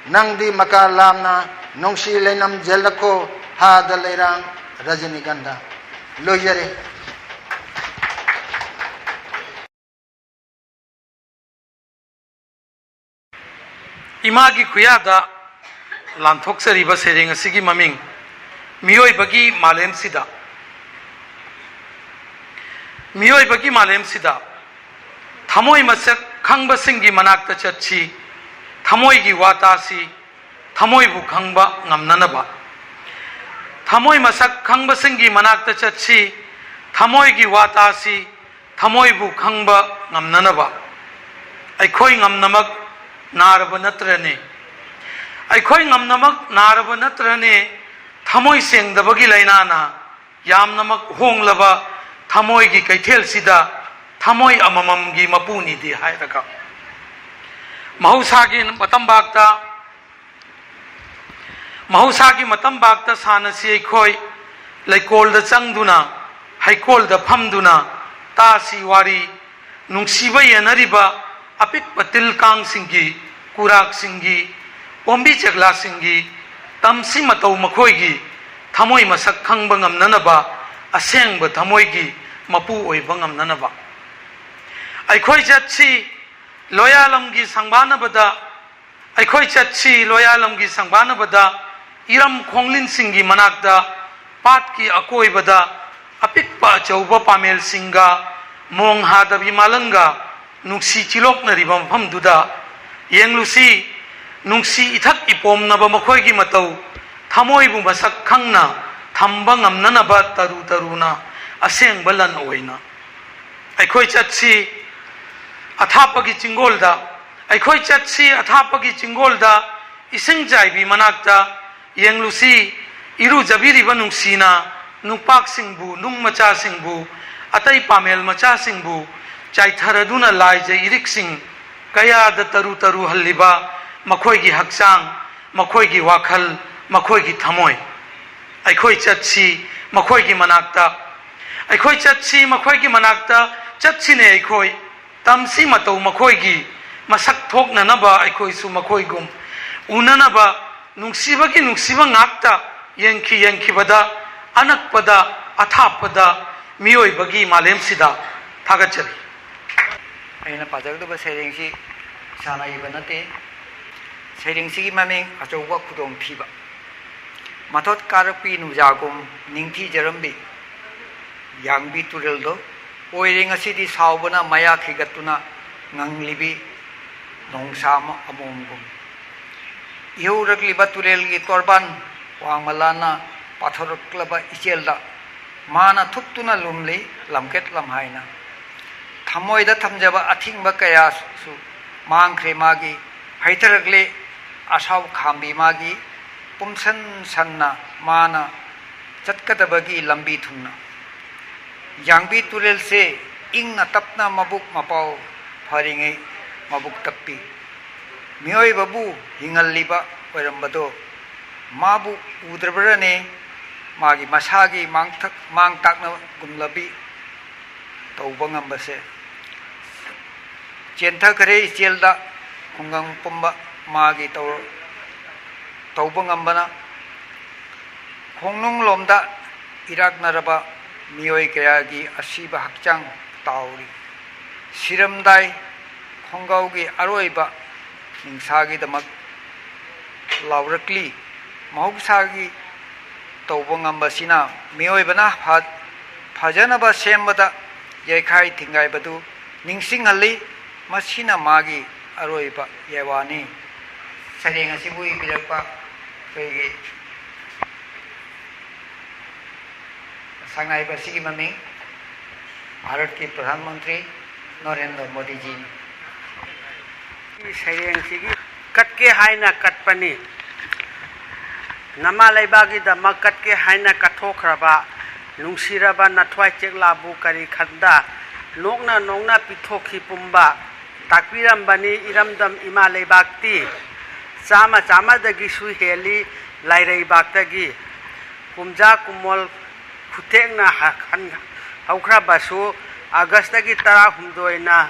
ꯅꯪꯗꯤ ꯃꯀꯥ ꯂꯥꯝꯅ ꯅꯨꯡꯁꯤ ꯂꯩꯅꯝ ꯖꯦꯜꯂꯈꯣ, ꯍꯥꯗ ꯂꯩꯔꯥꯡ ꯔꯖꯅꯤꯒꯟꯙꯥ꯫ ꯂꯣꯏꯖꯔꯦ꯫ ꯏꯃꯥꯒꯤ ꯈꯨꯌꯥꯗ ꯂꯥꯟꯊꯣꯛꯆꯔꯤꯕ ꯁꯩꯔꯦꯡ ꯑꯁꯤꯒꯤ ꯃꯃꯤꯡ ꯃꯤꯑꯣꯏꯕꯒꯤ ꯃꯥꯂꯦꯝꯁꯤꯗ꯫ ꯃꯤꯑꯣꯏꯕꯒꯤ ꯃꯥꯂꯦꯝꯁꯤꯗ ꯊꯃꯣꯏ ꯃꯁꯛ ꯈꯪꯕꯁꯤꯡꯒꯤ ꯃꯅꯥꯛꯇ ꯆꯠꯁꯤ, ꯊꯃꯣꯏꯒꯤ ꯋꯥ ꯇꯥꯁꯤ, ꯊꯃꯣꯏꯕꯨ ꯈꯪꯕ ꯉꯝꯅꯅꯕ꯫ ꯊꯃꯣꯏ ꯃꯁꯛ ꯈꯪꯕꯁꯤꯡꯒꯤ ꯃꯅꯥꯛꯇ ꯆꯠꯁꯤ, ꯊꯃꯣꯏꯒꯤ ꯋꯥ ꯇꯥꯁꯤ, ꯊꯃꯣꯏꯕꯨ ꯈꯪꯕ ꯉꯝꯅꯅꯕ꯫ ꯑꯩꯈꯣꯏ ꯉꯝꯅꯃꯛ ꯅꯥꯔꯕ ꯅꯠꯇ꯭ꯔꯅꯦ? ꯑꯩꯈꯣꯏ ꯉꯝꯅꯃꯛ ꯅꯥꯔꯕ ꯅꯠꯇ꯭ꯔꯅꯦ? ꯊꯃꯣꯏ ꯁꯦꯡꯗꯕꯒꯤ ꯂꯥꯏꯅꯥꯅ ꯌꯥꯝꯅꯃꯛ ꯍꯣꯡꯂꯕ ꯊꯃꯣꯏꯒꯤ ꯀꯩꯊꯦꯜꯁꯤꯗ ꯊꯃꯣꯏ ꯑꯃꯃꯝꯒꯤ ꯃꯄꯨꯅꯤꯗꯤ ꯍꯥꯏꯔꯒ꯫ ꯃꯍꯧꯁꯥꯒꯤ ꯃꯇꯝꯕꯥꯛꯇ ꯃꯍꯧꯁꯥꯒꯤ ꯃꯇꯝꯕꯥꯛꯇ ꯁꯥꯟꯅꯁꯤ ꯑꯩꯈꯣꯏ, ꯂꯩꯀꯣꯜꯗ ꯆꯪꯗꯨꯅ, ꯍꯩꯀꯣꯜꯗ ꯐꯝꯗꯨꯅ, ꯇꯥꯁꯤ ꯋꯥꯔꯤ, ꯅꯨꯡꯁꯤꯕ ꯌꯦꯟꯅꯔꯤꯕ ꯑꯄꯤꯛꯄ ꯇꯤꯜ ꯀꯥꯡꯁꯤꯡꯒꯤ, ꯀꯨꯔꯥꯛꯁꯤꯡꯒꯤ, ꯄꯣꯝꯕꯤ ꯆꯦꯛꯂꯥꯁꯤꯡꯒꯤ, ꯇꯝꯁꯤ ꯃꯇꯧ ꯃꯈꯣꯏꯒꯤ ꯊꯃꯣꯏ ꯃꯁꯛ ꯈꯪꯕ ꯉꯝꯅꯅꯕ, ꯑꯁꯦꯡꯕ ꯊꯃꯣꯏꯒꯤ ꯃꯄꯨ ꯑꯣꯏꯕ ꯉꯝꯅꯅꯕ꯫ ꯑꯩꯈꯣꯏ ꯆꯠꯁꯤ ꯂꯣꯌꯥꯂꯝꯒꯤ ꯁꯪꯕꯥꯅꯕꯗ, ꯑꯩꯈꯣꯏ ꯆꯠꯁꯤ ꯂꯣꯌꯥꯂꯝꯒꯤ ꯁꯪꯕꯥꯅꯕꯗ, ꯏꯔꯝ ꯈꯣꯡꯂꯤꯟꯁꯤꯡꯒꯤ ꯃꯅꯥꯛꯇ, ꯄꯥꯠꯀꯤ ꯑꯀꯣꯏꯕꯗ ꯑꯄꯤꯛꯄ ꯑꯆꯧꯕ ꯄꯥꯃꯦꯜꯁꯤꯡꯒ, ꯃꯣꯡ ꯍꯥꯗꯕꯤ ꯃꯥꯂꯪꯒ ꯅꯨꯡꯁꯤ ꯆꯤꯂꯣꯛꯅꯔꯤꯕ ꯃꯐꯝꯗꯨꯗ ꯌꯦꯡꯂꯨꯁꯤ꯫ ꯅꯨꯡꯁꯤ ꯏꯊꯛ ꯏꯄꯣꯝꯅꯕ ꯃꯈꯣꯏꯒꯤ ꯃꯇꯧ, ꯊꯃꯣꯏꯕꯨ ꯃꯁꯛ ꯈꯪꯅ ꯊꯝꯕ ꯉꯝꯅꯅꯕ ꯇꯔꯨ ꯇꯔꯨꯅ ꯑꯁꯦꯡꯕ ꯂꯟ ꯑꯣꯏꯅ꯫ ꯑꯩꯈꯣꯏ ꯆꯠꯁꯤ ꯑꯊꯥꯞꯄꯒꯤ ꯆꯤꯡꯒꯣꯜꯗ, ꯑꯩꯈꯣꯏ ꯆꯠꯁꯤ ꯑꯊꯥꯞꯄꯒꯤ ꯆꯤꯡꯒꯣꯜꯗ, ꯏꯁꯤꯡ ꯆꯥꯏꯕꯤ ꯃꯅꯥꯛꯇ ꯌꯦꯡꯂꯨꯁꯤ꯫ ꯏꯔꯨꯖꯕꯤꯔꯤꯕ ꯅꯨꯡꯁꯤꯅ ꯅꯨꯡꯄꯥꯛꯁꯤꯡꯕꯨ, ꯅꯨꯡ ꯃꯆꯥꯁꯤꯡꯕꯨ, ꯑꯇꯩ ꯄꯥꯃꯦꯜ ꯃꯆꯥꯁꯤꯡꯕꯨ ꯆꯥꯏꯊꯔꯗꯨꯅ ꯂꯥꯏꯖ ꯏꯔꯤꯛꯁꯤꯡ ꯀꯌꯥꯗ ꯇꯔꯨ ꯇꯔꯨ ꯍꯜꯂꯤꯕ ꯃꯈꯣꯏꯒꯤ ꯍꯛꯆꯥꯡ, ꯃꯈꯣꯏꯒꯤ ꯋꯥꯈꯜ, ꯃꯈꯣꯏꯒꯤ ꯊꯃꯣꯏ꯫ ꯑꯩꯈꯣꯏ ꯆꯠꯁꯤ ꯃꯈꯣꯏꯒꯤ ꯃꯅꯥꯛꯇ, ꯑꯩꯈꯣꯏ ꯆꯠꯁꯤ ꯃꯈꯣꯏꯒꯤ ꯃꯅꯥꯛꯇ, ꯆꯠꯁꯤꯅꯦ ꯑꯩꯈꯣꯏ꯫ ꯇꯝꯁꯤ ꯃꯇꯧ ꯃꯈꯣꯏꯒꯤ, ꯃꯁꯛ ꯊꯣꯛꯅꯅꯕ ꯑꯩꯈꯣꯏꯁꯨ ꯃꯈꯣꯏꯒꯨꯝ ꯎꯅꯅꯕ, ꯅꯨꯡꯁꯤꯕꯒꯤ ꯅꯨꯡꯁꯤꯕ ꯉꯥꯛꯇ ꯌꯦꯡꯈꯤ ꯌꯦꯡꯈꯤꯕꯗ, ꯑꯅꯛꯄꯗ, ꯑꯊꯥꯞꯄꯗ, ꯃꯤꯑꯣꯏꯕꯒꯤ ꯃꯥꯂꯦꯝꯁꯤꯗ꯫ ꯊꯥꯒꯠꯆꯔꯤ꯫ ꯑꯩꯅ ꯄꯥꯖꯒꯗꯕ ꯁꯩꯔꯦꯡꯁꯤ ꯏꯁꯥꯅ ꯏꯕ ꯅꯠꯇꯦ꯫ ꯁꯩꯔꯦꯡꯁꯤꯒꯤ ꯃꯃꯤꯡ ꯑꯆꯧꯕ ꯈꯨꯗꯣꯡꯊꯤꯕ꯫ ꯃꯊꯣꯠ ꯀꯥꯔꯛꯄꯤ ꯅꯨꯡꯖꯥꯒꯨꯝ ꯅꯤꯡꯊꯤꯖꯔꯝꯕꯤ ꯌꯥꯡꯕꯤ ꯇꯨꯔꯦꯜꯗꯣ ꯑꯣꯏꯔꯦ ꯉꯁꯤꯗꯤ ꯁꯥꯎꯕꯅ ꯃꯌꯥ ꯈꯤꯒꯠꯇꯨꯅ ꯉꯪꯂꯤꯕꯤ ꯅꯣꯡꯁꯥ ꯑꯃ ꯑꯃꯣꯝꯒꯨꯝ꯫ ꯏꯍꯧꯔꯛꯂꯤꯕ ꯇꯨꯔꯦꯜꯒꯤ ꯇꯣꯔꯕꯥꯟ ꯋꯥꯡꯃ ꯂꯥꯟꯅ ꯄꯥꯊꯣꯔꯛꯂꯕ ꯏꯆꯦꯜꯗ ꯃꯥꯅ ꯊꯨꯞꯇꯨꯅ ꯂꯨꯝꯂꯤ ꯂꯝꯀꯦꯠ ꯂꯝꯍꯥꯏꯅ꯫ ꯊꯃꯣꯏꯗ ꯊꯝꯖꯕ ꯑꯊꯤꯡꯕ ꯀꯌꯥꯁꯨ ꯃꯥꯡꯈ꯭ꯔꯦ ꯃꯥꯒꯤ꯫ ꯍꯩꯊꯔꯛꯂꯦ ꯑꯁꯥꯎ ꯈꯥꯝꯕꯤ ꯃꯥꯒꯤ꯫ ꯄꯨꯝꯁꯟ ꯁꯟꯅ ꯃꯥꯅ ꯆꯠꯀꯗꯕꯒꯤ ꯂꯝꯕꯤ ꯊꯨꯡꯅ꯫ ꯌꯥꯡꯕꯤ ꯇꯨꯔꯦꯜꯁꯦ ꯏꯪꯅ ꯇꯞꯅ ꯃꯕꯨꯛ ꯃꯄꯥꯎ ꯐꯔꯤꯉꯩ ꯃꯕꯨꯛ ꯇꯞꯄꯤ꯫ ꯃꯤꯑꯣꯏꯕꯕꯨ ꯍꯤꯡꯍꯜꯂꯤꯕ ꯑꯣꯏꯔꯝꯕꯗꯣ ꯃꯥꯕꯨ ꯎꯗ꯭ꯔꯕ꯭ꯔꯅꯦ? ꯃꯥꯒꯤ ꯃꯁꯥꯒꯤ ꯃꯥꯡꯊꯛ-, ꯃꯥꯡ ꯇꯥꯛꯅꯒꯨꯝꯂꯕꯤ ꯇꯧꯕ ꯉꯝꯕꯁꯦ꯫ ꯆꯦꯟꯊꯈ꯭ꯔꯦ ꯏꯆꯦꯜꯗ ꯈꯨꯡꯒꯪ ꯄꯨꯝꯕ ꯃꯥꯒꯤ ꯇꯧ-, ꯇꯧꯕ ꯉꯝꯕꯅ꯫ ꯈꯣꯡꯅꯨꯡꯂꯣꯝꯗ ꯏꯔꯥꯛꯅꯔꯕ ꯃꯤꯑꯣꯏ ꯀꯌꯥꯒꯤ ꯑꯁꯤꯕ ꯍꯛꯆꯥꯡ ꯇꯥꯎꯔꯤ꯫ ꯁꯤꯔꯝꯗꯥꯏ ꯈꯣꯡꯒꯥꯎꯒꯤ ꯑꯔꯣꯏꯕ ꯅꯤꯡꯁꯥꯒꯤꯗꯃꯛ ꯂꯥꯎꯔꯛꯂꯤ꯫ ꯃꯍꯧꯁꯥꯒꯤ ꯇꯧꯕ ꯉꯝꯕꯁꯤꯅ ꯃꯤꯑꯣꯏꯕꯅ ꯐ-, ꯐꯖꯅꯕ ꯁꯦꯝꯕꯗ ꯌꯩꯈꯥꯏ ꯊꯤꯡꯒꯥꯏꯕꯗꯨ ꯅꯤꯡꯁꯤꯡꯍꯜꯂꯤ꯫ ꯃꯁꯤꯅ ꯃꯥꯒꯤ ꯑꯔꯣꯏꯕ ꯌꯥꯏꯋꯥꯅꯤ꯫ ꯁꯩꯔꯦꯡ ꯑꯁꯤꯕꯨ ꯏꯕꯤꯔꯛꯄ ꯑꯩꯈꯣꯏꯒꯤ ꯁꯛꯅꯥꯏꯕ ꯑꯁꯤꯒꯤ ꯃꯃꯤꯡ ꯚꯥꯔꯠꯀꯤ ꯄ꯭ꯔꯙꯥꯟ ꯃꯟꯇ꯭ꯔꯤ ꯅꯔꯦꯟꯗ꯭ꯔ ꯃꯣꯗꯤꯖꯤꯅꯤ꯫ ꯁꯩꯔꯦꯡꯁꯤꯒꯤ ꯀꯠꯀꯦ ꯍꯥꯏꯅ ꯀꯠꯄꯅꯤ꯫ ꯅꯃꯥ ꯂꯩꯕꯥꯛꯀꯤꯗꯃꯛ ꯀꯠꯀꯦ ꯍꯥꯏꯅ ꯀꯠꯊꯣꯛꯈ꯭ꯔꯕ ꯅꯨꯡꯁꯤꯔꯕ ꯅꯊ꯭ꯋꯥꯏ ꯆꯦꯛꯂꯥꯕꯨ ꯀꯔꯤ ꯈꯟꯗ ꯅꯣꯛꯅ ꯅꯣꯛꯅ ꯄꯤꯊꯣꯛꯈꯤ ꯄꯨꯝꯕ ꯇꯥꯛꯄꯤꯔꯝꯕꯅꯤ ꯏꯔꯝꯗꯝ ꯏꯃꯥ ꯂꯩꯕꯥꯛꯇꯤ꯫ ꯆꯥꯝꯃ ꯆꯥꯝꯃꯗꯒꯤꯁꯨ ꯍꯦꯜꯂꯤ ꯂꯥꯏꯔꯩꯕꯥꯛꯇꯒꯤ꯫ ꯀꯨꯝꯖꯥ ꯀꯨꯃꯣꯜ ꯈꯨꯊꯦꯡꯅ ꯍ-, ꯍꯟ-, ꯍꯧꯈ꯭ꯔꯕꯁꯨ ꯑꯥꯒꯁꯇꯒꯤ ꯇꯔꯥꯍꯨꯝꯗꯣꯏꯅ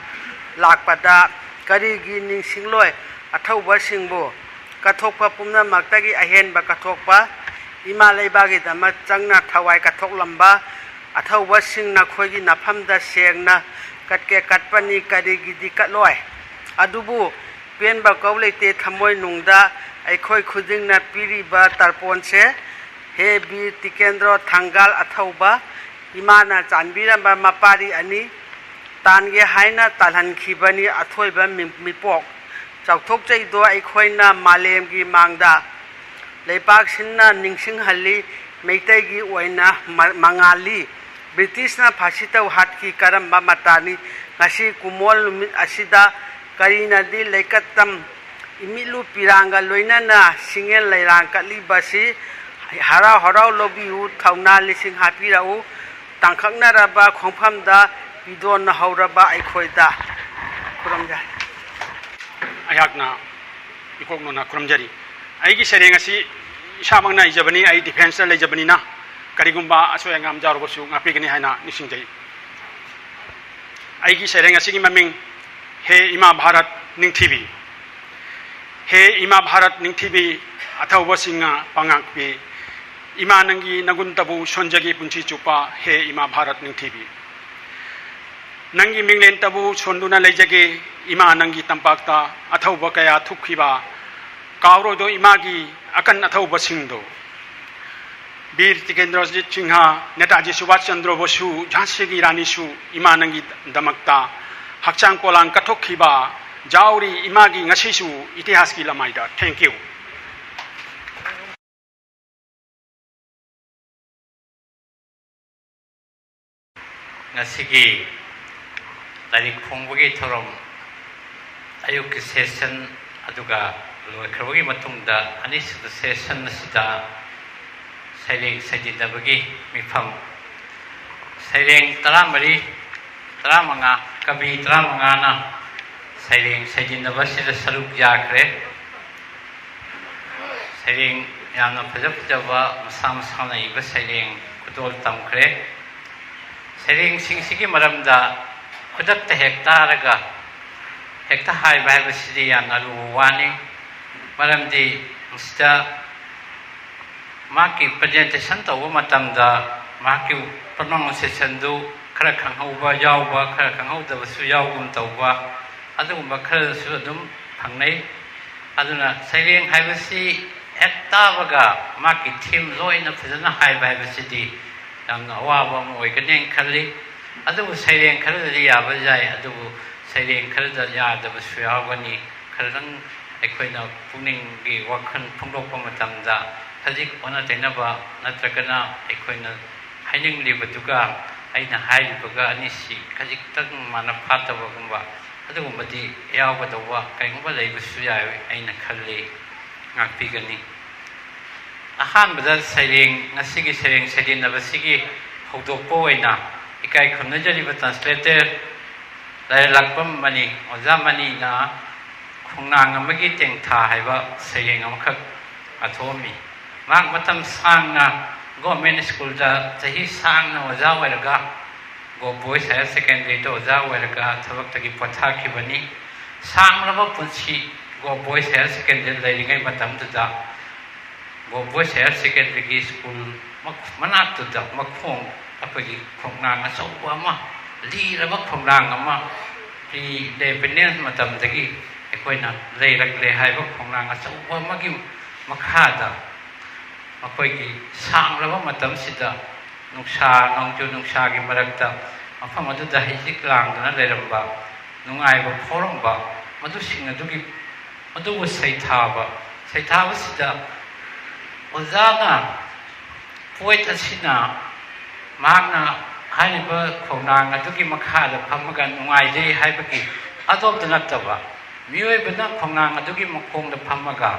ꯂꯥꯛꯄꯗ ꯀꯔꯤꯒꯤ ꯅꯤꯡꯁꯤꯡꯂꯣꯏ ꯑꯊꯧꯕꯁꯤꯡꯕꯨ? ꯀꯠꯊꯣꯛꯄ ꯄꯨꯝꯅꯃꯛꯇꯒꯤ ꯑꯍꯦꯟꯕ ꯀꯠꯊꯣꯛꯄ, ꯏꯃꯥ ꯂꯩꯕꯥꯛꯀꯤꯗꯃꯛ ꯆꯪꯅ ꯊꯋꯥꯏ ꯀꯠꯊꯣꯛꯂꯝꯕ ꯑꯊꯧꯕꯁꯤꯡ ꯅꯈꯣꯏꯒꯤ ꯅꯐꯝꯗ ꯁꯦꯡꯅ ꯀꯠꯀꯦ ꯀꯠꯄꯅꯤ, ꯀꯔꯤꯒꯤꯗꯤ ꯀꯠꯂꯣꯏ? ꯑꯗꯨꯕꯨ ꯄꯦꯟꯕ ꯀꯧ ꯂꯩꯇꯦ ꯊꯃꯣꯏꯅꯨꯡꯗ ꯑꯩꯈꯣꯏ ꯈꯨꯗꯤꯡꯅ ꯄꯤꯔꯤꯕ ꯇꯔꯄꯣꯟꯁꯦ꯫ ꯍꯦ ꯕꯤꯔ ꯇꯤꯀꯦꯟꯗ꯭ꯔꯣ ꯊꯪꯒꯥꯜ ꯑꯊꯧꯕ, ꯏꯃꯥꯅ ꯆꯥꯟꯕꯤꯔꯝꯕ ꯃꯄꯥꯔꯤ ꯑꯅꯤ ꯇꯥꯟꯒꯦ ꯍꯥꯏꯅ ꯇꯥꯜꯍꯟꯈꯤꯕꯅꯤ ꯑꯊꯣꯏꯕ ꯃꯤ-, ꯃꯤꯄꯣꯛ꯫ ꯆꯥꯎꯊꯣꯛꯆꯩꯗꯣ ꯑꯩꯈꯣꯏꯅ ꯃꯥꯂꯦꯝꯒꯤ ꯃꯥꯡꯗ꯫ ꯂꯩꯕꯥꯛꯁꯤꯟꯅ ꯅꯤꯡꯁꯤꯡꯍꯜꯂꯤ ꯃꯩꯇꯩꯒꯤ ꯑꯣꯏꯅ ꯃ-, ꯃꯉꯥꯜꯂꯤ꯫ ꯕ꯭ꯔꯤꯇꯤꯁꯅ ꯐꯥꯁꯤ ꯇꯧ ꯍꯥꯠꯈꯤ ꯀꯔꯝꯕ ꯃꯇꯥꯅꯤ? ꯉꯁꯤ ꯀꯨꯃꯣꯜ ꯅꯨꯃꯤꯠ ꯑꯁꯤꯗ ꯀꯔꯤꯅꯗꯤ ꯂꯩꯀꯠꯇꯝ ꯏꯃꯤꯠꯂꯨ ꯄꯤꯔꯥꯡꯒ ꯂꯣꯏꯅꯅ ꯁꯤꯡꯉꯦꯟ ꯂꯩꯔꯥꯡ ꯀꯠꯂꯤꯕꯁꯤ ꯍꯔꯥꯎ ꯍꯔꯥꯎ ꯂꯧꯕꯤꯌꯨ, ꯊꯧꯅꯥ ꯂꯤꯁꯤꯡ ꯍꯥꯞꯄꯤꯔꯛꯎ꯫ ꯇꯥꯡꯀꯛꯅꯔꯕ ꯈꯣꯡꯐꯝꯗ ꯄꯤꯗꯣꯟꯅ ꯍꯧꯔꯕ ꯑꯩꯈꯣꯏꯗ ꯈꯨꯔꯨꯝꯖꯔꯤ꯫ ꯑꯩꯍꯥꯛꯅ ꯏꯀꯣꯛ ꯅꯣꯟꯅ ꯈꯨꯔꯨꯝꯖꯔꯤ꯫ ꯑꯩꯒꯤ ꯁꯩꯔꯦꯡ ꯑꯁꯤ ꯏꯁꯥꯃꯛꯅ ꯏꯖꯕꯅꯤ, ꯑꯩ ꯗꯤꯐꯦꯟꯁꯇ ꯂꯩꯖꯕꯅꯤꯅ ꯀꯔꯤꯒꯨꯝꯕ ꯑꯁꯣꯏ ꯑꯉꯥꯝ ꯌꯥꯎꯔꯕꯁꯨ ꯉꯥꯛꯄꯤꯒꯅꯤ ꯍꯥꯏꯅ ꯅꯤꯡꯁꯤꯡꯖꯩ꯫ ꯑꯩꯒꯤ ꯁꯩꯔꯦꯡ ꯑꯁꯤꯒꯤ ꯃꯃꯤꯡ ꯍꯦ ꯏꯃꯥ ꯚꯥꯔꯠ ꯅꯤꯡꯊꯤꯕꯤ꯫ ꯍꯦ ꯏꯃꯥ ꯚꯥꯔꯠ ꯅꯤꯡꯊꯤꯕꯤ, ꯑꯊꯧꯕꯁꯤꯡꯅ ꯄꯥꯉꯥꯛꯄꯤ, ꯏꯃꯥ ꯅꯪꯒꯤ ꯅꯒꯨꯟꯇꯕꯨ ꯁꯣꯟꯖꯒꯦ ꯄꯨꯟꯁꯤ ꯆꯨꯞꯄ, ꯍꯦ ꯏꯃꯥ ꯚꯥꯔꯠ ꯅꯤꯡꯊꯤꯕꯤ꯫ ꯅꯪꯒꯤ ꯃꯤꯡꯂꯦꯟꯇꯕꯨ ꯁꯣꯟꯗꯨꯅ ꯂꯩꯖꯒꯦ, ꯏꯃꯥ ꯅꯪꯒꯤ ꯇꯝꯄꯥꯛꯇ ꯑꯊꯧꯕ ꯀꯌꯥ ꯊꯣꯛꯈꯤꯕ, ꯀꯥꯎꯔꯣꯏꯗꯣ ꯏꯃꯥꯒꯤ ꯑꯀꯟ ꯑꯊꯧꯕꯁꯤꯡꯗꯣ꯫ ꯕꯤꯔ ꯇꯤꯀꯦꯟꯗ꯭ꯔꯖꯤꯠ ꯁꯤꯡꯍ, ꯅꯦꯇꯥꯖꯤ ꯁꯨꯚꯥꯁ ꯆꯟꯗ꯭ꯔ ꯕꯣꯁꯨ, ꯖꯥꯟꯁꯤꯒꯤ ꯔꯥꯅꯤꯁꯨ ꯏꯃꯥ ꯅꯪꯒꯤꯗꯃꯛꯇ ꯍꯛꯆꯥꯡ ꯄꯣꯂꯥꯡ ꯀꯠꯊꯣꯛꯈꯤꯕ ꯌꯥꯎꯔꯤ ꯏꯃꯥꯒꯤ ꯉꯁꯤꯁꯨ ꯏꯇꯤꯍꯥꯁꯀꯤ ꯂꯃꯥꯏꯗ꯫ Thank you꯫ ꯉꯁꯤꯒꯤ ꯂꯥꯏꯔꯤꯛ ꯐꯣꯡꯕꯒꯤ ꯊꯧꯔꯝ, ꯑꯌꯨꯛꯀꯤ ꯁꯦꯁꯟ ꯑꯗꯨꯒ ꯂꯣꯏꯈ꯭ꯔꯕꯒꯤ ꯃꯇꯨꯡꯗ ꯑꯅꯤꯁꯨꯕ ꯁꯦꯁꯟ ꯑꯁꯤꯗ ꯁꯩꯔꯦꯡ ꯁꯩꯗꯤꯟꯅꯕꯒꯤ ꯃꯤꯐꯝ, ꯁꯩꯔꯦꯡ ꯇꯔꯥꯃꯔꯤ, ꯇꯔꯥꯃꯉꯥ, ꯀꯕꯤ ꯇꯔꯥꯃꯉꯥꯅ ꯁꯩꯔꯦꯡ ꯁꯩꯗꯤꯟꯅꯕ ꯑꯁꯤꯗ ꯁꯔꯨꯛ ꯌꯥꯈ꯭ꯔꯦ꯫ ꯁꯩꯔꯦꯡ ꯌꯥꯝꯅ ꯐꯖ ꯐꯖꯕ ꯃꯁꯥ ꯃꯁꯥꯅ ꯏꯕ ꯁꯩꯔꯦꯡ ꯈꯨꯗꯣꯜ ꯇꯝꯈ꯭ꯔꯦ꯫ ꯁꯩꯔꯦꯡꯁꯤꯡꯁꯤꯒꯤ ꯃꯔꯝꯗ ꯈꯨꯗꯛꯇ ꯍꯦꯛ ꯇꯥꯔꯒ ꯍꯦꯛꯇ ꯍꯥꯏꯕ ꯍꯥꯏꯕꯁꯤꯗꯤ ꯌꯥꯝꯅ ꯑꯔꯨꯕ ꯋꯥꯅꯤ꯫ ꯃꯔꯝꯗꯤ ꯃꯁꯤꯗ ꯃꯍꯥꯛꯀꯤ ꯄ꯭ꯔꯖꯦꯟꯇꯦꯁꯟ ꯇꯧꯕ ꯃꯇꯝꯗ ꯃꯍꯥꯛꯀꯤ ꯄ꯭ꯔꯣꯅꯥꯎꯟꯁꯤꯌꯦꯁꯟꯗꯨ ꯈꯔ ꯈꯪꯍꯧꯕ ꯌꯥꯎꯕ, ꯈꯔ ꯈꯪꯍꯧꯗꯕꯁꯨ ꯌꯥꯎꯒꯨꯝ ꯇꯧꯕ, ꯑꯗꯨꯒꯨꯝꯕ ꯈꯔꯁꯨ ꯑꯗꯨꯝ ꯐꯪꯅꯩ꯫ ꯑꯗꯨꯅ ꯁꯩꯔꯦꯡ ꯍꯥꯏꯕꯁꯤ ꯍꯦꯛ ꯇꯥꯕꯒ ꯃꯥꯒꯤ ꯊꯤꯝ ꯂꯣꯏꯅ ꯐꯖꯅ ꯍꯥꯏꯕ ꯍꯥꯏꯕꯁꯤꯗꯤ ꯌꯥꯝꯅ ꯑꯋꯥꯕ ꯑꯃ ꯑꯣꯏꯒꯅꯤ ꯍꯥꯏꯅ ꯈꯜꯂꯤ꯫ ꯑꯗꯨꯕꯨ ꯁꯩꯔꯦꯡ ꯈꯔꯗꯗꯤ ꯌꯥꯕ ꯌꯥꯏ, ꯑꯗꯨꯕꯨ ꯁꯩꯔꯦꯡ ꯈꯔꯗ ꯌꯥꯗꯕꯁꯨ ꯌꯥꯎꯒꯅꯤ꯫ ꯈꯔꯗꯪ ꯑꯩꯈꯣꯏꯅ ꯄꯨꯛꯅꯤꯡꯒꯤ ꯋꯥꯈꯜ ꯐꯣꯡꯗꯣꯛꯄ ꯃꯇꯝꯗ ꯈꯖꯤꯛ ꯑꯣꯟꯅ ꯇꯩꯅꯕ ꯅꯠꯇ꯭ꯔꯒꯅ ꯑꯩꯈꯣꯏꯅ ꯍꯥꯏꯅꯤꯡꯂꯤꯕꯗꯨꯒ ꯑꯩꯅ ꯍꯥꯏꯔꯤꯕꯒ ꯑꯅꯤꯁꯤ ꯈꯖꯤꯛꯇꯪ ꯃꯥꯟꯅ ꯐꯥꯠꯇꯕꯒꯨꯝꯕ ꯑꯗꯨꯒꯨꯝꯕꯗꯤ ꯌꯥꯎꯒꯗꯧꯕ ꯀꯔꯤꯒꯨꯝꯕ ꯂꯩꯕꯁꯨ ꯌꯥꯏ ꯑꯩꯅ ꯈꯜꯂꯤ, ꯉꯥꯛꯄꯤꯒꯅꯤ꯫ ꯑꯍꯥꯟꯕꯗ ꯁꯩꯔꯦꯡ, ꯉꯁꯤꯒꯤ ꯁꯩꯔꯦꯡ ꯁꯩꯗꯤꯟꯅꯕꯁꯤꯒꯤ ꯍꯧꯗꯣꯛꯄ ꯑꯣꯏꯅ ꯏꯀꯥꯏ ꯈꯨꯝꯅꯖꯔꯤꯕ ꯇ꯭ꯔꯥꯟꯁꯂꯦꯇꯔ ꯂꯥꯏꯔꯦꯜꯂꯛꯄꯝ ꯃꯅꯤ, ꯑꯣꯖꯥ ꯃꯅꯤꯅ ꯈꯣꯡꯅꯥꯡ ꯑꯃꯒꯤ ꯇꯦꯡꯊꯥ ꯍꯥꯏꯕ ꯁꯩꯔꯦꯡ ꯑꯃꯈꯛ ꯄꯥꯊꯣꯛꯑꯝꯃꯤ꯫ ꯃꯍꯥꯛ ꯃꯇꯝ ꯁꯥꯡꯅ ꯒꯣꯔꯃꯦꯟ ꯁ꯭ꯀꯨꯜꯗ ꯆꯍꯤ ꯁꯥꯡꯅ ꯑꯣꯖꯥ ꯑꯣꯏꯔꯒ, ꯒꯣ ꯕꯣꯏꯁ ꯍꯥꯌꯔ ꯁꯦꯀꯦꯟꯗꯔꯤꯗ ꯑꯣꯖꯥ ꯑꯣꯏꯔꯒ ꯊꯕꯛꯇꯒꯤ ꯄꯣꯊꯥꯈꯤꯕꯅꯤ꯫ ꯁꯥꯡꯂꯕ ꯄꯨꯟꯁꯤ ꯒꯣ ꯕꯣꯏꯁ ꯍꯥꯌꯔ ꯁꯦꯀꯦꯟꯗꯔꯤꯗ ꯂꯩꯔꯤꯉꯩ ꯃꯇꯝꯗꯨꯗ ꯒꯣ ꯕꯣꯏꯁ ꯍꯥꯌꯔ ꯁꯦꯀꯦꯟꯗꯔꯤꯒꯤ ꯁ꯭ꯀꯨꯜ ꯃꯛ-, ꯃꯅꯥꯛꯇꯨꯗ ꯃꯈꯣꯡ, ꯑꯩꯈꯣꯏꯒꯤ ꯈꯣꯡꯅꯥꯡ ꯑꯆꯧꯕ ꯑꯃ, ꯂꯤꯔꯕ ꯈꯣꯡꯅꯥꯡ ꯑꯃ, ꯄ꯭ꯔꯤ ꯏꯟꯗꯤꯄꯦꯟꯗꯦꯟꯁ ꯃꯇꯝꯗꯒꯤ ꯑꯩꯈꯣꯏꯅ ꯂꯩꯔꯛꯂꯦ ꯍꯥꯏꯕ ꯈꯣꯡꯅꯥꯡ ꯑꯆꯧꯕ ꯑꯃꯒꯤ ꯃꯈꯥꯗ ꯃꯈꯣꯏꯒꯤ ꯁꯥꯡꯂꯕ ꯃꯇꯝꯁꯤꯗ ꯅꯨꯡꯁꯥ, ꯅꯣꯡꯖꯨ ꯅꯨꯡꯁꯥꯒꯤ ꯃꯔꯛꯇ ꯃꯐꯝ ꯑꯗꯨꯗ ꯍꯩꯖꯤꯛ ꯂꯥꯡꯗꯨꯅ ꯂꯩꯔꯝꯕ, ꯅꯨꯡꯉꯥꯏꯕ ꯐꯥꯎꯔꯝꯕ, ꯃꯗꯨꯁꯤꯡ ꯑꯗꯨꯒꯤ, ꯃꯗꯨꯕꯨ ꯁꯩꯊꯥꯕ, ꯁꯩꯊꯥꯕꯁꯤꯗ ꯑꯣꯖꯥꯅ, ꯄꯣꯏꯠ ꯑꯁꯤꯅ ꯃꯍꯥꯛꯅ ꯍꯥꯏꯔꯤꯕ ꯈꯣꯡꯅꯥꯡ ꯑꯗꯨꯒꯤ ꯃꯈꯥꯗ ꯐꯝꯃꯒ ꯅꯨꯡꯉꯥꯏꯖꯩ ꯍꯥꯏꯕꯒꯤ ꯑꯗꯣꯝꯇ ꯅꯠꯇꯕ, ꯃꯤꯑꯣꯏꯕꯅ ꯈꯣꯡꯅꯥꯡ ꯑꯗꯨꯒꯤ ꯃꯈꯣꯡꯗ ꯐꯝꯃꯒ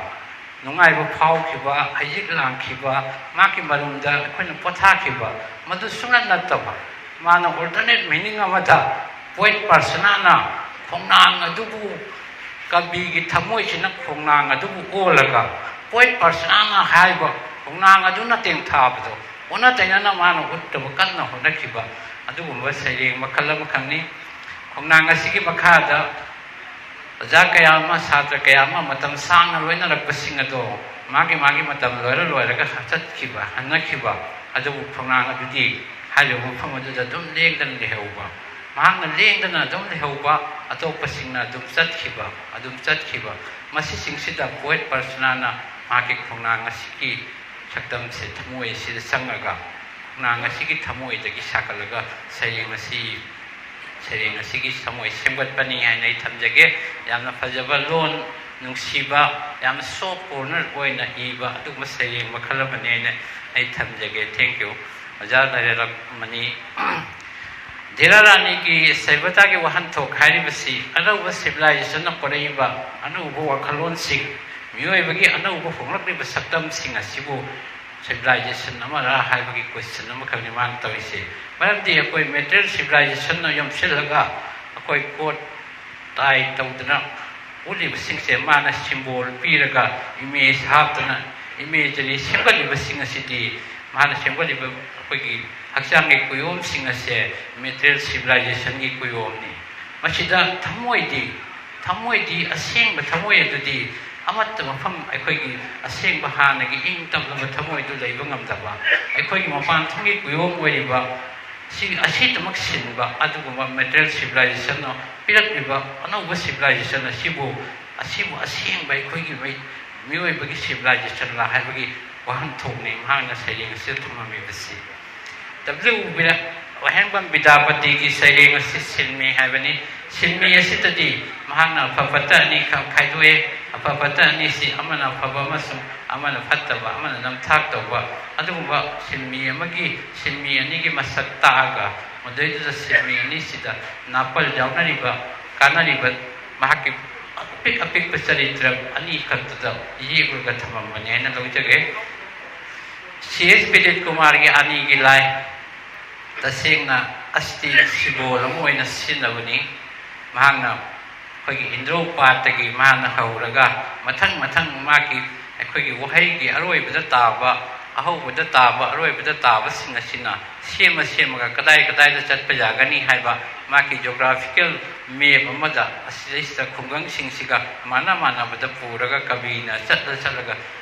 ꯅꯨꯡꯉꯥꯏꯕ ꯐꯥꯎꯈꯤꯕ, ꯍꯩꯖꯤꯛ ꯂꯥꯡꯈꯤꯕ, ꯃꯍꯥꯛꯀꯤ ꯃꯔꯨꯝꯗ ꯑꯩꯈꯣꯏꯅ ꯄꯣꯊꯥꯈꯤꯕ, ꯃꯗꯨ ꯁꯨꯡꯅꯠ ꯅꯠꯇꯕ, ꯃꯥꯅ ꯑꯣꯜꯇꯔꯅꯦꯠ ꯃꯤꯅꯤꯡ ꯑꯃꯗ ꯄꯣꯏꯠ ꯄꯥꯔꯁꯅꯥꯅ ꯈꯣꯡꯅꯥꯡ ꯑꯗꯨꯕꯨ ꯀꯕꯤꯒꯤ ꯊꯃꯣꯏꯁꯤꯅ ꯈꯣꯡꯅꯥꯡ ꯑꯗꯨꯕꯨ ꯑꯣꯜꯂꯒ ꯄꯣꯏꯠ ꯄꯥꯔꯁꯅꯥꯅ ꯍꯥꯏꯕ ꯈꯣꯡꯅꯥꯡ ꯑꯗꯨꯅ ꯇꯦꯡꯊꯥꯕꯗꯣ ꯑꯣꯟꯅ ꯇꯩꯅꯅ ꯃꯥꯅ ꯎꯠꯇꯕ ꯀꯟꯅ ꯍꯣꯠꯅꯈꯤꯕ ꯑꯗꯨꯒꯨꯝꯕ ꯁꯩꯔꯦꯡ ꯃꯈꯜ ꯑꯃꯈꯛꯅꯤ꯫ ꯈꯣꯡꯅꯥꯡ ꯑꯁꯤꯒꯤ ꯃꯈꯥꯗ ꯑꯣꯖꯥ ꯀꯌꯥ ꯑꯃ, ꯁꯥꯇ꯭ꯔ ꯀꯌꯥ ꯑꯃ ꯃꯇꯝ ꯁꯥꯡꯅ ꯂꯣꯏꯅꯔꯛꯄꯁꯤꯡ ꯑꯗꯣ ꯃꯥꯒꯤ ꯃꯥꯒꯤ ꯃꯇꯝ ꯂꯣꯏꯔ ꯂꯣꯏꯔꯒ ꯆꯠꯈꯤꯕ, ꯍꯟꯅꯈꯤꯕ, ꯑꯗꯨꯕꯨ ꯈꯣꯡꯅꯥꯡ ꯑꯗꯨꯗꯤ ꯍꯥꯏꯔꯤꯕ ꯃꯐꯝ ꯑꯗꯨꯗ ꯑꯗꯨꯝ ꯂꯦꯡꯗꯅ ꯂꯩꯍꯧꯕ, ꯃꯍꯥꯛꯅ ꯂꯦꯡꯗꯅ ꯑꯗꯨꯝ ꯂꯩꯍꯧꯕ, ꯑꯇꯣꯞꯄꯁꯤꯡꯅ ꯑꯗꯨꯝ ꯆꯠꯈꯤꯕ, ꯑꯗꯨꯝ ꯆꯠꯈꯤꯕ, ꯃꯁꯤꯁꯤꯡꯁꯤꯗ ꯄꯣꯏꯠ ꯄꯥꯔꯁꯅꯥꯅ ꯃꯍꯥꯛꯀꯤ ꯈꯣꯡꯅꯥꯡ ꯑꯁꯤꯒꯤ ꯁꯛꯇꯝꯁꯦ ꯊꯃꯣꯏ ꯑꯁꯤꯗ ꯆꯪꯉꯒ, ꯈꯣꯡꯅꯥꯡ ꯑꯁꯤꯒꯤ ꯊꯃꯣꯏꯗꯒꯤ ꯁꯥꯒꯠꯂꯒ ꯁꯩꯔꯦꯡ ꯑꯁꯤ, ꯁꯩꯔꯦꯡ ꯑꯁꯤꯒꯤ ꯊꯃꯣꯏ ꯁꯦꯝꯒꯠꯄꯅꯤ ꯍꯥꯏꯅ ꯑꯩ ꯊꯝꯖꯒꯦ꯫ ꯌꯥꯝꯅ ꯐꯖꯕ ꯂꯣꯟ, ꯅꯨꯡꯁꯤꯕ, ꯌꯥꯝꯅ ꯁꯣꯐ ꯀꯣꯔꯅꯔ ꯑꯣꯏꯅ ꯏꯕ ꯑꯗꯨꯒꯨꯝꯕ ꯁꯩꯔꯦꯡ ꯃꯈꯜ ꯑꯃꯅꯤ ꯍꯥꯏꯅ ꯑꯩ ꯊꯝꯖꯒꯦ꯫ Thank you꯫ ꯑꯣꯖꯥ ꯂꯥꯏꯔꯦꯜꯂꯛꯃꯅꯤ꯫ ꯙꯤꯔꯥ ꯔꯥꯅꯤꯒꯤ ꯁꯩꯕꯇꯥꯒꯤ ꯋꯥꯍꯟꯊꯣꯛ ꯍꯥꯏꯔꯤꯕꯁꯤ ꯑꯅꯧꯕ ꯁꯤꯚꯤꯂꯥꯏꯖꯦꯁꯟꯅ ꯄꯨꯔꯛꯏꯕ ꯑꯅꯧꯕ ꯋꯥꯈꯜꯂꯣꯟꯁꯤꯡ, ꯃꯤꯑꯣꯏꯕꯒꯤ ꯑꯅꯧꯕ ꯍꯣꯡꯂꯛꯂꯤꯕ ꯁꯛꯇꯝꯁꯤꯡ ꯑꯁꯤꯕꯨ ꯁꯤꯚꯤꯂꯥꯏꯖꯦꯁꯟ ꯑꯃꯔ ꯍꯥꯏꯕꯒꯤ ꯀꯣꯏꯁꯟ ꯑꯃꯈꯛꯅꯤ ꯃꯥꯅ ꯇꯧꯔꯤꯁꯦ꯫ ꯃꯔꯝꯗꯤ ꯑꯩꯈꯣꯏ ꯃꯦꯇꯔꯤꯌꯦꯜ ꯁꯤꯚꯤꯂꯥꯏꯖꯦꯁꯟꯅ ꯌꯣꯝꯁꯤꯜꯂꯒ ꯑꯩꯈꯣꯏ ꯀꯣꯠ ꯇꯥꯏ ꯇꯧꯗꯅ ꯎꯠꯂꯤꯕꯁꯤꯡꯁꯦ ꯃꯥꯅ ꯁꯤꯝꯕꯣꯜ ꯄꯤꯔꯒ, ꯏꯃꯦꯖ ꯍꯥꯞꯇꯅ, ꯏꯃꯦꯖꯔꯤ ꯁꯦꯝꯒꯠꯂꯤꯕꯁꯤꯡ ꯑꯁꯤꯗꯤ, ꯃꯍꯥꯛꯅ ꯁꯦꯝꯒꯠꯂꯤꯕ ꯑꯩꯈꯣꯏꯒꯤ ꯍꯛꯆꯥꯡꯒꯤ ꯀꯨꯌꯣꯝꯁꯤꯡ ꯑꯁꯦ ꯃꯦꯇꯔꯤꯌꯦꯜ ꯁꯤꯚꯤꯂꯥꯏꯖꯦꯁꯟꯒꯤ ꯀꯨꯌꯣꯝꯅꯤ꯫ ꯃꯁꯤꯗ ꯊꯃꯣꯏꯗꯤ, ꯊꯃꯣꯏꯗꯤ, ꯑꯁꯦꯡꯕ ꯊꯃꯣꯏ ꯑꯗꯨꯗꯤ ꯑꯃꯠꯇ ꯃꯐꯝ, ꯑꯩꯈꯣꯏꯒꯤ ꯑꯁꯦꯡꯕ ꯍꯥꯟꯅꯒꯤ ꯏꯪ ꯇꯞꯂꯕ ꯊꯃꯣꯏꯗꯨ ꯂꯩꯕ ꯉꯝꯗꯕ, ꯑꯩꯈꯣꯏꯒꯤ ꯃꯄꯥꯟ ꯊꯣꯡꯒꯤ ꯀꯨꯌꯣꯝ ꯑꯣꯏꯔꯤꯕ ꯁꯤ ꯑꯁꯤꯗꯃꯛ ꯁꯤꯟꯕ ꯑꯗꯨꯒꯨꯝꯕ ꯃꯦꯇꯔꯤꯌꯦꯜ ꯁꯤꯚꯤꯂꯥꯏꯖꯦꯁꯟꯅ ꯄꯤꯔꯛꯂꯤꯕ ꯑꯅꯧꯕ ꯁꯤꯚꯤꯂꯥꯏꯖꯦꯁꯟ ꯑꯁꯤꯕꯨ, ꯑꯁꯤꯕꯨ ꯑꯁꯦꯡꯕ ꯑꯩꯈꯣꯏꯒꯤ ꯃꯤ-, ꯃꯤꯑꯣꯏꯕꯒꯤ ꯁꯤꯚꯤꯂꯥꯏꯖꯦꯁꯟꯂ ꯍꯥꯏꯕꯒꯤ ꯋꯥꯍꯟꯊꯣꯛꯅꯤ ꯃꯍꯥꯛꯅ ꯁꯩꯔꯦꯡ ꯑꯁꯤꯗ ꯊꯝꯂꯝꯃꯤꯕꯁꯤ꯫ ꯗꯕ꯭ꯂꯤꯌꯨ ꯕꯤꯗ꯭ꯌꯥ-, ꯋꯥꯍꯦꯡꯕꯝ ꯕꯤꯗ꯭ꯌꯥꯄꯇꯤꯒꯤ ꯁꯩꯔꯦꯡ ꯑꯁꯤ ꯁꯤꯟꯃꯤ ꯍꯥꯏꯕꯅꯤ꯫ ꯁꯤꯟꯃꯤ ꯑꯁꯤꯗꯗꯤ ꯃꯍꯥꯛꯅ ꯑꯐ ꯐꯠꯇ ꯑꯅꯤꯈꯛ ꯈꯥꯏꯗꯣꯛꯑꯦ꯫ ꯑꯐ ꯐꯠꯇ ꯑꯅꯤꯁꯤ ꯑꯃꯅ ꯑꯐꯕ ꯑꯃꯁꯨꯡ ꯑꯃꯅ ꯐꯠꯇꯕ, ꯑꯃꯅ ꯅꯝꯊꯥꯛ ꯇꯧꯕ꯫ ꯑꯗꯨꯒꯨꯝꯕ ꯁꯤꯟꯃꯤ ꯑꯃꯒꯤ, ꯁꯤꯟꯃꯤ ꯑꯅꯤꯒꯤ ꯃꯁꯛ ꯇꯥꯛꯑꯒ, ꯃꯗꯨꯗꯩꯗꯨꯗ ꯁꯤꯟꯃꯤ ꯑꯅꯤꯁꯤꯗ ꯅꯥꯄꯜ ꯌꯥꯎꯅꯔꯤꯕ, ꯀꯥꯟꯅꯔꯤꯕ ꯃꯍꯥꯛꯀꯤ ꯑꯄꯤꯛ ꯑꯄꯤꯛꯄ ꯆꯔꯤꯇ꯭ꯔ ꯑꯅꯤꯈꯛꯇꯨꯗ ꯌꯦꯛꯂꯒ ꯊꯝꯃꯝꯕꯅꯤ ꯍꯥꯏꯅ ꯂꯧꯖꯒꯦ꯫ ꯁꯤ ꯑꯦꯁ ꯕꯤꯗꯤꯠ ꯀꯨꯃꯥꯔꯒꯤ ꯑꯅꯤꯒꯤ ꯂꯥꯏ ꯇꯁꯦꯡꯅ ꯑꯁꯇꯤ ꯁꯤꯕꯣꯜ ꯑꯃ ꯑꯣꯏꯅ ꯁꯤꯖꯤꯟꯅꯕꯅꯤ꯫ ꯃꯍꯥꯛꯅ ꯑꯩꯈꯣꯏꯒꯤ ꯏꯟꯗ꯭ꯔꯣ ꯄꯥꯠꯇꯒꯤ ꯃꯍꯥꯛꯅ ꯍꯧꯔꯒ ꯃꯊꯪ ꯃꯊꯪ ꯃꯥꯒꯤ ꯑꯩꯈꯣꯏꯒꯤ ꯋꯥꯍꯩꯒꯤ ꯑꯔꯣꯏꯕꯗ ꯇꯥꯕ, ꯑꯍꯧꯕꯗ ꯇꯥꯕ, ꯑꯔꯣꯏꯕꯗ ꯇꯥꯕꯁꯤꯡ ꯑꯁꯤꯅ ꯁꯦꯝꯃ ꯁꯦꯝꯃꯒ ꯀꯗꯥꯏ ꯀꯗꯥꯏꯗ ꯆꯠꯄ ꯌꯥꯒꯅꯤ ꯍꯥꯏꯕ ꯃꯥꯒꯤ ꯖꯣꯒ꯭ꯔꯥꯐꯤꯀꯦꯜ ꯃꯦꯞ ꯑꯃꯗ ꯑꯁꯤꯗꯩꯁꯤꯗ ꯈꯨꯡꯒꯪꯁꯤꯡꯁꯤꯒ ꯃꯥꯟꯅ ꯃꯥꯟꯅꯕꯗ ꯄꯨꯔꯒ ꯀꯕꯤꯅ ꯆꯠꯂ ꯆꯠꯂꯒ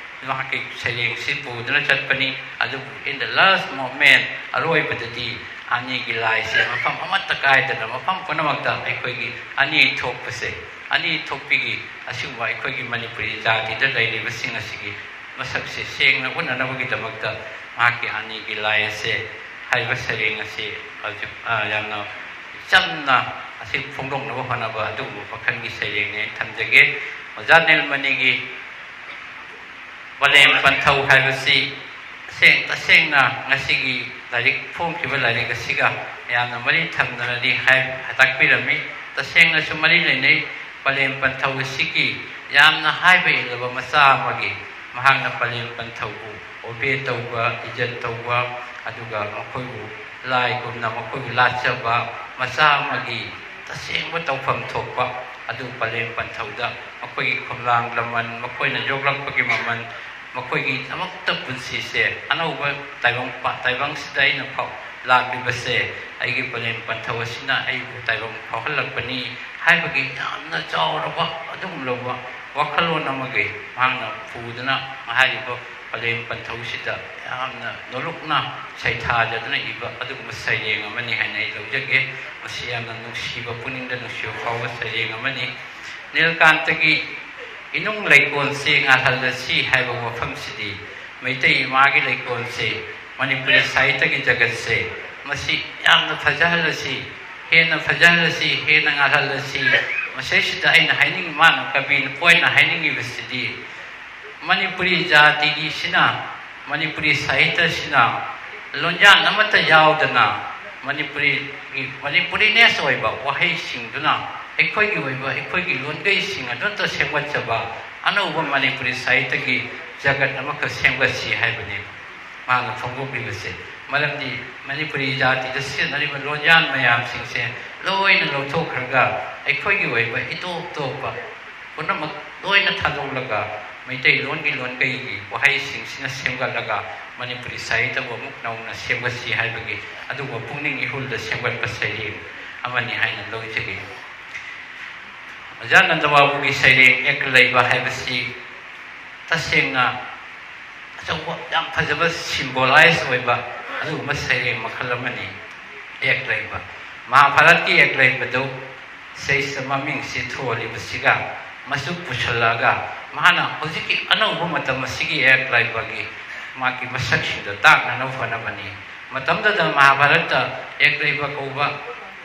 ꯃꯍꯥꯛꯀꯤ ꯁꯩꯔꯦꯡꯁꯤ ꯄꯨꯗꯨꯅ ꯆꯠꯄꯅꯤ꯫ ꯑꯗꯨꯕꯨ in the last moment, ꯑꯔꯣꯏꯕꯗꯗꯤ ꯑꯅꯤꯒꯤ ꯂꯥꯏꯁꯦ ꯃꯐꯝ ꯑꯃꯠꯇ ꯀꯥꯏꯗꯅ ꯃꯐꯝ ꯄꯨꯝꯅꯃꯛꯇ ꯑꯩꯈꯣꯏꯒꯤ ꯑꯅꯤ ꯊꯣꯛꯄꯁꯦ, ꯑꯅꯤ ꯊꯣꯛꯄꯤꯒꯤ ꯑꯁꯤꯒꯨꯝꯕ ꯑꯩꯈꯣꯏꯒꯤ ꯃꯅꯤꯄꯨꯔꯤ ꯖꯥꯇꯤꯗ ꯂꯩꯔꯤꯕꯁꯤꯡ ꯑꯁꯤꯒꯤ ꯃꯁꯛꯁꯦ ꯁꯦꯡꯅ ꯎꯠꯅꯅꯕꯒꯤꯗꯃꯛꯇ ꯃꯍꯥꯛꯀꯤ ꯑꯅꯤꯒꯤ ꯂꯥꯏ ꯑꯁꯦ ꯍꯥꯏꯕ ꯁꯩꯔꯦꯡ ꯑꯁꯤ ꯍꯧꯖꯤꯛ, ꯑ, ꯌꯥꯝꯅ ꯆꯝꯅ ꯑꯁꯤ ꯐꯣꯡꯗꯣꯛꯅꯕ ꯍꯣꯠꯅꯕ ꯑꯗꯨꯒꯨꯝꯕ ꯃꯈꯜꯒꯤ ꯁꯩꯔꯦꯡꯅꯤ ꯑꯩꯅ ꯊꯝꯖꯒꯦ꯫ ꯑꯣꯖꯥ ꯅꯤꯜꯃꯅꯤꯒꯤ ꯄꯂꯦꯝ ꯄꯟꯊꯧ ꯍꯥꯏꯕꯁꯤ ꯇꯁꯦꯡ-, ꯇꯁꯦꯡꯅ ꯉꯁꯤꯒꯤ ꯂꯥꯏꯔꯤꯛ ꯐꯣꯡꯈꯤꯕ ꯂꯥꯏꯔꯤꯛ ꯑꯁꯤꯒ ꯌꯥꯝꯅ ꯃꯔꯤ ꯊꯝꯅꯔꯤ ꯍꯥꯏ ꯇꯥꯛꯄꯤꯔꯝꯃꯤ꯫ ꯇꯁꯦꯡꯅꯁꯨ ꯃꯔꯤ ꯂꯩꯅꯩ꯫ ꯄꯂꯦꯝ ꯄꯟꯊꯧ ꯑꯁꯤꯒꯤ ꯌꯥꯝꯅ ꯍꯥꯏꯕ ꯏꯜꯂꯕ ꯃꯆꯥ ꯑꯃꯒꯤ ꯃꯍꯥꯛꯅ ꯄꯂꯦꯝ ꯄꯟꯊꯧꯕꯨ obey ꯇꯧꯕ, ꯏꯖꯠ ꯇꯧꯕ, ꯑꯗꯨꯒ ꯃꯈꯣꯏꯕꯨ ꯂꯥꯏꯒꯨꯝꯅ ꯃꯈꯣꯏꯕꯨ ꯂꯥꯠꯆꯕ ꯃꯆꯥ ꯑꯃꯒꯤ ꯇꯁꯦꯡꯕ ꯇꯧꯐꯝ ꯊꯣꯛꯄ ꯑꯗꯨ ꯄꯂꯦꯝ ꯄꯟꯊꯧꯗ ꯃꯈꯣꯏꯒꯤ ꯈꯨꯝꯂꯥꯡ ꯂꯃꯟ, ꯃꯈꯣꯏꯅ ꯌꯣꯛꯂꯛꯄꯒꯤ ꯃꯃꯜ, ꯃꯈꯣꯏꯒꯤꯗꯃꯛꯇ ꯄꯨꯟꯁꯤꯁꯦ ꯑꯅꯧꯕ ꯇꯥꯏꯕꯪ ꯄ-, ꯇꯥꯏꯕꯪꯁꯤꯗ ꯑꯩꯅ ꯐꯥꯎ-, ꯂꯥꯛꯂꯤꯕꯁꯦ ꯑꯩꯒꯤ ꯄꯂꯦꯝ ꯄꯟꯊꯧ ꯑꯁꯤꯅ ꯑꯩꯕꯨ ꯇꯥꯏꯕꯪ ꯐꯥꯎꯍꯜꯂꯛꯄꯅꯤ ꯍꯥꯏꯕꯒꯤ ꯌꯥꯝꯅ ꯆꯥꯎꯔꯕ ꯑꯗꯨꯒꯨꯝꯂꯕ ꯋꯥꯈꯜꯂꯣꯟ ꯑꯃꯒꯤ ꯃꯍꯥꯛꯅ ꯄꯨꯗꯨꯅ ꯍꯥꯏꯔꯤꯕ ꯄꯂꯦꯝ ꯄꯟꯊꯧꯁꯤꯗ ꯌꯥꯝꯅ ꯅꯣꯂꯨꯛꯅ ꯁꯩꯊꯥꯖꯗꯨꯅ ꯏꯕ ꯑꯗꯨꯒꯨꯝꯕ ꯁꯩꯔꯦꯡ ꯑꯃꯅꯤ ꯍꯥꯏꯅ ꯑꯩ ꯂꯧꯖꯒꯦ꯫ ꯃꯁꯤ ꯌꯥꯝꯅ ꯅꯨꯡꯁꯤꯕ, ꯄꯨꯛꯅꯤꯡꯗ ꯅꯨꯡꯁꯤꯕ ꯐꯥꯎꯕ ꯁꯩꯔꯦꯡ ꯑꯃꯅꯤ꯫ ꯅꯤꯜꯀꯥꯟꯇꯒꯤ ꯏꯅꯨꯡ ꯂꯩꯀꯣꯜꯁꯦ ꯉꯥꯜꯍꯜꯂꯁꯤ ꯍꯥꯏꯕ ꯋꯥꯐꯝꯁꯤꯗꯤ ꯃꯩꯇꯩ ꯏꯃꯥꯒꯤ ꯂꯩꯀꯣꯜꯁꯦ, ꯃꯅꯤꯄꯨꯔꯤ ꯁꯥꯍꯤꯇ꯭ꯌꯒꯤ ꯖꯒꯠꯁꯦ, ꯃꯁꯤ ꯌꯥꯝꯅ ꯐꯖꯍꯜꯂꯁꯤ, ꯍꯦꯟꯅ ꯐꯖꯍꯜꯂꯁꯤ, ꯍꯦꯟꯅ ꯉꯥꯜꯍꯜꯂꯁꯤ꯫ ꯃꯁꯤꯁꯤꯗ ꯑꯩꯅ ꯍꯥꯏꯅꯤꯡ-, ꯃꯥꯅ, ꯀꯕꯤꯅ, ꯄꯣꯏꯅ ꯍꯥꯏꯅꯤꯡꯉꯤꯕꯁꯤꯗꯤ ꯃꯅꯤꯄꯨꯔꯤ ꯖꯥꯇꯤꯒꯤꯁꯤꯅ, ꯃꯅꯤꯄꯨꯔꯤ ꯁꯥꯍꯤꯇ꯭ꯌꯁꯤꯅ ꯂꯣꯟꯌꯥꯟ ꯑꯃꯠꯇ ꯌꯥꯎꯗꯅ ꯃꯅꯤꯄꯨꯔꯤꯒꯤ, ꯃꯅꯤꯄꯨꯔꯤꯅꯦꯁ ꯑꯣꯏꯕ ꯋꯥꯍꯩꯁꯤꯡꯗꯨꯅ ꯑꯩꯈꯣꯏꯒꯤ ꯑꯣꯏꯕ, ꯑꯩꯈꯣꯏꯒꯤ ꯂꯣꯟꯒꯩꯁꯤꯡ ꯑꯗꯨꯇ ꯁꯦꯝꯒꯠꯆꯕ ꯑꯅꯧꯕ ꯃꯅꯤꯄꯨꯔꯤ ꯁꯥꯍꯤꯇ꯭ꯌꯒꯤ ꯖꯒꯠ ꯑꯃꯈꯛ ꯁꯦꯝꯒꯠꯁꯤ ꯍꯥꯏꯕꯅꯤ ꯃꯍꯥꯛꯅ ꯐꯣꯡꯗꯣꯛꯂꯤꯕꯁꯦ꯫ ꯃꯔꯝꯗꯤ ꯃꯅꯤꯄꯨꯔꯤ ꯖꯥꯇꯤꯗ ꯁꯤꯖꯤꯟꯅꯔꯤꯕ ꯂꯣꯟꯌꯥꯟ ꯃꯌꯥꯝꯁꯤꯡꯁꯦ ꯂꯣꯏꯅ ꯂꯧꯊꯣꯛꯈ꯭ꯔꯒ ꯑꯩꯈꯣꯏꯒꯤ ꯑꯣꯏꯕ ꯏꯇꯣꯞ ꯇꯣꯞꯄ ꯄꯨꯝꯅꯃꯛ ꯂꯣꯏꯅ ꯊꯥꯗꯣꯛꯂꯒ ꯃꯩꯇꯩꯂꯣꯟꯒꯤ ꯂꯣꯟꯀꯩꯒꯤ ꯋꯥꯍꯩꯁꯤꯡꯁꯤꯅ ꯁꯦꯝꯒꯠꯂꯒ ꯃꯅꯤꯄꯨꯔꯤ ꯁꯥꯍꯤꯇ꯭ꯌꯕꯨ ꯑꯃꯨꯛ ꯅꯧꯅ ꯁꯦꯝꯒꯠꯁꯤ ꯍꯥꯏꯕꯒꯤ ꯑꯗꯨꯒꯨꯝꯕ ꯄꯨꯛꯅꯤꯡ ꯏꯍꯨꯜꯗ ꯁꯦꯝꯒꯠꯄ ꯁꯩꯔꯦꯡ ꯑꯃꯅꯤ ꯍꯥꯏꯅ ꯂꯧꯖꯒꯦ꯫ ꯑꯣꯖꯥ ꯅꯟꯗꯕꯥꯕꯨꯒꯤ ꯁꯩꯔꯦꯡ ꯑꯦꯛ ꯂꯩꯕ ꯍꯥꯏꯕꯁꯤ ꯇꯁꯦꯡꯅ ꯑꯆꯧꯕ, ꯌꯥꯝ ꯐꯖꯕ, ꯁꯤꯝꯕꯣꯂꯥꯏꯖ ꯑꯣꯏꯕ ꯑꯗꯨꯒꯨꯝꯕ ꯁꯩꯔꯦꯡ ꯃꯈꯜ ꯑꯃꯅꯤ꯫ ꯑꯦꯛ ꯂꯩꯕ, ꯃꯍꯥꯚꯥꯔꯠꯀꯤ ꯑꯦꯛ ꯂꯩꯕꯗꯨ ꯁꯤꯗꯩꯁꯤꯗ ꯃꯃꯤꯡꯁꯤ ꯊꯣꯜꯂꯤꯕꯁꯤꯒ ꯃꯁꯨ ꯄꯨꯁꯜꯂꯛꯑꯒ ꯃꯥꯅ ꯍꯧꯖꯤꯛꯀꯤ ꯑꯅꯧꯕ ꯃꯇꯝ ꯑꯁꯤꯒꯤ ꯑꯦꯛ ꯂꯩꯕꯒꯤ ꯃꯥꯒꯤ ꯃꯁꯛꯁꯤꯡꯗꯣ ꯇꯥꯛꯅꯅꯕ ꯍꯣꯠꯅꯕꯅꯤ꯫ ꯃꯇꯝꯗꯨꯗ ꯃꯍꯥꯚꯥꯔꯠꯇ ꯑꯦꯛ ꯂꯩꯕ ꯀꯧꯕ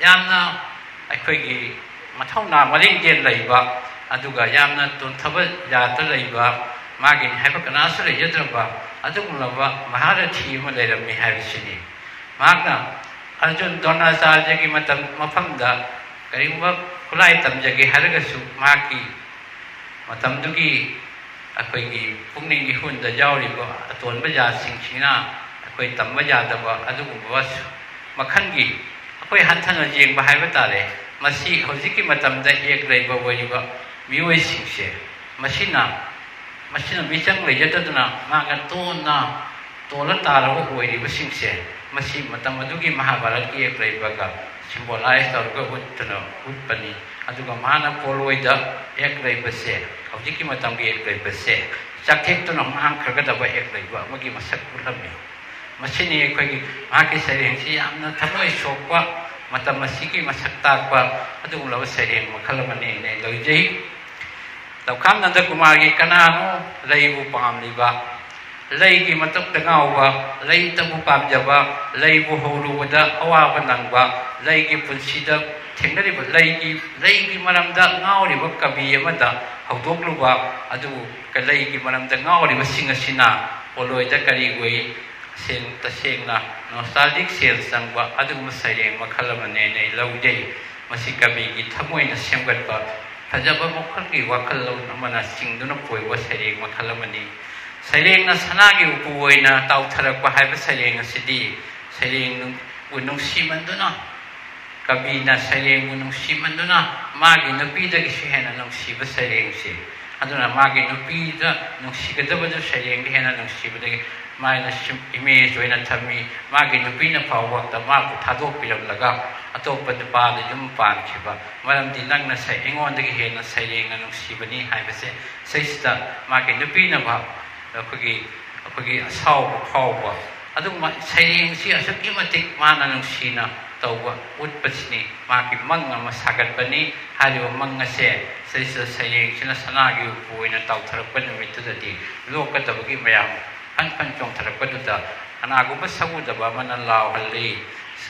ꯌꯥꯝꯅ ꯑꯩꯈꯣꯏꯒꯤ ꯃꯊꯧꯅꯥ ꯃꯔꯤꯡꯖꯦꯜ ꯂꯩꯕ, ꯑꯗꯨꯒ ꯌꯥꯝꯅ ꯇꯣꯟꯊꯕ ꯖꯥꯠꯇ ꯂꯩꯕ, ꯃꯥꯒꯤꯅꯤ ꯍꯥꯏꯕ ꯀꯅꯥꯁꯨ ꯂꯩꯖꯗ꯭ꯔꯕ ꯑꯗꯨꯒꯨꯝꯂꯕ ꯃꯍꯥꯔꯊꯤ ꯑꯃ ꯂꯩꯔꯝꯃꯤ ꯍꯥꯏꯕꯁꯤꯅꯤ꯫ ꯃꯍꯥꯛꯅ ꯑꯔꯖꯨꯟ ꯗ꯭ꯔꯣꯅꯥꯆꯥꯔꯌꯒꯤ ꯃꯇꯝ, ꯃꯐꯝꯗ ꯀꯔꯤꯒꯨꯝꯕ ꯈꯨꯠꯂꯥꯏ ꯇꯝꯖꯒꯦ ꯍꯥꯏꯔꯒꯁꯨ ꯃꯍꯥꯛꯀꯤ ꯃꯇꯝꯗꯨꯒꯤ ꯑꯩꯈꯣꯏꯒꯤ ꯄꯨꯛꯅꯤꯡ ꯏꯍꯨꯜꯗ ꯌꯥꯎꯔꯤꯕ ꯑꯇꯣꯟꯕ ꯖꯥꯠꯁꯤꯡꯁꯤꯅ ꯑꯩꯈꯣꯏ ꯇꯝꯕ ꯌꯥꯗꯕ ꯑꯗꯨꯒꯨꯝꯕ ꯃꯈꯜꯒꯤ ꯑꯩꯈꯣꯏ ꯍꯟꯊꯅ ꯌꯦꯡꯕ ꯍꯥꯏꯕ ꯇꯥꯔꯦ꯫ ꯃꯁꯤ ꯍꯧꯖꯤꯛꯀꯤ ꯃꯇꯝꯗ ꯑꯦꯛ ꯂꯩꯕ ꯑꯣꯏꯔꯤꯕ ꯃꯤꯑꯣꯏꯁꯤꯡꯁꯦ, ꯃꯁꯤꯅ ꯃꯁꯤꯅ ꯃꯤꯆꯪ ꯂꯩꯖꯗꯗꯨꯅ ꯃꯥꯒ ꯇꯣꯟꯅ ꯇꯣꯜꯂ ꯇꯥꯔꯒ ꯑꯣꯏꯔꯤꯕꯁꯤꯡꯁꯦ, ꯃꯁꯤ ꯃꯇꯝ ꯑꯗꯨꯒꯤ ꯃꯍꯥꯚꯥꯔꯠꯀꯤ ꯌꯦꯛꯂꯩꯕꯒ symbolize ꯇꯧꯔꯒ ꯎꯠꯇꯅ ꯎꯠꯄꯅꯤ꯫ ꯑꯗꯨꯒ ꯃꯥꯅ ꯄꯣꯂꯣꯏꯗ ꯌꯦꯛꯂꯩꯕꯁꯦ, ꯍꯧꯖꯤꯛꯀꯤ ꯃꯇꯝꯒꯤ ꯌꯦꯛꯂꯩꯕꯁꯦ ꯆꯥꯛꯊꯦꯛꯇꯨꯅ ꯃꯥꯡꯈ꯭ꯔꯒꯗꯕ ꯌꯦꯛꯂꯩꯕ ꯑꯃꯒꯤ ꯃꯁꯛ ꯎꯠꯂꯝꯃꯤ꯫ ꯃꯁꯤꯅꯤ ꯑꯩꯈꯣꯏꯒꯤ ꯃꯍꯥꯛꯀꯤ ꯁꯩꯔꯦꯡꯁꯤ ꯌꯥꯝꯅ ꯊꯃꯣꯏ ꯁꯣꯛꯄ, ꯃꯇꯝ ꯑꯁꯤꯒꯤ ꯃꯁꯛ ꯇꯥꯛꯄ ꯑꯗꯨꯒꯨꯝꯂꯕ ꯁꯩꯔꯦꯡ ꯃꯈꯜ ꯑꯃꯅꯤ ꯍꯥꯏꯅ ꯂꯧꯖꯩ꯫ ꯂꯧꯈꯥꯝ ꯅꯟꯗ ꯀꯨꯃꯥꯔꯒꯤ "ꯀꯅꯥꯅꯣ ꯂꯩꯕꯨ ꯄꯥꯝꯂꯤꯕ, ꯂꯩꯒꯤ ꯃꯇꯧꯗ ꯉꯥꯎꯕ, ꯂꯩꯇꯕꯨ ꯄꯥꯝꯖꯕ, ꯂꯩꯕꯨ ꯍꯧꯔꯨꯕꯗ ꯑꯋꯥꯕ ꯅꯪꯕ, ꯂꯩꯒꯤ ꯄꯨꯟꯁꯤꯗ ꯊꯦꯡꯅꯔꯤꯕ ꯂꯩꯒꯤ, ꯂꯩꯒꯤ ꯃꯔꯝꯗ ꯉꯥꯎꯔꯤꯕ ꯀꯕꯤ ꯑꯃꯗ ꯍꯧꯗꯣꯛꯂꯨꯕ ꯑꯗꯨꯕꯨ ꯂꯩꯒꯤ ꯃꯔꯝꯗ ꯉꯥꯎꯔꯤꯕꯁꯤꯡ ꯑꯁꯤꯅ ꯄꯣꯂꯣꯏꯗ ꯀꯔꯤ ꯑꯣꯏ?" ꯁꯦꯡ-, ꯇꯁꯦꯡꯅ nostalgic sense ꯆꯪꯕ ꯑꯗꯨꯒꯨꯝꯕ ꯁꯩꯔꯦꯡ ꯃꯈꯜ ꯑꯃꯅꯦꯅ ꯑꯩ ꯂꯧꯖꯩ꯫ ꯃꯁꯤ ꯀꯕꯤꯒꯤ ꯊꯃꯣꯏꯅ ꯁꯦꯝꯒꯠꯄ ꯐꯖꯕ ꯃꯈꯜꯒꯤ ꯋꯥꯈꯜꯂꯣꯟ ꯑꯃꯅ ꯆꯤꯡꯗꯨꯅ ꯄꯣꯏꯕ ꯁꯩꯔꯦꯡ ꯃꯈꯜ ꯑꯃꯅꯤ꯫ ꯁꯩꯔꯦꯡꯅ ꯁꯅꯥꯒꯤ ꯎꯄꯨ ꯑꯣꯏꯅ ꯇꯥꯎꯊꯔꯛꯄ ꯍꯥꯏꯕ ꯁꯩꯔꯦꯡ ꯑꯁꯤꯗꯤ ꯁꯩꯔꯦꯡꯕꯨ ꯅꯨꯡꯁꯤꯃꯟꯗꯨꯅ, ꯀꯕꯤꯅ ꯁꯩꯔꯦꯡꯕꯨ ꯅꯨꯡꯁꯤꯃꯟꯗꯨꯅ ꯃꯥꯒꯤ ꯅꯨꯄꯤꯗꯒꯤꯁꯨ ꯍꯦꯟꯅ ꯅꯨꯡꯁꯤꯕ ꯁꯩꯔꯦꯡꯁꯤ, ꯑꯗꯨꯅ ꯃꯥꯒꯤ ꯅꯨꯄꯤꯗ ꯅꯨꯡꯁꯤꯒꯗꯕꯗꯨ ꯁꯩꯔꯦꯡꯗ ꯍꯦꯟꯅ ꯅꯨꯡꯁꯤꯕꯗꯒꯤ ꯃꯥꯅ ꯁꯨꯝ image ꯑꯣꯏꯅ ꯊꯝꯃꯤ꯫ ꯃꯥꯒꯤ ꯅꯨꯄꯤꯅ ꯐꯥꯎꯕꯗ ꯃꯥꯕꯨ ꯊꯥꯗꯣꯛꯄꯤꯔꯝꯂꯒ ꯑꯇꯣꯞꯄ ꯅꯨꯄꯥꯗ ꯌꯨꯝ ꯄꯥꯟꯈꯤꯕ, ꯃꯔꯝꯗꯤ ꯅꯪꯅ ꯁꯩ-, ꯑꯩꯉꯣꯟꯗꯒꯤ ꯍꯦꯟꯅ ꯁꯩꯔꯦꯡꯅ ꯅꯨꯡꯁꯤꯕꯅꯤ ꯍꯥꯏꯕꯁꯦ ꯁꯤꯁꯤꯗ ꯃꯥꯒꯤ ꯅꯨꯄꯤꯅ ꯐꯥꯎ ꯑꯩꯈꯣꯏꯒꯤ, ꯑꯩꯈꯣꯏꯒꯤ ꯑꯁꯥꯎꯕ ꯐꯥꯎꯕ꯫ ꯑꯗꯨꯒꯨꯝꯕ ꯁꯩꯔꯦꯡꯁꯤ ꯑꯁꯨꯛꯀꯤ ꯃꯇꯤꯛ ꯃꯥꯅ ꯅꯨꯡꯁꯤꯅ ꯇꯧꯕ ꯎꯠꯄꯁꯤꯅꯤ꯫ ꯃꯥꯒꯤ ꯃꯪ ꯑꯃ ꯁꯥꯒꯠꯄꯅꯤ꯫ ꯍꯥꯏꯔꯤꯕ ꯃꯪ ꯑꯁꯦ ꯁꯤꯁꯤꯗ ꯁꯩꯔꯦꯡꯁꯤꯅ ꯁꯅꯥꯒꯤ ꯎꯄꯨ ꯑꯣꯏꯅ ꯇꯥꯎꯊꯔꯛꯄ ꯅꯨꯃꯤꯠꯇꯨꯗꯗꯤ ꯂꯣꯛꯀꯗꯕꯒꯤ ꯃꯌꯥꯝ ꯐꯟ ꯐꯟ ꯆꯣꯡꯊꯔꯛꯄꯗꯨꯗ ꯀꯅꯥꯒꯨꯝꯕ ꯁꯛꯎꯗꯕ ꯑꯃꯅ ꯂꯥꯎꯍꯜꯂꯤ,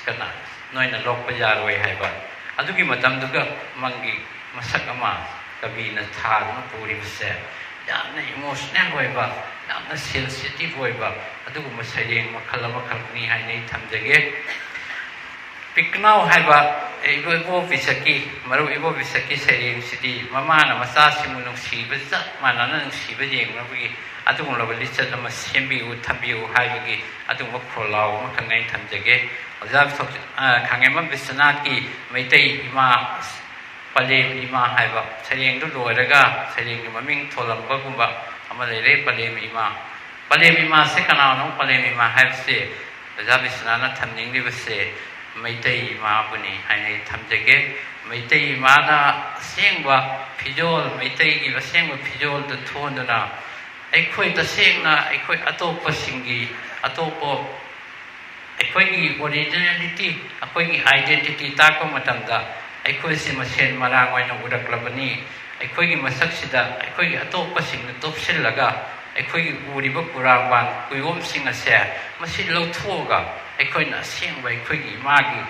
"ꯀꯅꯥ, ꯅꯣꯏꯅ ꯂꯣꯛꯄ ꯌꯥꯔꯣꯏ" ꯍꯥꯏꯕ꯫ ꯑꯗꯨꯒꯤ ꯃꯇꯝꯗꯨꯒ ꯃꯪꯒꯤ ꯃꯁꯛ ꯑꯃ ꯀꯕꯤꯅ ꯊꯥꯗꯨꯅ ꯄꯨꯔꯤꯕꯁꯦ ꯌꯥꯝꯅ emotional ꯑꯣꯏꯕ, ꯌꯥꯝꯅ sensitive ꯑꯣꯏꯕ ꯑꯗꯨꯒꯨꯝꯕ ꯁꯩꯔꯦꯡ ꯃꯈꯜ ꯑꯃꯈꯛꯅꯤ ꯍꯥꯏꯅ ꯑꯩ ꯊꯝꯖꯒꯦ꯫ ꯄꯤꯛꯅꯥꯎ ꯍꯥꯏꯕ ꯏꯕꯣ-, ꯏꯕꯣ ꯄꯤꯁꯛꯀꯤ, ꯃꯔꯨꯞ ꯏꯕꯣ ꯄꯤꯁꯛꯀꯤ ꯁꯩꯔꯦꯡꯁꯤꯗꯤ ꯃꯃꯥꯅ ꯃꯆꯥꯁꯤꯡꯕꯨ ꯅꯨꯡꯁꯤꯕ ꯆꯞ ꯃꯥꯟꯅꯅ ꯅꯨꯡꯁꯤꯕ ꯌꯦꯡꯅꯕꯒꯤ ꯑꯗꯨꯒꯨꯝꯂꯕ ꯂꯤꯆꯠ ꯑꯃ ꯁꯦꯝꯕꯤꯌꯨ, ꯊꯝꯕꯤꯌꯨ ꯍꯥꯏꯕꯒꯤ ꯑꯗꯨꯒꯨꯝꯕ ꯈꯣꯜꯂꯥꯎ ꯑꯃꯈꯛꯅꯦ ꯑꯩ ꯊꯝꯖꯒꯦ꯫ ꯑꯣꯖꯥ ꯊꯣꯛ-, ꯑ, ꯈꯥꯉꯦꯝꯕꯝ ꯕꯤꯁ꯭ꯋꯥꯅꯥꯊꯀꯤ ꯃꯩꯇꯩ ꯏꯃꯥ, ꯄꯂꯦꯝ ꯏꯃꯥ ꯍꯥꯏꯕ ꯁꯩꯔꯦꯡꯗꯨ ꯂꯣꯏꯔꯒ ꯁꯩꯔꯦꯡꯒꯤ ꯃꯃꯤꯡ ꯊꯣꯜꯂꯝꯕꯒꯨꯝꯕ ꯑꯃ ꯂꯩꯔꯦ, ꯄꯂꯦꯝ ꯏꯃꯥ꯫ ꯄꯂꯦꯝ ꯏꯃꯥꯁꯦ ꯀꯅꯥꯅꯣ? ꯄꯂꯦꯝ ꯏꯃꯥ ꯍꯥꯏꯕꯁꯦ ꯑꯣꯖꯥ ꯕꯤꯁ꯭ꯋꯥꯅꯥꯊꯅ ꯊꯝꯅꯤꯡꯂꯤꯕꯁꯦ ꯃꯩꯇꯩ ꯏꯃꯥꯕꯨꯅꯤ ꯍꯥꯏꯅ ꯑꯩ ꯊꯝꯖꯒꯦ꯫ ꯃꯩꯇꯩ ꯏꯃꯥꯅ ꯑꯁꯦꯡꯕ ꯐꯤꯖꯣꯜ, ꯃꯩꯇꯩꯒꯤ ꯑꯁꯦꯡꯕ ꯐꯤꯖꯣꯜꯗ ꯊꯣꯟꯗꯨꯅ ꯑꯩꯈꯣꯏ ꯇꯁꯦꯡꯅ ꯑꯩꯈꯣꯏ ꯑꯇꯣꯞꯄꯁꯤꯡꯒꯤ, ꯑꯇꯣꯞꯄ ꯑꯩꯈꯣꯏꯒꯤ originality, ꯑꯩꯈꯣꯏꯒꯤ identity ꯇꯥꯛꯄ ꯃꯇꯝꯗ ꯑꯩꯈꯣꯏꯁꯦ ꯃꯁꯦꯟ ꯃꯔꯥꯡ ꯑꯣꯏꯅ ꯎꯔꯛꯂꯕꯅꯤ꯫ ꯑꯩꯈꯣꯏꯒꯤ ꯃꯁꯛꯁꯤꯗ ꯑꯩꯈꯣꯏꯒꯤ ꯑꯇꯣꯞꯄꯁꯤꯡꯅ ꯇꯨꯞꯁꯤꯜꯂꯒ ꯑꯩꯈꯣꯏꯒꯤ ꯎꯔꯤꯕ ꯀꯨꯔꯥꯡꯕꯥꯟ ꯀꯨꯌꯣꯝꯁꯤꯡ ꯑꯁꯦ ꯃꯁꯤ ꯂꯧꯊꯣꯛꯑꯒ ꯑꯩꯈꯣꯏꯅ ꯑꯁꯦꯡꯕ ꯑꯩꯈꯣꯏꯒꯤ ꯏꯃꯥꯒꯤ,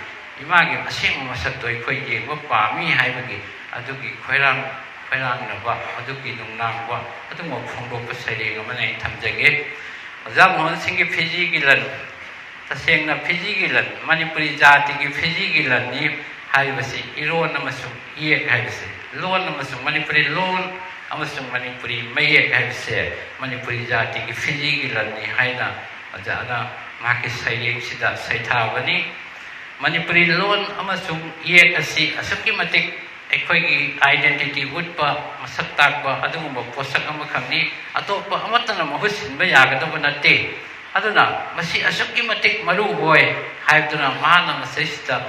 ꯏꯃꯥꯒꯤ ꯑꯁꯦꯡꯕ ꯃꯁꯛꯇꯣ ꯑꯩꯈꯣꯏ ꯌꯦꯡꯕ ꯄꯥꯝꯃꯤ ꯍꯥꯏꯕꯒꯤ ꯑꯗꯨꯒꯤ ꯈꯣꯏꯔꯥꯡ, ꯈꯣꯏꯔꯥꯡꯅꯕ, ꯑꯗꯨꯒꯤ ꯅꯨꯡꯅꯥꯡꯕ ꯑꯗꯨꯒꯨꯝꯕ ꯐꯣꯡꯗꯣꯛꯄ ꯁꯩꯔꯦꯡ ꯑꯃꯅ ꯑꯩ ꯊꯝꯖꯒꯦ꯫ ꯑꯣꯖꯥ ꯃꯣꯍꯟ ꯁꯤꯡꯒꯤ ꯐꯤꯖꯤꯒꯤ ꯂꯟ, ꯇꯁꯦꯡꯅ ꯐꯤꯖꯤꯒꯤ ꯂꯟ, ꯃꯅꯤꯄꯨꯔꯤ ꯖꯥꯇꯤꯒꯤ ꯐꯤꯖꯤꯒꯤ ꯂꯟꯅꯤ ꯍꯥꯏꯔꯤꯕꯁꯤ ꯏꯔꯣꯟ ꯑꯃꯁꯨꯡ ꯏꯌꯦꯛ ꯍꯥꯏꯕꯁꯤ, ꯂꯣꯟ ꯑꯃꯁꯨꯡ ꯃꯅꯤꯄꯨꯔꯤ ꯂꯣꯟ ꯑꯃꯁꯨꯡ ꯃꯅꯤꯄꯨꯔꯤ ꯃꯌꯦꯛ ꯍꯥꯏꯕꯁꯦ ꯃꯅꯤꯄꯨꯔꯤ ꯖꯥꯇꯤꯒꯤ ꯐꯤꯖꯤꯒꯤ ꯂꯟꯅꯤ ꯍꯥꯏꯅ ꯑꯣꯖꯥꯅ ꯃꯍꯥꯛꯀꯤ ꯁꯩꯔꯦꯡꯁꯤꯗ ꯁꯩꯊꯥꯕꯅꯤ꯫ ꯃꯅꯤꯄꯨꯔꯤ ꯂꯣꯟ ꯑꯃꯁꯨꯡ ꯏꯌꯦꯛ ꯑꯁꯤ ꯑꯁꯨꯛꯀꯤ ꯃꯇꯤꯛ ꯑꯩꯈꯣꯏꯒꯤ identity ꯎꯠꯄ, ꯃꯁꯛ ꯇꯥꯛꯄ ꯑꯗꯨꯒꯨꯝꯕ ꯄꯣꯠꯁꯛ ꯑꯃꯈꯛꯅꯤ꯫ ꯑꯇꯣꯞꯄ ꯑꯃꯠꯇꯅ ꯃꯍꯨꯠ ꯁꯤꯟꯕ ꯌꯥꯒꯗꯕ ꯅꯠꯇꯦ꯫ ꯑꯗꯨꯅ ꯃꯁꯤ ꯑꯁꯨꯛꯀꯤ ꯃꯇꯤꯛ ꯃꯔꯨ ꯑꯣꯏ ꯍꯥꯏꯕꯗꯨꯅ ꯃꯍꯥꯛꯅ ꯃꯁꯤꯁꯤꯗ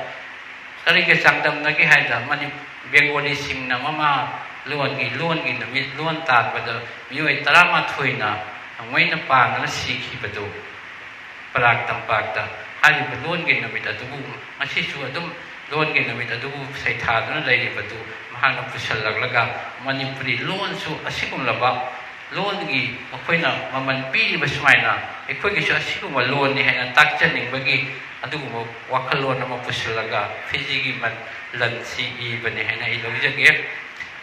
ꯀꯔꯤꯒ ꯆꯥꯡꯗꯝꯅꯒꯦ ꯍꯥꯏꯕꯗ, ꯃꯅꯤ-, ꯕꯦꯡꯒꯣꯂꯤꯁꯤꯡꯅ ꯃꯃꯥ ꯂꯣꯟꯒꯤ, ꯂꯣꯟꯒꯤ ꯅꯨꯃꯤꯠ, ꯂꯣꯟ ꯇꯥꯟꯕꯗ ꯃꯤꯑꯣꯏ ꯇꯔꯥꯃꯥꯊꯣꯏꯅ ꯅꯣꯡꯃꯩꯅ ꯄꯥꯟꯗꯨꯅ ꯁꯤꯈꯤꯕꯗꯨ ꯄꯔꯥꯛ ꯇꯝꯄꯥꯛꯇ ꯍꯥꯏꯔꯤꯕ ꯂꯣꯟꯒꯤ ꯅꯨꯃꯤꯠ ꯑꯗꯨꯕꯨ ꯉꯁꯤꯁꯨ ꯑꯗꯨꯝ ꯂꯣꯟꯒꯤ ꯅꯨꯃꯤꯠ ꯑꯗꯨꯕꯨ ꯁꯩꯊꯥꯗꯨꯅ ꯂꯩꯔꯤꯕꯗꯨ ꯃꯍꯥꯛꯅ ꯄꯨꯁꯤꯜꯂꯛꯂꯒ ꯃꯅꯤꯄꯨꯔꯤ ꯂꯣꯟꯁꯨ ꯑꯁꯤꯒꯨꯝꯂꯕ ꯂꯣꯟꯒꯤ ꯃꯈꯣꯏꯅ ꯃꯃꯜ ꯄꯤꯔꯤꯕ ꯁꯨꯃꯥꯏꯅ ꯑꯩꯈꯣꯏꯒꯤꯁꯨ ꯑꯁꯤꯒꯨꯝꯕ ꯂꯣꯟꯅꯤ ꯍꯥꯏꯅ ꯇꯥꯛꯆꯅꯤꯡꯕꯒꯤ ꯑꯗꯨꯒꯨꯝꯕ ꯋꯥꯈꯜꯂꯣꯟ ꯑꯃ ꯄꯨꯁꯤꯜꯂꯒ ꯐꯤꯖꯤꯒꯤ ꯃ-, ꯂꯟꯁꯤ ꯏꯕꯅꯤ ꯍꯥꯏꯅ ꯑꯩ ꯂꯧꯖꯒꯦ꯫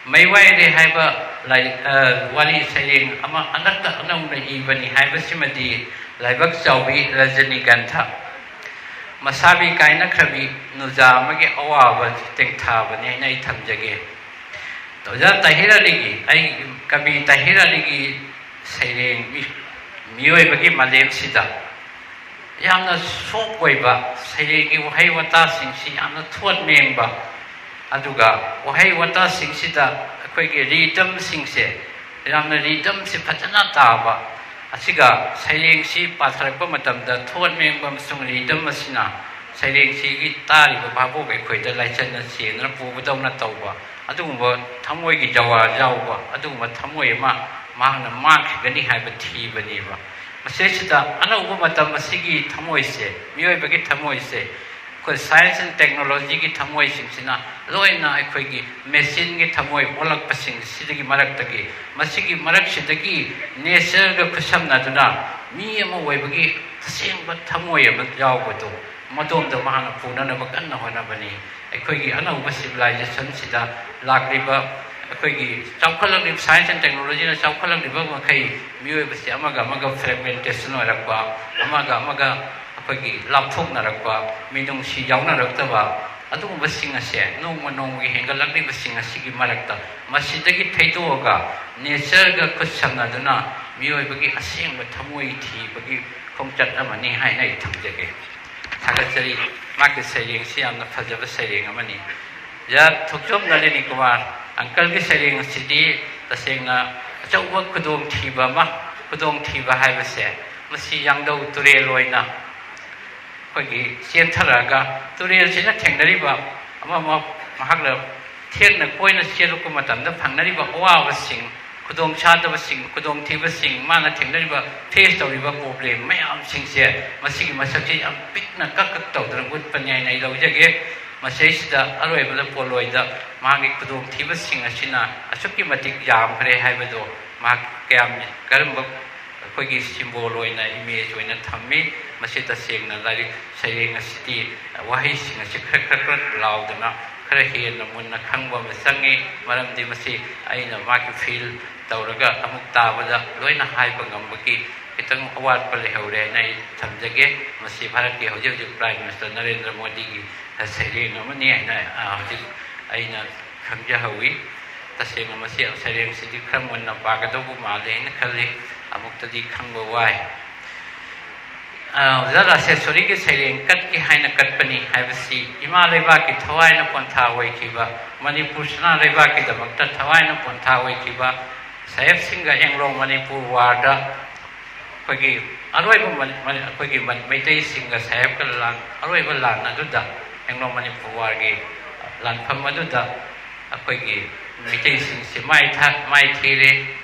ꯃꯩꯋꯥꯏꯔꯦ ꯍꯥꯏꯕ ꯂꯥꯏꯔꯤꯛ, ꯑ, ꯋꯥꯔꯤ ꯁꯩꯔꯦꯡ ꯑꯃ ꯍꯟꯗꯛꯇ ꯑꯅꯧꯅ ꯏꯕꯅꯤ ꯍꯥꯏꯕꯁꯤꯃꯗꯤ ꯂꯥꯏꯕꯛ ꯆꯥꯎꯕꯤ ꯔꯖꯅꯤꯒꯟꯙ, ꯃꯁꯥꯕꯤ ꯀꯥꯏꯅꯈ꯭ꯔꯕꯤ ꯅꯨꯖꯥ ꯑꯃꯒꯤ ꯑꯋꯥꯕ ꯇꯦꯡꯊꯥꯕꯅꯤ ꯍꯥꯏꯅ ꯑꯩ ꯊꯝꯖꯒꯦ꯫ ꯑꯣꯖꯥ ꯇꯥꯍꯤꯔ ꯑꯂꯤꯒꯤ, ꯑꯩ ꯀꯕꯤ ꯇꯥꯍꯤꯔ ꯑꯂꯤꯒꯤ ꯁꯩꯔꯦꯡ ꯃꯤ-, ꯃꯤꯑꯣꯏꯕꯒꯤ ꯃꯥꯂꯦꯝꯁꯤꯗ ꯌꯥꯝꯅ soft ꯑꯣꯏꯕ, ꯁꯩꯔꯦꯡꯒꯤ ꯋꯥꯍꯩ ꯋꯥꯇꯥꯁꯤꯡꯁꯤ ꯌꯥꯝꯅ ꯊꯣꯠ ꯃꯦꯡꯕ, ꯑꯗꯨꯒ ꯋꯥꯍꯩ ꯋꯥꯇꯥꯁꯤꯡꯁꯤꯗ ꯑꯩꯈꯣꯏꯒꯤ rhythmꯁꯤꯡꯁꯦ ꯌꯥꯝꯅ ꯔꯤꯗꯝꯁꯤ ꯐꯖꯅ ꯇꯥꯕ, ꯑꯁꯤꯒ ꯁꯩꯔꯦꯡꯁꯤ ꯄꯥꯊꯔꯛꯄ ꯃꯇꯝꯗ ꯊꯣꯠ ꯃꯦꯡꯕ ꯑꯃꯁꯨꯡ ꯔꯤꯗꯝ ꯑꯁꯤꯅ ꯁꯩꯔꯦꯡꯁꯤꯒꯤ ꯇꯥꯔꯤꯕ ꯚꯥꯕꯣꯛ ꯑꯩꯈꯣꯏꯗ ꯂꯥꯏꯆꯠꯅ ꯆꯦꯟꯗꯨꯅ ꯄꯨꯕꯗꯧꯅ ꯇꯧꯕ, ꯑꯗꯨꯒꯨꯝꯕ ꯊꯃꯣꯏꯒꯤ ꯖꯋꯥꯔ ꯌꯥꯎꯕ ꯑꯗꯨꯒꯨꯝꯕ ꯊꯃꯣꯏ ꯑꯃ ꯃꯍꯥꯛꯅ ꯃꯥꯡꯈꯤꯒꯅꯤ ꯍꯥꯏꯕ ꯊꯤꯕꯅꯦꯕ꯫ ꯃꯁꯤꯁꯤꯗ ꯑꯅꯧꯕ ꯃꯇꯝ ꯑꯁꯤꯒꯤ ꯊꯃꯣꯏꯁꯦ, ꯃꯤꯑꯣꯏꯕꯒꯤ ꯊꯃꯣꯏꯁꯦ, ꯑꯩꯈꯣꯏ ꯁꯥꯏꯟꯁ ꯑꯦꯟ ꯇꯦꯛꯅꯣꯂꯣꯖꯤꯒꯤ ꯊꯃꯣꯏꯁꯤꯡꯁꯤꯅ ꯂꯣꯏꯅ ꯑꯩꯈꯣꯏꯒꯤ ꯃꯦꯆꯤꯟꯒꯤ ꯊꯃꯣꯏ ꯑꯣꯜꯂꯛꯄꯁꯤꯡꯁꯤꯗꯒꯤ ꯃꯔꯛꯇꯒꯤ ꯃꯁꯤꯒꯤ ꯃꯔꯛꯁꯤꯗꯒꯤ ꯅꯦꯆꯔꯒ ꯈꯨꯠꯁꯝꯅꯗꯨꯅ ꯃꯤ ꯑꯃ ꯑꯣꯏꯕꯒꯤ ꯑꯁꯦꯡꯕ ꯊꯃꯣꯏ ꯑꯃ ꯌꯥꯎꯕꯗꯣ, ꯃꯗꯣꯝꯗ ꯃꯍꯥꯛꯅ ꯄꯨꯅꯅꯕ ꯀꯟꯅ ꯍꯣꯠꯅꯕꯅꯤ꯫ ꯑꯩꯈꯣꯏꯒꯤ ꯑꯅꯧꯕ ꯁꯤꯚꯤꯂꯥꯏꯖꯦꯁꯟꯁꯤꯗ ꯂꯥꯛꯂꯤꯕ, ꯑꯩꯈꯣꯏꯒꯤ ꯆꯥꯎꯈꯠꯂꯛꯂꯤꯕ, ꯁꯥꯏꯟꯁ ꯑꯦꯟ ꯇꯦꯛꯅꯣꯂꯣꯖꯤꯅ ꯆꯥꯎꯈꯠꯂꯛꯂꯤꯕ ꯃꯈꯩ ꯃꯤꯑꯣꯏꯕꯁꯤ ꯑꯃꯒ ꯑꯃꯒ ꯐ꯭ꯔꯦꯒꯃꯦꯟꯇꯦꯁꯟ ꯑꯣꯏꯔꯛꯄ, ꯑꯃꯒ ꯑꯃꯒ ꯑꯩꯈꯣꯏꯒꯤ ꯂꯥꯞꯊꯣꯛꯅꯔꯛꯄ, ꯃꯤꯅꯨꯡꯁꯤ ꯌꯥꯎꯅꯔꯛꯇꯕ, ꯑꯗꯨꯒꯨꯝꯕꯁꯤꯡ ꯑꯁꯦ ꯅꯣꯡꯃ ꯅꯣꯡꯃꯒꯤ ꯍꯦꯟꯒꯠꯂꯛꯂꯤꯕꯁꯤꯡ ꯑꯁꯤꯒꯤ ꯃꯔꯛꯇ ꯃꯁꯤꯗꯒꯤ ꯊꯩꯗꯣꯛꯑꯒ ꯅꯦꯆꯔꯒ ꯈꯨꯠ ꯁꯝꯅꯗꯨꯅ ꯃꯤꯑꯣꯏꯕꯒꯤ ꯑꯁꯦꯡꯕ ꯊꯃꯣꯏ ꯊꯤꯕꯒꯤ ꯈꯣꯡꯆꯠ ꯑꯃꯅꯤ ꯍꯥꯏꯅ ꯑꯩ ꯊꯝꯖꯒꯦ꯫ ꯊꯥꯒꯠꯆꯔꯤ꯫ ꯃꯍꯥꯛꯀꯤ ꯁꯩꯔꯦꯡꯁꯤ ꯌꯥꯝꯅ ꯐꯖꯕ ꯁꯩꯔꯦꯡ ꯑꯃꯅꯤ꯫ ꯌꯥ ꯊꯣꯛꯆꯣꯝ ꯅꯂꯤꯅꯤ ꯀꯨꯃꯥꯔ, ꯑꯪꯀꯜꯒꯤ ꯁꯩꯔꯦꯡ ꯑꯁꯤꯗꯤ ꯇꯁꯦꯡꯅ ꯑꯆꯧꯕ ꯈꯨꯗꯣꯡꯊꯤꯕ ꯑꯃ, ꯈꯨꯗꯣꯡꯊꯤꯕ ꯍꯥꯏꯕꯁꯦ ꯃꯁꯤ ꯌꯥꯡꯗꯧ ꯇꯨꯔꯦꯜ ꯑꯣꯏꯅ ꯑꯩꯈꯣꯏꯒꯤ ꯆꯦꯟꯊꯔꯛꯑꯒ ꯇꯨꯔꯦꯜꯁꯤꯅ ꯊꯦꯡꯅꯔꯤꯕ ꯑꯃ ꯑꯃ ꯃꯍꯥꯛꯅ ꯊꯦꯡꯅ ꯀꯣꯏꯅ ꯆꯦꯜꯂꯛꯄ ꯃꯇꯝꯗ ꯐꯪꯅꯔꯤꯕ ꯑꯋꯥꯕꯁꯤꯡ, ꯈꯨꯗꯣꯡ ꯆꯥꯗꯕꯁꯤꯡ, ꯈꯨꯗꯣꯡꯊꯤꯕꯁꯤꯡ, ꯃꯥꯅ ꯊꯦꯡꯅꯔꯤꯕ, ꯐꯦꯁ ꯇꯧꯔꯤꯕ ꯄ꯭ꯔꯣꯕ꯭ꯂꯦꯝ ꯃꯌꯥꯝꯁꯤꯡꯁꯦ ꯃꯁꯤꯒꯤ ꯃꯁꯛꯁꯦ ꯌꯥꯝ ꯄꯤꯛꯅ ꯀꯛ ꯀꯛ ꯇꯧꯗꯅ ꯎꯠꯄꯅꯤ ꯍꯥꯏꯅ ꯑꯩ ꯂꯧꯖꯒꯦ꯫ ꯃꯁꯤꯁꯤꯗ ꯑꯔꯣꯏꯕꯗ ꯄꯣꯠꯂꯣꯏꯗ ꯃꯥꯒꯤ ꯈꯨꯗꯣꯡꯊꯤꯕꯁꯤꯡ ꯑꯁꯤꯅ ꯑꯁꯨꯛꯀꯤ ꯃꯇꯤꯛ ꯌꯥꯝꯈ꯭ꯔꯦ ꯍꯥꯏꯕꯗꯣ ꯃꯍꯥꯛ ꯀꯌꯥꯝ, ꯀꯔꯝꯕ ꯑꯩꯈꯣꯏꯒꯤ ꯁꯤꯝꯕꯣꯜ ꯑꯣꯏꯅ, ꯏꯃꯦꯖ ꯑꯣꯏꯅ ꯊꯝꯃꯤ꯫ ꯃꯁꯤ ꯇꯁꯦꯡꯅ ꯂꯥꯏꯔꯤꯛ ꯁꯩꯔꯦꯡ ꯑꯁꯤꯗꯤ ꯋꯥꯍꯩꯁꯤꯡ ꯑꯁꯤ ꯈꯔ ꯈꯔ ꯈꯔ ꯂꯥꯎꯗꯅ ꯈꯔ ꯍꯦꯟꯅ ꯃꯨꯟꯅ ꯈꯪꯕ ꯑꯃ ꯆꯪꯉꯤ꯫ ꯃꯔꯝꯗꯤ ꯃꯁꯤ ꯑꯩꯅ ꯃꯥꯒꯤ ꯐꯤꯜ ꯇꯧꯔꯒ ꯑꯃꯨꯛ ꯇꯥꯕꯗ ꯂꯣꯏꯅ ꯍꯥꯏꯕ ꯉꯝꯕꯒꯤ ꯈꯤꯇꯪ ꯑꯋꯥꯠꯄ ꯂꯩꯍꯧꯔꯦ ꯍꯥꯏꯅ ꯑꯩ ꯊꯝꯖꯒꯦ꯫ ꯃꯁꯤ ꯚꯥꯔꯠꯀꯤ ꯍꯧꯖꯤꯛ ꯍꯧꯖꯤꯛ ꯄ꯭ꯔꯥꯏꯝ ꯃꯤꯅꯤꯁꯇꯔ ꯅꯔꯦꯟꯗ꯭ꯔ ꯃꯣꯗꯤꯒꯤ ꯁꯩꯔꯦꯡ ꯑꯃꯅꯤ ꯍꯥꯏꯅ, ꯑ, ꯍꯧꯖꯤꯛ ꯑꯩꯅ ꯈꯪꯖꯍꯧꯏ꯫ ꯇꯁꯦꯡꯅ ꯃꯁꯤ ꯁꯩꯔꯦꯡꯁꯤꯗꯤ ꯈꯔ ꯃꯨꯟꯅ ꯄꯥꯒꯗꯧꯕ ꯃꯥꯜꯂꯦ ꯍꯥꯏꯅ ꯈꯜꯂꯤ꯫ ꯑꯃꯨꯛꯇꯗꯤ ꯈꯪꯕ ꯋꯥꯏ꯫ ꯑ, ꯑꯣꯖꯥ ꯔꯥꯁꯦꯁꯣꯔꯤꯒꯤ ꯁꯩꯔꯦꯡ ꯀꯠꯀꯦ ꯍꯥꯏꯅ ꯀꯠꯄꯅꯤ ꯍꯥꯏꯕꯁꯤ ꯏꯃꯥ ꯂꯩꯕꯥꯛꯀꯤ ꯊꯋꯥꯏꯅ ꯄꯣꯟꯊꯥ ꯑꯣꯏꯈꯤꯕ, ꯃꯅꯤꯄꯨꯔ ꯁꯅꯥ ꯂꯩꯕꯥꯛꯀꯤꯗꯃꯛꯇ ꯊꯋꯥꯏꯅ ꯄꯣꯟꯊꯥ ꯑꯣꯏꯈꯤꯕ ꯁꯥꯍꯦꯕꯁꯤꯡꯒ ꯑꯦꯡꯂꯣ ꯃꯅꯤꯄꯨꯔ ꯋꯥꯔꯗ ꯑꯩꯈꯣꯏꯒꯤ ꯑꯔꯣꯏꯕ ꯃꯅꯤ-, ꯃꯅꯤ-, ꯑꯩꯈꯣꯏꯒꯤ ꯃ-, ꯃꯩꯇꯩꯁꯤꯡꯒ ꯁꯥꯍꯦꯕꯀ ꯂꯥꯟ, ꯑꯔꯣꯏꯕ ꯂꯥꯟ ꯑꯗꯨꯗ, ꯑꯦꯡꯂꯣ ꯃꯅꯤꯄꯨꯔ ꯋꯥꯔꯒꯤ ꯂꯥꯟꯐꯝ ꯑꯗꯨꯗ ꯑꯩꯈꯣꯏꯒꯤ ꯃꯩꯇꯩꯁꯤꯡꯁꯤ ꯃꯥꯏ ꯊꯥ-, ꯃꯥꯏ ꯊꯤꯔꯦ꯫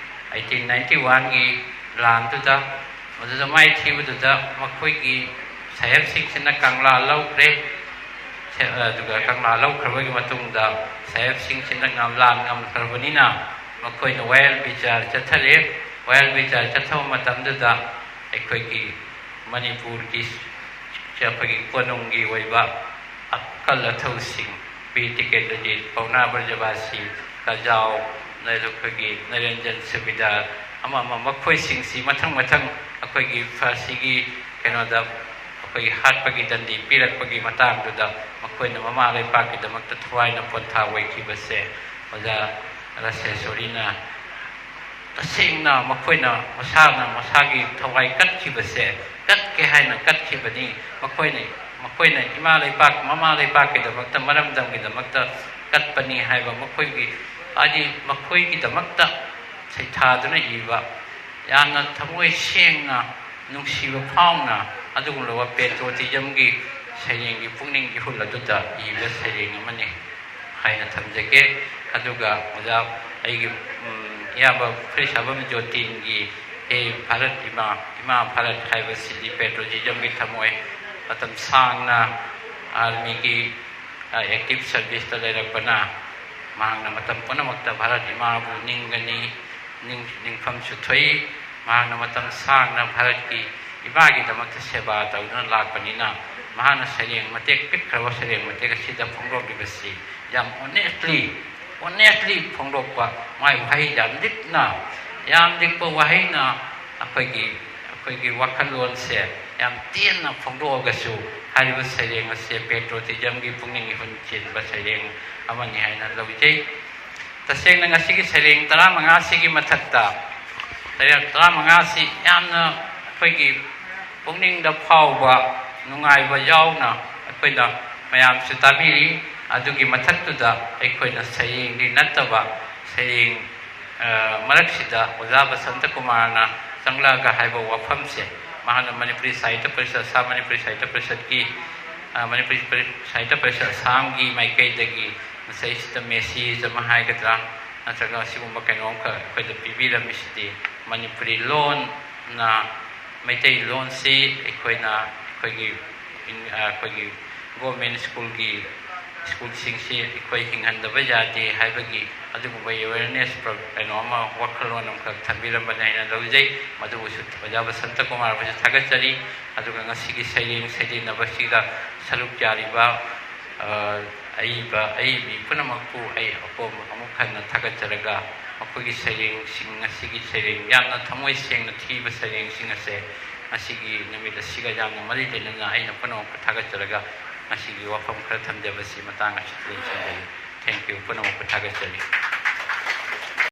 ꯑꯩꯠꯇꯤꯟ ꯅꯥꯏꯟꯇꯤ ꯋꯥꯟꯒꯤ ꯂꯥꯟꯗꯨꯗ, ꯃꯗꯨꯗ ꯃꯥꯏ ꯊꯤꯕꯗꯨꯗ ꯃꯈꯣꯏꯒꯤ ꯁꯥꯍꯦꯕꯁꯤꯡꯁꯤꯅ ꯀꯪꯂꯥ ꯂꯧꯈ꯭ꯔꯦ꯫ ꯁꯦ-, ꯑꯗꯨꯒ ꯀꯪꯂꯥ ꯂꯧꯈ꯭ꯔꯕꯒꯤ ꯃꯇꯨꯡꯗ ꯁꯥꯍꯦꯕꯁꯤꯡꯁꯤꯅ ꯉꯝ-, ꯂꯥꯟ ꯉꯝꯈ꯭ꯔꯕꯅꯤꯅ ꯃꯈꯣꯏꯅ ꯋꯥꯌꯦꯜ ꯕꯤꯆꯥꯔ ꯆꯠꯊꯔꯦ꯫ ꯋꯥꯌꯦꯜ ꯕꯤꯆꯥꯔ ꯆꯠꯊꯕ ꯃꯇꯝꯗꯨꯗ ꯑꯩꯈꯣꯏꯒꯤ ꯃꯅꯤꯄꯨꯔꯒꯤ, ꯑꯩꯈꯣꯏꯒꯤ ꯀꯣꯅꯨꯡꯒꯤ ꯑꯣꯏꯕ ꯑꯀꯜ ꯑꯊꯧꯁꯤꯡ, ꯕꯤꯔ ꯇꯤꯀꯦꯟꯗ꯭ꯔꯖꯤꯠ, ꯄꯥꯎꯅꯥ ꯕ꯭ꯔꯖꯕꯥꯁꯤ, ꯀꯖꯥꯎ, ꯑꯗꯨꯒ ꯑꯩꯈꯣꯏꯒꯤ ꯅꯔꯦꯟꯖꯟ ꯁꯨꯕꯤꯗꯥꯔ, ꯑꯃ ꯑꯃ ꯃꯈꯣꯏꯁꯤꯡꯁꯤ ꯃꯊꯪ ꯃꯊꯪ ꯑꯩꯈꯣꯏꯒꯤ ꯐꯥꯔꯁꯤꯒꯤ ꯀꯩꯅꯣꯗ ꯑꯩꯈꯣꯏꯒꯤ ꯍꯥꯠꯄꯒꯤ ꯗꯟꯗꯤ ꯄꯤꯔꯛꯄꯒꯤ ꯃꯇꯥꯡꯗꯨꯗ ꯃꯈꯣꯏꯅ ꯃꯃꯥ ꯂꯩꯄꯥꯛꯀꯤꯗꯃꯛꯇ ꯊꯋꯥꯏꯅ ꯄꯣꯟꯊꯥ ꯑꯣꯏꯈꯤꯕꯁꯦ ꯑꯣꯖꯥ ꯔꯥꯁꯦꯁꯣꯔꯤꯅ ꯇꯁꯦꯡꯅ ꯃꯈꯣꯏꯅ ꯃꯁꯥꯅ ꯃꯁꯥꯒꯤ ꯊꯋꯥꯏ ꯀꯠꯈꯤꯕꯁꯦ, ꯀꯠꯀꯦ ꯍꯥꯏꯅ ꯀꯠꯈꯤꯕꯅꯤ꯫ ꯃꯈꯣꯏꯅ, ꯃꯈꯣꯏꯅ ꯏꯃꯥ ꯂꯩꯄꯥꯛ, ꯃꯃꯥ ꯂꯩꯄꯥꯛꯀꯤꯗꯃꯛꯇ, ꯃꯔꯝꯗꯝꯒꯤꯗꯃꯛꯇ ꯀꯠꯄꯅꯤ ꯍꯥꯏꯕ ꯃꯈꯣꯏꯒꯤ, ꯍꯥꯏꯗꯤ ꯃꯈꯣꯏꯒꯤꯗꯃꯛꯇ ꯁꯩꯊꯥꯗꯨꯅ ꯏꯕ, ꯌꯥꯝꯅ ꯊꯃꯣꯏ ꯁꯦꯡꯅ, ꯅꯨꯡꯁꯤꯕ ꯐꯥꯎꯅ ꯑꯗꯨꯒꯨꯝꯂꯕ ꯄꯦꯇ꯭ꯔꯣꯇꯤꯖꯝꯒꯤ ꯁꯩꯔꯦꯡꯒꯤ ꯄꯨꯛꯅꯤꯡ ꯏꯍꯨꯜ ꯑꯗꯨꯗ ꯏꯕ ꯁꯩꯔꯦꯡ ꯑꯃꯅꯤ ꯍꯥꯏꯅ ꯊꯝꯖꯒꯦ꯫ ꯑꯗꯨꯒ ꯑꯣꯖꯥ, ꯑꯩꯒꯤ, ꯎꯝ, ꯏꯌꯥꯝꯕ ꯐꯨꯔꯤꯠꯁꯥꯕꯝ ꯖꯣꯇꯤꯟꯒꯤ "ꯍꯦ ꯚꯥꯔꯠ ꯏꯃꯥ, ꯏꯃꯥ ꯚꯥꯔꯠ" ꯍꯥꯏꯕꯁꯤꯗꯤ ꯄꯦꯇ꯭ꯔꯣꯇꯤꯖꯝꯒꯤ ꯊꯃꯣꯏ꯫ ꯃꯇꯝ ꯁꯥꯡꯅ ꯑꯥꯔꯃꯤꯒꯤ, ꯑ, ꯑꯦꯛꯇꯤꯚ ꯁꯔꯚꯤꯁꯇ ꯂꯩꯔꯛꯄꯅ, ꯃꯍꯥꯛꯅ ꯃꯇꯝ ꯄꯨꯝꯅꯃꯛꯇ ꯚꯥꯔꯠ ꯏꯃꯥꯕꯨ ꯅꯤꯡꯒꯅꯤ, ꯅꯤꯡ-, ꯅꯤꯡꯐꯝꯁꯨ ꯊꯣꯛꯏ꯫ ꯃꯍꯥꯛꯅ ꯃꯇꯝ ꯁꯥꯡꯅ ꯚꯥꯔꯠꯀꯤ ꯏꯃꯥꯒꯤꯗꯃꯛꯇ ꯁꯦꯕꯥ ꯇꯧꯗꯨꯅ ꯂꯥꯛꯄꯅꯤꯅ, ꯃꯍꯥꯛꯅ ꯁꯩꯔꯦꯡ ꯃꯇꯦꯛ, ꯄꯤꯛꯈ꯭ꯔꯕ ꯁꯩꯔꯦꯡ ꯃꯇꯦꯛ ꯑꯁꯤꯗ ꯐꯣꯡꯗꯣꯛꯂꯤꯕꯁꯤ ꯌꯥꯝ ꯑꯣꯅꯦꯁꯂꯤ, ꯑꯣꯅꯦꯁꯂꯤ ꯐꯣꯡꯗꯣꯛꯄ, ꯃꯥꯏ ꯋꯥꯍꯩ ꯌꯥꯝ ꯂꯤꯛꯅ, ꯌꯥꯝ ꯂꯤꯛꯄ ꯋꯥꯍꯩꯅ ꯑꯩꯈꯣꯏꯒꯤ, ꯑꯩꯈꯣꯏꯒꯤ ꯋꯥꯈꯜꯂꯣꯟꯁꯦ ꯌꯥꯝ ꯇꯦꯟꯅ ꯐꯣꯡꯗꯣꯛꯑꯒꯁꯨ, ꯍꯥꯏꯔꯤꯕ ꯁꯩꯔꯦꯡ ꯑꯁꯦ ꯄꯦꯇ꯭ꯔꯣꯇꯤꯖꯝꯒꯤ ꯄꯨꯛꯅꯤꯡ ꯏꯍꯨꯟ ꯆꯦꯟꯕ ꯁꯩꯔꯦꯡ ꯑꯃꯅꯤ ꯍꯥꯏꯅ ꯂꯧꯖꯩ꯫ ꯇꯁꯦꯡꯅ ꯉꯁꯤꯒꯤ ꯁꯩꯔꯦꯡ ꯇꯔꯥꯃꯉꯥꯁꯤꯒꯤ ꯃꯊꯛꯇ, ꯁꯩꯔꯦꯡ ꯇꯔꯥꯃꯉꯥꯁꯤ ꯌꯥꯝꯅ ꯑꯩꯈꯣꯏꯒꯤ ꯄꯨꯛꯅꯤꯡꯗ ꯐꯥꯎꯕ, ꯅꯨꯡꯉꯥꯏꯕ ꯌꯥꯎꯅ ꯑꯩꯈꯣꯏꯅ ꯃꯌꯥꯝꯁꯨ ꯇꯥꯕꯤꯔꯤ꯫ ꯑꯗꯨꯒꯤ ꯃꯊꯛꯇꯨꯗ ꯑꯩꯈꯣꯏꯅ ꯁꯩꯔꯦꯡꯗꯤ ꯅꯠꯇꯕ, ꯁꯩꯔꯦꯡ ꯃꯔꯛꯁꯤꯗ ꯑꯣꯖꯥ ꯕꯁꯟꯇ ꯀꯨꯃꯥꯔꯅ ꯆꯪꯂꯛꯑꯒ ꯍꯥꯏꯕ ꯋꯥꯐꯝꯁꯦ, ꯃꯍꯥꯛꯅ ꯃꯅꯤꯄꯨꯔꯤ ꯁꯥꯍꯤꯇ꯭ꯌ ꯄꯔꯤꯁꯠ, ꯑꯁꯥꯝ ꯃꯅꯤꯄꯨꯔꯤ ꯁꯥꯍꯤꯇ꯭ꯌ ꯄꯔꯤꯁꯠꯀꯤ, ꯃꯅꯤꯄꯨꯔꯤ ꯁꯥꯍꯤꯇ꯭ꯌ ꯄꯔꯤꯁꯠ ꯑꯁꯥꯝꯒꯤ ꯃꯥꯏꯀꯩꯗꯒꯤ ꯃꯁꯤꯗꯩꯁꯤꯗ message ꯑꯃ ꯍꯥꯏꯒꯗ꯭ꯔꯥ, ꯅꯠꯇ꯭ꯔꯒ ꯑꯁꯤꯒꯨꯝꯕ ꯀꯩꯅꯣꯝꯈꯛ ꯑꯩꯈꯣꯏꯗ ꯄꯤꯕꯤꯔꯝꯃꯤꯁꯤꯗꯤ, ꯃꯅꯤꯄꯨꯔꯤ ꯂꯣꯟꯅ, ꯃꯩꯇꯩ ꯂꯣꯟꯁꯤ ꯑꯩꯈꯣꯏꯅ ꯑꯩꯈꯣꯏꯒꯤ, ꯑꯩꯈꯣꯏꯒꯤ ꯒꯣꯔꯃꯦꯟ ꯁ꯭ꯀꯨꯜꯒꯤ, ꯁ꯭ꯀꯨꯜꯁꯤꯡꯁꯤ ꯑꯩꯈꯣꯏ ꯍꯤꯡꯍꯟꯗꯕ ꯌꯥꯗꯦ ꯍꯥꯏꯕꯒꯤ ꯑꯗꯨꯒꯨꯝꯕ ꯑꯦꯋꯦꯔꯅꯦꯁ ꯀꯩꯅꯣ ꯑꯃ, ꯋꯥꯈꯜꯂꯣꯟ ꯑꯃꯈꯛ ꯊꯝꯕꯤꯔꯝꯕꯅꯤ ꯍꯥꯏꯅ ꯂꯧꯖꯩ꯫ ꯃꯗꯨꯕꯨꯁꯨ ꯑꯣꯖꯥ ꯕꯁꯟꯇ ꯀꯨꯃꯥꯔꯕꯨꯁꯨ ꯊꯥꯒꯠꯆꯔꯤ꯫ ꯑꯗꯨꯒ ꯉꯁꯤꯒꯤ ꯁꯩꯔꯦꯡ ꯁꯩꯗꯦꯟꯅꯕꯁꯤꯗ ꯁꯔꯨꯛ ꯌꯥꯔꯤꯕ ꯑꯏꯕ ꯑꯏꯕꯤ ꯄꯨꯝꯅꯃꯛꯄꯨ ꯑꯩ ꯑꯄꯣꯝꯕ ꯑꯃꯨꯛ ꯍꯟꯅ ꯊꯥꯒꯠꯆꯔꯒ, ꯃꯈꯣꯏꯒꯤ ꯁꯩꯔꯦꯡꯁꯤꯡ, ꯉꯁꯤꯒꯤ ꯁꯩꯔꯦꯡ, ꯌꯥꯝꯅ ꯊꯃꯣꯏ ꯁꯦꯡꯅ ꯊꯤꯕ ꯁꯩꯔꯦꯡꯁꯤꯡ ꯑꯁꯦ ꯉꯁꯤꯒꯤ ꯅꯨꯃꯤꯠ ꯑꯁꯤꯒ ꯌꯥꯝꯅ ꯃꯔꯤ ꯂꯩꯅꯅ ꯑꯩꯅ ꯄꯨꯝꯅꯃꯛꯄꯨ ꯊꯥꯒꯠꯆꯔꯒ, ꯉꯁꯤꯒꯤ ꯋꯥꯐꯝ ꯈꯔ ꯊꯝꯖꯕꯁꯤ ꯃꯇꯥꯡ ꯑꯁꯤꯗ ꯂꯣꯏꯁꯤꯟꯖꯔꯤ꯫ Thank you, ꯄꯨꯝꯅꯃꯛꯄꯨ ꯊꯥꯒꯠꯆꯔꯤ꯫